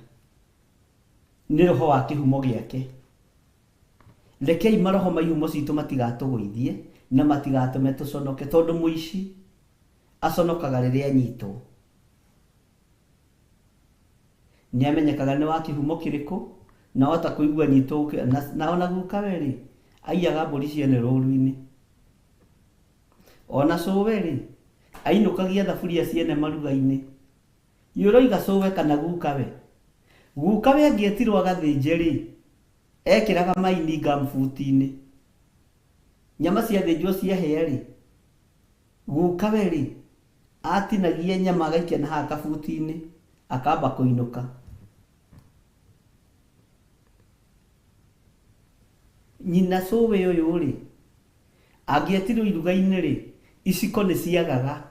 Nĩ roho wa kĩhumo gĩake. Rekei maroho ma ihumo citũ matigatũgũithie na matigatũme tũconoke, tondũ mũici aconokaga rĩrĩa anyitwo. Nĩ amenyekaga nĩ wa kĩhumo kĩrĩkũ, na wahota kũigua anyitwo na ona gukawe rĩ, aiyaga mbũri ciene rũru-inĩ. Ona cũwe rĩ, ainũkagia thaburia ciene maruga-inĩ. Ĩ ũroiga cũwe kana gukawe? Gukawe angĩetirwo agathĩnje rĩ, ekĩraga maini ngambuti-inĩ. Nyama ciathĩnjwo ciahĩa rĩ, gukawe rĩ, atinagia nyama agaikia na haha kabuti-inĩ, akamba kũinũka. Nyina cũwe ũyũ rĩ, angĩetirwo iruga-inĩ rĩ, iciko nĩ ciagaga.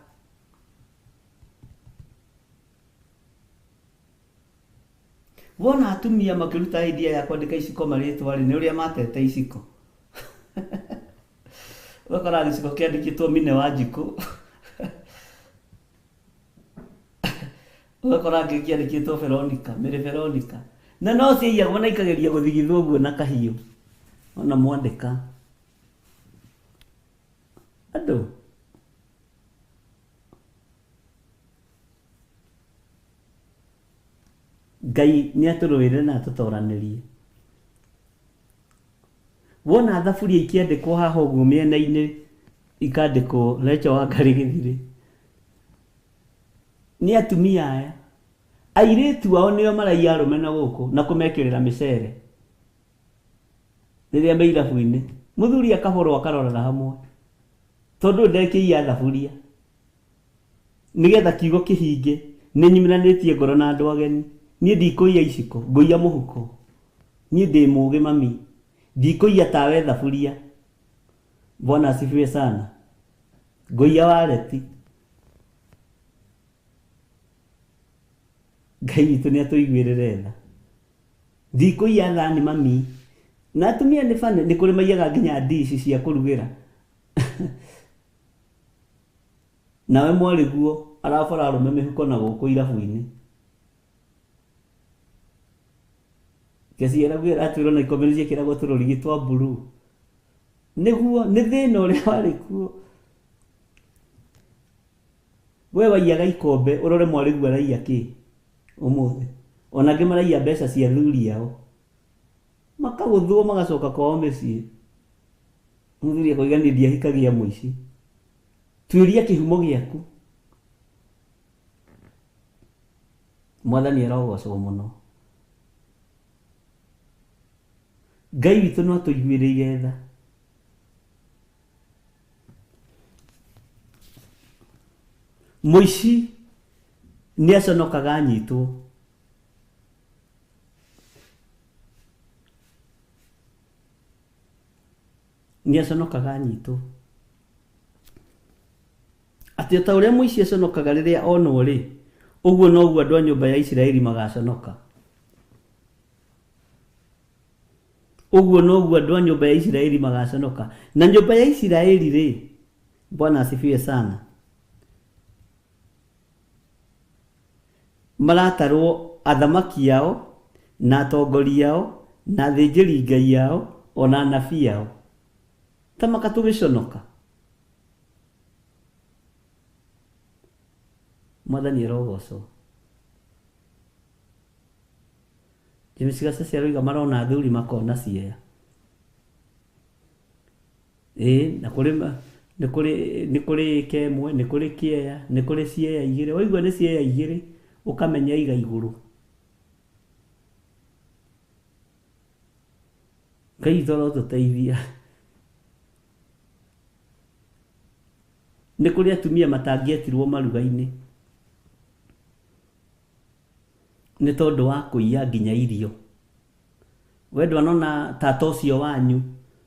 Wona atumia makĩruta idea ya kwandĩka iciko marĩtwa rĩ, nĩ ũrĩa matete iciko. Ũgakora gĩciko kĩandĩkĩtwo Mine wa Njikũ. Ũgakora angĩ kĩandĩkĩtwo Veronica, Mary Veronica. Na no ciaiyagwo na ikageria gũthigithwo ũguo na kahiũ. Ona mwandĩka. Andũ. Ngai nĩ atũrũĩrĩre na atũtoranĩrie. Wona thaburia ikĩandĩkwo haha ũguo mĩena-inĩ ikandĩkwo Rachel Wangari Gĩthirĩ, nĩ atumia aya. Airĩtu ao nĩo maraiya arũme na gũkũ na kũmekĩrĩra mĩcere rĩrĩa me irabu-inĩ. Mũthuri akahũrwo akarorera hamwe tondũ ndekĩiya thaburia. Nĩgetha kiugo kĩhinge, nĩ nyumiranĩtie ngoro na andũ ageni. Niĩ ndikũiya iciko, ngũiya mũhuko. Niĩ ndĩ mũgĩ mami, ndikũiya tawe thaburia. Bwana asifiwe sana. Ngũiya wareti. Ngai witũ nĩ atũiguĩrĩre tha. Ndikũiya thani mami. Na atumia nĩ bane, nĩ kũrĩ maiyaga nginya ndici cia kũrugĩra. Nawe mwarĩguo arabora arũme mĩhuko na gũkũ irabu-inĩ. Keciaraguo ĩratwĩrwo na ikombe nĩciĩkĩragwo tũrũrigi twa blue. Nĩguo, nĩ thĩna ũrĩa warĩ kuo. We waiyaga ikombe ũrore mwarĩguo araiya kĩ ũmũthĩ. Ona angĩ maraiya mbeca cia athuri ao. Makagũthwo magacoka kwao mĩciĩ. Mũthuri akoiga niĩ ndiahikagia mũici. Tuĩria kĩhumo gĩaku. Mwathani arogocwo mũno. Ngai witũ no atũiguĩrĩire tha. Mũici nĩ aconokaga anyitwo. Nĩ aconokaga anyitwo. Atĩ o ta ũrĩa mũici aconokaga rĩrĩa onwo-rĩ, ũguo noguo andũ a nyũmba ya Isiraeli magaconoka. Ũguo noguo andũ a nyũmba ya Isiraeli magaconoka. Na nyũmba ya Isiraeli-rĩ, Bwana asifiwe sana, maratarwo athamaki ao, na atongoria ao, na athĩnjĩri Ngai ao, o na anabii ao. Ta maka tũgĩconoka. Mwathani arogocwo. James Gaceci aroiga marona athuri makona Siaya. Ĩĩ na kũrĩ nĩ kũrĩ kemwe, nĩ kũrĩ kĩeya, nĩ kũrĩ Siaya igĩrĩ. Waigua nĩ Siaya igĩrĩ ũkamenya iga igũrũ. Ngai witũ arotũteithia. Nĩ kũrĩ atumia matangĩetirwo maruga-inĩ nĩ tondũ wa kũiya nginya irio. We ndwanona tata ũcio wanyu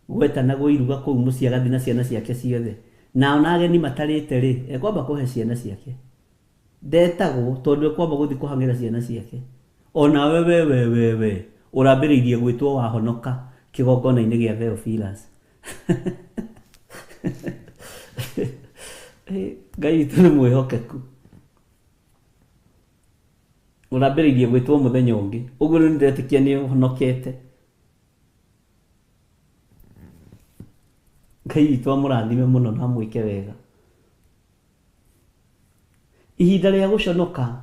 gwetanagwo iruga kũu mũciĩ agathiĩ na ciana ciake ciothe, na ona ageni matarĩte rĩ, ekwamba kũhe ciana ciake. Ndetagwo tondũ ekwamba gũthiĩ kũhang'ĩra ciana ciake. Onawe we we we we ũrambĩrĩirie gwĩtwo wahonoka kĩgongona-inĩ gĩa Theophilus. Ngai witũ nĩ mwĩhokeku. Ũrambĩrĩirie gwĩtwo mũthenya ũngĩ. Ũguo rĩu nĩndetĩkia nĩ ũhonokete. Ngai witũ amũrathime mũno na amwĩke wega. Ihinda rĩa gũconoka,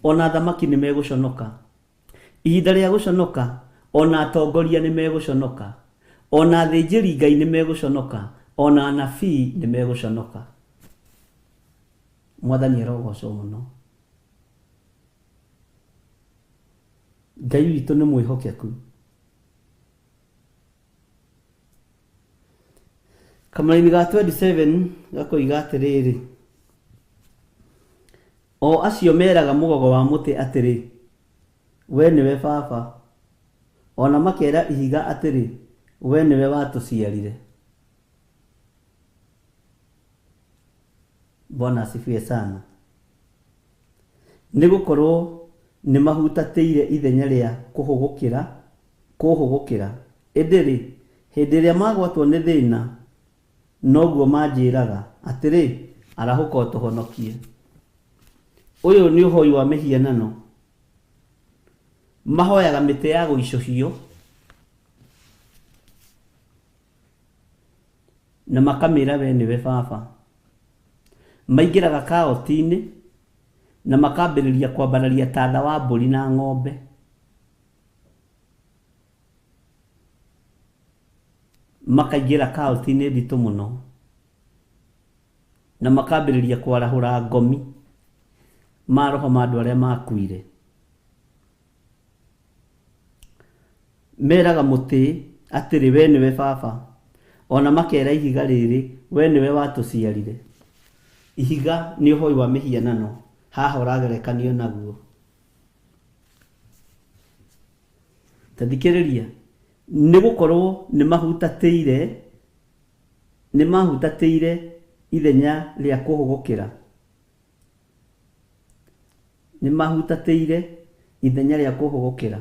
ona athamaki nĩ megũconoka. Ihinda rĩa gũconoka, ona atongoria nĩ megũconoka. Ona athĩnjĩri Ngai nĩ megũconoka. Ona anabii nĩ megũconoka. Mwathani arogocwo mũno. Ngai witũ nĩ mwĩhokeku. Kamũraini ga 27 gakoiga atĩrĩrĩ, o acio meraga mũgogo wa mũtĩ atĩrĩ, we nĩwe baba, ona makera ihiga atĩrĩ, we nĩwe watũciarire. Bwana asifiwe sana. Nĩ gũkorwo nĩ mahutatĩire ithenya rĩa kũhũgũkĩra, ĩndĩ rĩ, hĩndĩ ĩrĩa magwatwo nĩ thĩna, noguo manjĩraga atĩrĩ, arahũka ũtũhonokie. Ũyũ nĩ ũhoi wa mĩhianano. Mahoyaga mĩtĩ ya gũicũhio na makamĩra we nĩwe baba. Maingĩraga kaoti-inĩ na makambĩrĩria kwambararia tatha wa mbũri na ng'ombe. Makaingĩra kaoti-inĩ nditũ mũno na makambĩrĩria kwarahũra ngomi maroho ma andũ arĩa makuire. Meraga mũtĩ atĩrĩ, we nĩwe baba, ona makera ihiga rĩrĩ, we nĩwe watũciarire. Ihiga nĩ ũhoi wa mĩhianano, haha ũragerekanio naguo. Ta thikĩrĩria, nĩ gũkorwo nĩ mahutatĩire ithenya rĩa kũhũgũkĩra. Nĩ mahutatĩire ithenya rĩa kũhũgũkĩra.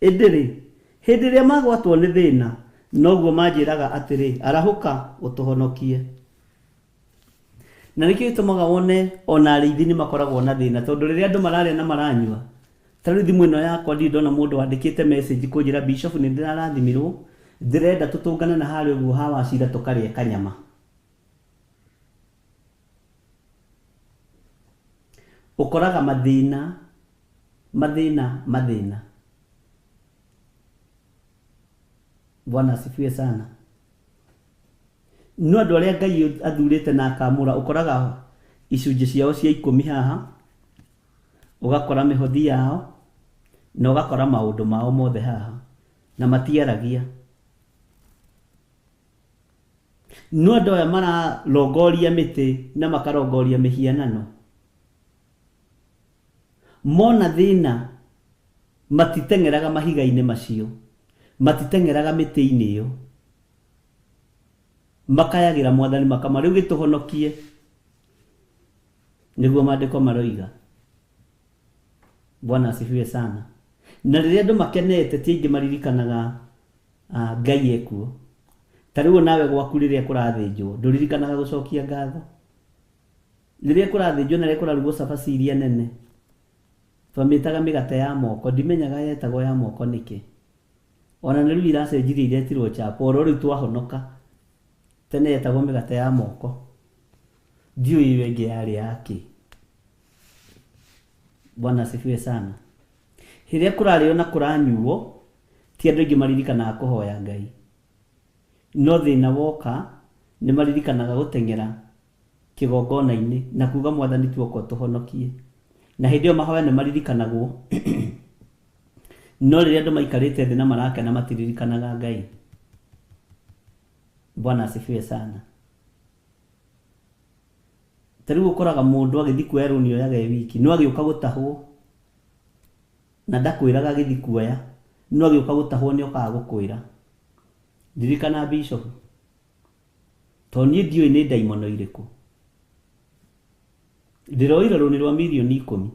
Ĩndĩ rĩ, hĩndĩ ĩrĩa magwatwo nĩ thĩna, noguo manjĩraga atĩrĩ, arahũka ũtũhonokie. Na nĩkĩo gĩtũmaga wone ona arĩithi nĩ makoragwo na thĩna, tondũ rĩrĩa andũ mararĩa na maranyua, ta rĩu thimũ ĩno yakwa ndirĩ ndona mũndũ wandĩkĩte message kũnjĩra Bishop nĩ ndĩrarathimirwo, ndĩrenda tũtũngane na harĩa ũguo ha Wacira tũkarĩe kanyama. Ũkoraga mathĩna, mathĩna, mathĩna. Bwana asifiwe sana. No andũ arĩa Ngai athurĩte na akamũra, ũkoraga icunjĩ ciao cia 10 haha, ũgakora mĩhothi yao, na ũgakora maũndũ mao mothe haha, na matiaragia. No andũ aya mararongoria mĩtĩ na makarongoria mĩhianano, mona thĩna matiteng'eraga mahiga-inĩ macio, matiteng'eraga mĩtĩ-inĩ ĩyo, makayagĩra Mwathani makama rĩu gĩtũhonokie, nĩguo maandĩko maroiga. Bwana asifiwe sana. Na rĩrĩa andũ makenete ti aingĩ maririkanaga Ngai ekuo. Ta rĩu nawe gwaku rĩrĩa kũrathĩnjwo ndũririkanaga gũcokia ngatho. Rĩrĩa kũrathĩnjwo na rĩrĩa kũrarugwo cabaci iria nene, twamĩtaga mĩgate ya moko, ndimenyaga yetagwo ya moko nĩkĩ. Ona nĩ rĩu iracenjirie iretirwo chapo, oro rĩu twahonoka. Tene yetagwo mĩgate ya moko, ndiũĩ ĩyo ĩngĩ yarĩ yakĩ. Bwana asifiwe sana. Hĩrĩa kũrarĩo na kũranyuo, ti andũ aingĩ maririkanaga kũhoya Ngai. No thĩna woka, nĩ maririkanaga gũteng'era kĩgongona-inĩ na kuga Mwathani tuoka ũtũhonokie. Na hĩndĩ ĩyo mahoya nĩ maririkanagwo, no rĩrĩa andũ maikarĩte thĩ na marakena matiririkanaga Ngai. Bwana asifiwe sana. Ta rĩu ũkoraga mũndũ agĩthiĩ kuoya rũni oyaga e wiki, no agĩũka gũtahwo na ndakwĩraga agĩthiĩ kuoya, no agĩũka gũtahwo nĩ okaga gũkwĩra. Ririkana bishop, tondũ niĩ ndiũĩ nĩ ndaimono irĩkũ. Ndĩroire rũni rwa mirioni 10.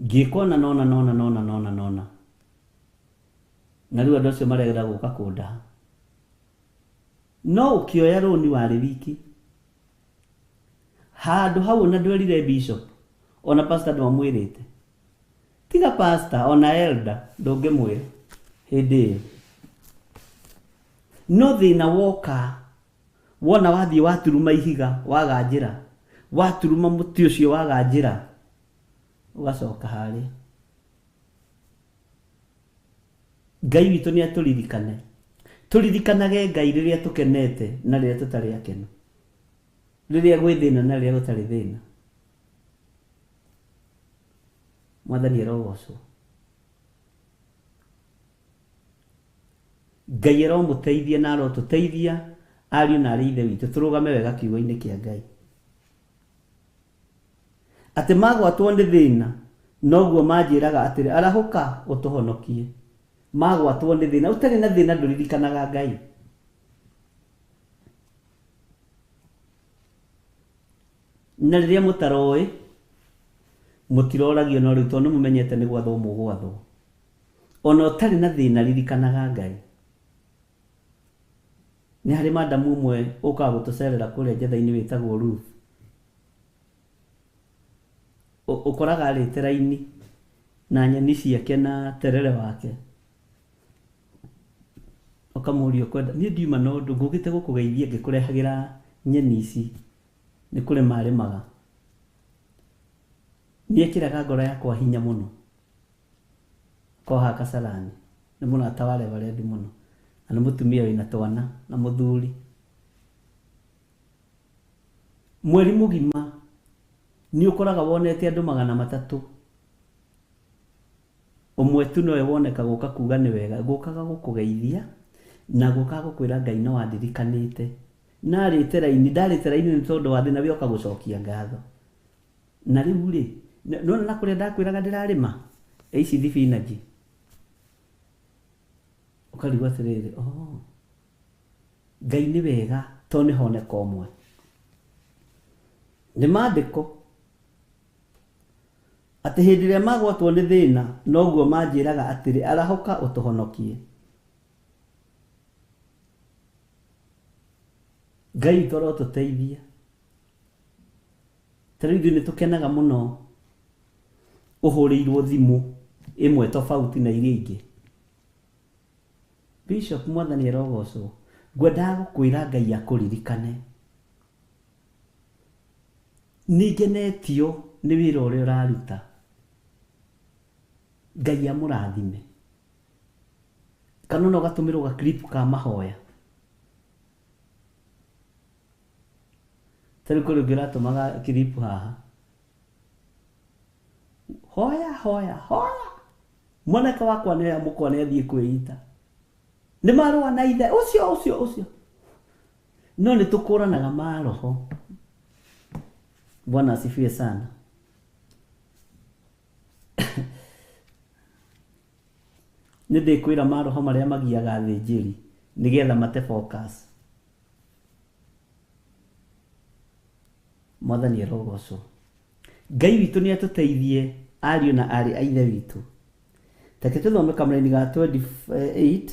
Ngĩka ona nona nona nona nona nona. Na rĩu andũ acio marenda gũka kũndaha. No ũkĩoya rũni warĩ wiki. Handũ hau ona ndwerire bishop, ona pastor ndwamwĩrĩte. Tiga pastor, ona elder ndũngĩmwĩra hĩndĩ ĩyo. No thĩna woka, wona wathiĩ waturuma ihiga waga njĩra, waturuma mũtĩ ũcio waga njĩra, ũgacoka harĩa. Ngai witũ nĩ atũririkane. Tũririkanage Ngai rĩrĩa tũkenete na rĩrĩa tũtarĩ akenu. Rĩrĩa gwĩ thĩna na rĩrĩa gũtarĩ thĩna. Mwathani arogocwo. Ngai aromũteithia na arotũteithia ariũ na arĩ ithe witũ tũrũgame wega kiugo-inĩ kĩa Ngai. Atĩ magwatwo nĩ thĩna noguo manjĩraga atĩrĩ, arahũka ũtũhonokie. Magwatwo nĩ thĩna, ũtarĩ na thĩna ndũririkanaga Ngai. Na rĩrĩa mũtaroĩ mũtiroragio, no rĩu tondũ nĩ mũmenyete nĩ gwathwo mũgwathwo. Ona ũtarĩ na thĩna ririkanaga Ngai. Nĩ harĩ madamu ũmwe ũkaga gũtũcerera kũrĩa njetha-inĩ wĩtagwo Ruth. Ũkoraga arĩte raini na nyeni ciake na terere wake. Ũkamũria ũkwenda, niĩ ndiuma na ũndũ ngũkĩte gũkũgeithia ngĩkũrehagĩra nyeni ici. Nĩ kũrĩma arĩmaga. Nĩ ekĩraga ngoro yakwa hinya mũno. Koha Kasarani. Nĩ mũrata wa reverendi mũno. Na nĩ mũtumia wĩna twana na mũthuri. Mweri mũgima nĩ ũkoraga wonete andũ 300. Ũmwe tu nowe woneka gũka kuga nĩ wega, gũkaga gũkũgeithia na gũkaga gũkwĩra Ngai no andirikanĩte. Na arĩte raini, ndarĩte raini nĩ tondũ wa thĩna we oka gũcokia ngatho. Na rĩu rĩ, nĩwona na kũrĩa ndakwĩraga ndĩrarĩma ici thibinanji. Ũkarigwo atĩrĩrĩ, oh, Ngai nĩ wega tondũ nĩ honeka ũmwe. Nĩ maandĩko atĩ hĩndĩ ĩrĩa magwatwo nĩ thĩna noguo manjĩraga atĩrĩ, arahũka ũtũhonokie. Ngai witũ arotũteithia. Ta rĩu ithuĩ nĩ tũkenaga mũno ũhũrĩirwo thimũ ĩmwe tofauti na iria ingĩ. Bishop, Mwathani arogocwo. Ngwendaga gũkwĩra Ngai akũririkane. Nĩ ngenetio nĩ wĩra ũrĩa ũraruta. Ngai amũrathime. Kana ona ũgatũmĩrwo ga clip ka mahoya. Ta rĩu kũrĩ ũngĩ ũratũmaga clip haha. Hoya, hoya, hoya. Mwanake wakwa nĩ oya mũkwa nĩ athiĩ kwĩita. Nĩ marũa na ithe ũcio ũcio ũcio. No nĩ tũkũranaga maroho. Bwana asifiwe sana. Nĩ ndĩkwĩra maroho marĩa magiaga athĩnjĩri nĩgetha mate focus. Mwathani arogocwo. Ngai witũ nĩ atũteithie ariũ na aarĩ a ithe witũ. Reke tũthome kamũraini ga 28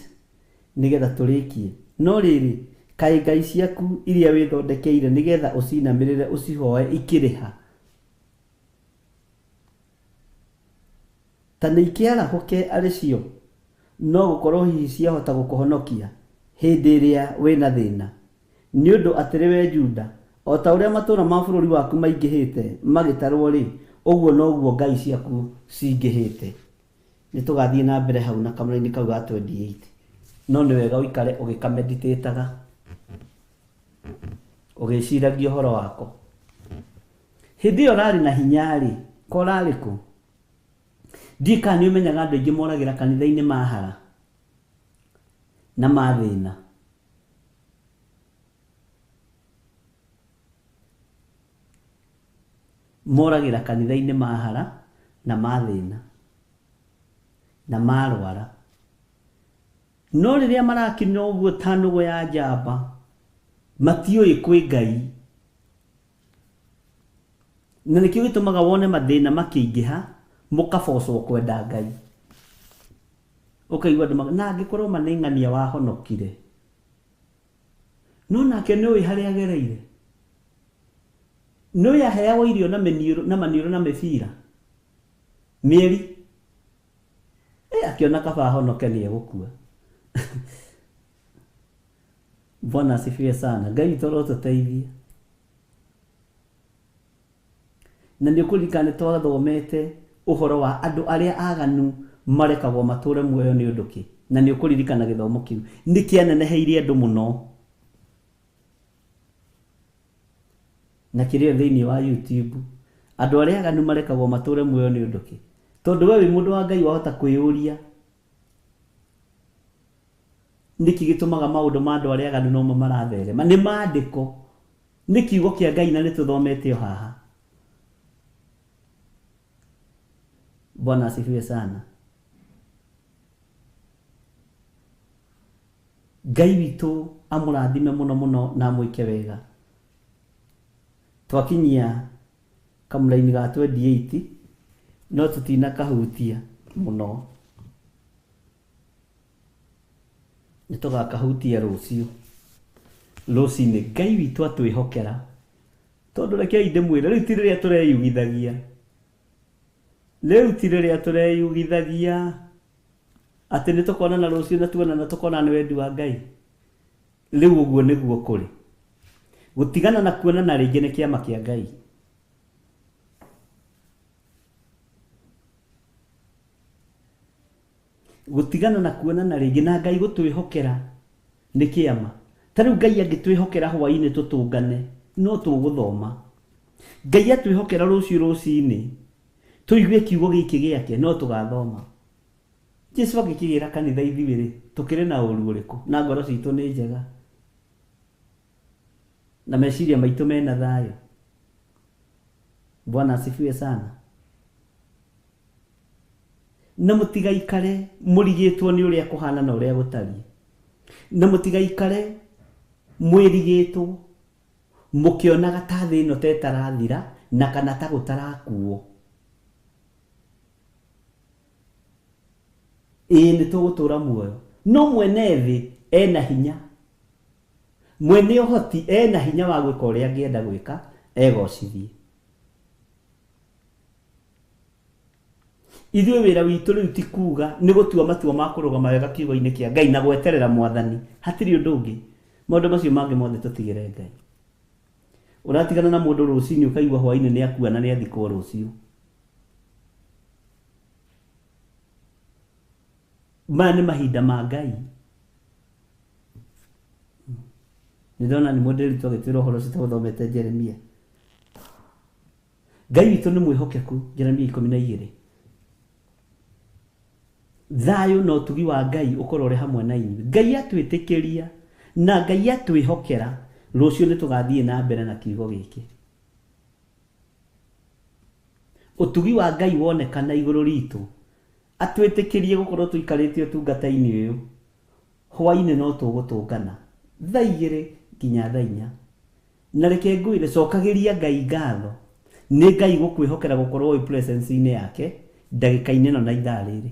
nĩgetha tũrĩkie. No rĩrĩ, kaĩ ngai ciaku iria wĩthondekeire nĩgetha ũcinamĩrĩre ũcihoe ikĩrĩ ha? Ta nĩikĩarahũke arĩ cio, no gũkorwo hihi ciahota gũkũhonokia hĩndĩ ĩrĩa wĩ na thĩĩna. Nĩ ũndũ atĩrĩ wee Juda, o ta ũrĩa matũũra ma bũrũri waku maingĩhĩte magĩtarũo-rĩ, Ũguo noguo ngai ciaku cingĩhĩte. Nĩ tũgathiĩ na mbere hau na kamũraini kau ga 28. No nĩ wega ũikare ũgĩkameditĩtaga, ũgĩciragia ũhoro wako. Hĩndĩ ĩyo ũrarĩ na hinya rĩ, ko ũrarĩ kũ? Ndiũĩ kana nĩ ũmenyaga andũ aingĩ moragĩra kanitha-inĩ mahara na mathĩna. Moragĩra kanitha-inĩ mahara na mathĩna na marwara. No rĩrĩa marakinya ũguo ta nũgũ ya njamba, matiũĩ kwĩ Ngai. Na nĩkĩo gĩtũmaga wone mathĩna makĩingĩha, mũkabocwo kwenda Ngai. Ũkaigua andũ na angĩkorwo ma nĩ ng'ania wahonokire. No nake nĩũĩ harĩa agereire. Nĩũĩ aheagwo irio na mĩniũrũ na maniũrũ na mĩbira. Mĩeri. Akĩona kaba ahonoke nĩ egũkua. Bwana asifiwe sana. Ngai witũ arotũteithia. Na nĩ ũkũririkana nĩ twathomete ũhoro wa andũ arĩa aganu marekagwo matũre muoyo nĩ ũndũ kĩ. Na nĩ ũkũririkana gĩthomo kĩu. Nĩ kĩaneneheirie andũ mũno. Na kĩrĩ thĩinĩ wa YouTube. Andũ arĩa aganu marekagwo matũre muoyo nĩ ũndũ kĩ. Tondũ we wĩ mũndũ wa Ngai wahota kwĩyũria nĩkĩ gĩtũmaga maũndũ ma andũ arĩa aganu nomo maratherema. Nĩ maandĩko, nĩ kiugo kĩa Ngai na nĩ tũthomete o haha. Bwana asifiwe sana. Ngai witũ amũrathime mũno mũno na amwĩke wega. Twakinyia kamũraini ga 28 no tũtinakahutia mũno. Nĩ tũgakahutia rũciũ. Rũcinĩ Ngai witũ atwĩhokera. Tondũ rekei ndĩmwĩre rĩu ti rĩrĩa tũreyugithagia. Rĩu ti rĩrĩa tũreyugithagia atĩ nĩ tũkonana rũciũ na tuonana tũkona nĩ wendi wa Ngai. Rĩu ũguo nĩguo kũrĩ. Gũtigana na kuonana rĩngĩ nĩ kĩama kĩa Ngai. Gũtigana na kuonana rĩngĩ na Ngai gũtwĩhokera nĩ kĩama. Ta rĩu Ngai angĩtwĩhokera hwaĩ-inĩ tũtũngane, no tũgũthoma. Ngai atwĩhokera rũciũ rũcinĩ, tũigue kiugo gĩkĩ gĩake, no tũgathoma. Jesu angĩkĩgĩra kanitha ithuĩ rĩ, tũkĩrĩ na ũru ũrĩkũ? Na ngoro citũ nĩ njega. Na meciria maitũ mena thayũ. Bwana asifiwe sana. Na mũtigaikare mũrigĩtwo nĩ ũrĩa kũhana na ũrĩa gũtariĩ. Na mũtigaikare mwĩrigĩtwo mũkĩonaga ta thĩ ĩno ta ĩtarathira na kana ta gũtarakuo. Ĩĩ nĩ tũgũtũra muoyo. No mwene thĩ ena hinya. Mwene ũhoti ena hinya wa gwĩka ũrĩa angĩenda gwĩka, egocithie. Ithuĩ wĩra witũ rĩu ti kuga nĩ gũtua matua ma kũrũgama wega kiugo-inĩ kĩa Ngai na gweterera mwathani. Hatirĩ ũndũ ũngĩ. Maũndũ macio mangĩ mothe tũtigĩre Ngai. Ũratigana na mũndũ rũcinĩ ũkaigua hwaĩ-inĩ nĩ akua na nĩ athikwo rũciũ. Maya nĩ mahinda ma Ngai. Nĩ ndona nĩ mũndĩrĩtwo agĩtwĩra ũhoro ũcio tũthomete Jeremia. Ngai witũ nĩ mwĩhokeku, Jeremia 12. Thayũ na ũtugi wa Ngai ũkorwo ũrĩ hamwe na inyuĩ. Ngai atwĩtĩkĩria na Ngai atwĩhokera, rũciũ nĩ tũgathiĩ na mbere na kiugo gĩkĩ. Ũtugi wa Ngai wonekana igũrũ ritũ, atwĩtĩkĩrie gũkorwo tũikarĩte ũtungata-inĩ ũyũ. Hwaĩ-inĩ no tũgũtũngana thaa 2 nginya thaa 4. Na reke ngwĩre, cokagĩria Ngai ngatho. Nĩ Ngai gũkwĩhokera gũkorwo wĩ presence-inĩ yake ndagĩka-inĩ ĩno na ithaa rĩrĩ.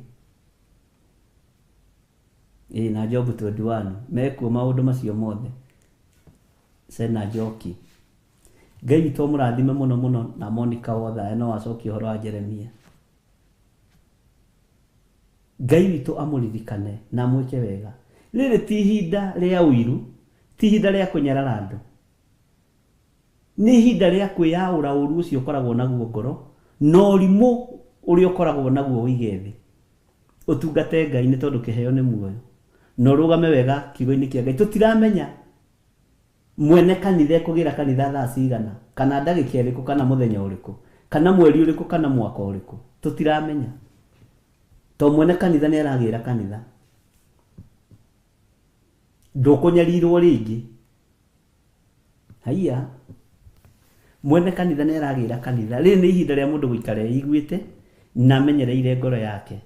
Ĩĩ na Job 21 mekuo maũndũ macio mothe. Sena Njoki. Ngai witũ amũrathime mũno mũno na Monica wothe no acokie ũhoro wa Jeremia. Ngai witũ amũririkane na amwĩke wega. Rĩrĩ ti ihinda rĩa ũiru, ti ihinda rĩa kũnyarara andũ. Nĩ ihinda rĩa kwĩyaũra ũru ũcio ũkoragwo naguo ngoro Na ũrimũ ũrĩa ũkoragwo naguo ũige thĩ. Ũtungate Ngai nĩ tondũ kĩheo nĩ muoyo. Na ũrũgame wega kiugo-inĩ kĩa Ngai. Tũtiramenya mwene kanitha ekũgĩra kanitha thaa cigana, kana ndagĩka ĩrĩkũ, kana mũthenya ũrĩkũ, kana mweri ũrĩkũ, kana mwaka ũrĩkũ. Tũtiramenya. To mwene kanitha nĩ aragĩra kanitha. Ndũkũnyarirwo rĩngĩ. Haiya. Mwene kanitha nĩ aragĩra kanitha. Rĩrĩ nĩ ihinda rĩa mũndũ gũikara eiguĩte na amenyereire ngoro yake.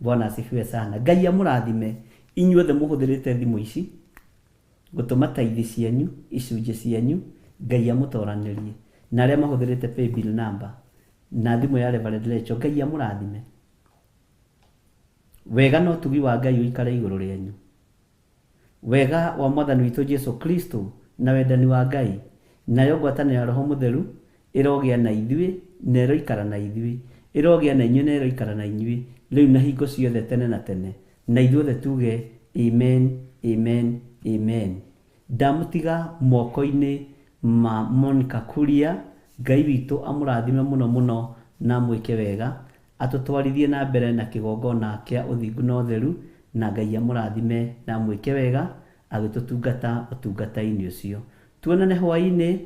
Bwana asifiwe sana. Ngai amũrathime inyuothe mũhũthĩrĩte thimũ ici gũtũma taithi cianyu, icunjĩ cianyu, Ngai amũtoranĩrie. Na arĩa mahũthĩrĩte paybill number na thimũ ya Reverend Rachel, Ngai amũrathime. Wega na ũtugi wa Ngai ũikare igũrũ rĩanyu. Wega wa Mwathani witũ Jesu Kristo na wendani wa Ngai, nayo ngwatanĩro ya Roho Mũtheru ĩrogĩa na ithuĩ na ĩroikara na ithuĩ, ĩrogĩa na inyuĩ na ĩroikara na inyuĩ, rĩu na hingo ciothe tene na tene. Na ithuothe tuge amen, amen, amen. Ndamũtiga moko-inĩ ma Monica Kuria, Ngai witũ amũrathime mũno mũno na amwĩke wega. Atũtwarithie na mbere na kĩgongona kĩa ũthingu na ũtheru, na Ngai amũrathime na amwĩke wega agĩtũtungata ũtungata-inĩ ũcio. Tuonane hwaĩ-inĩ.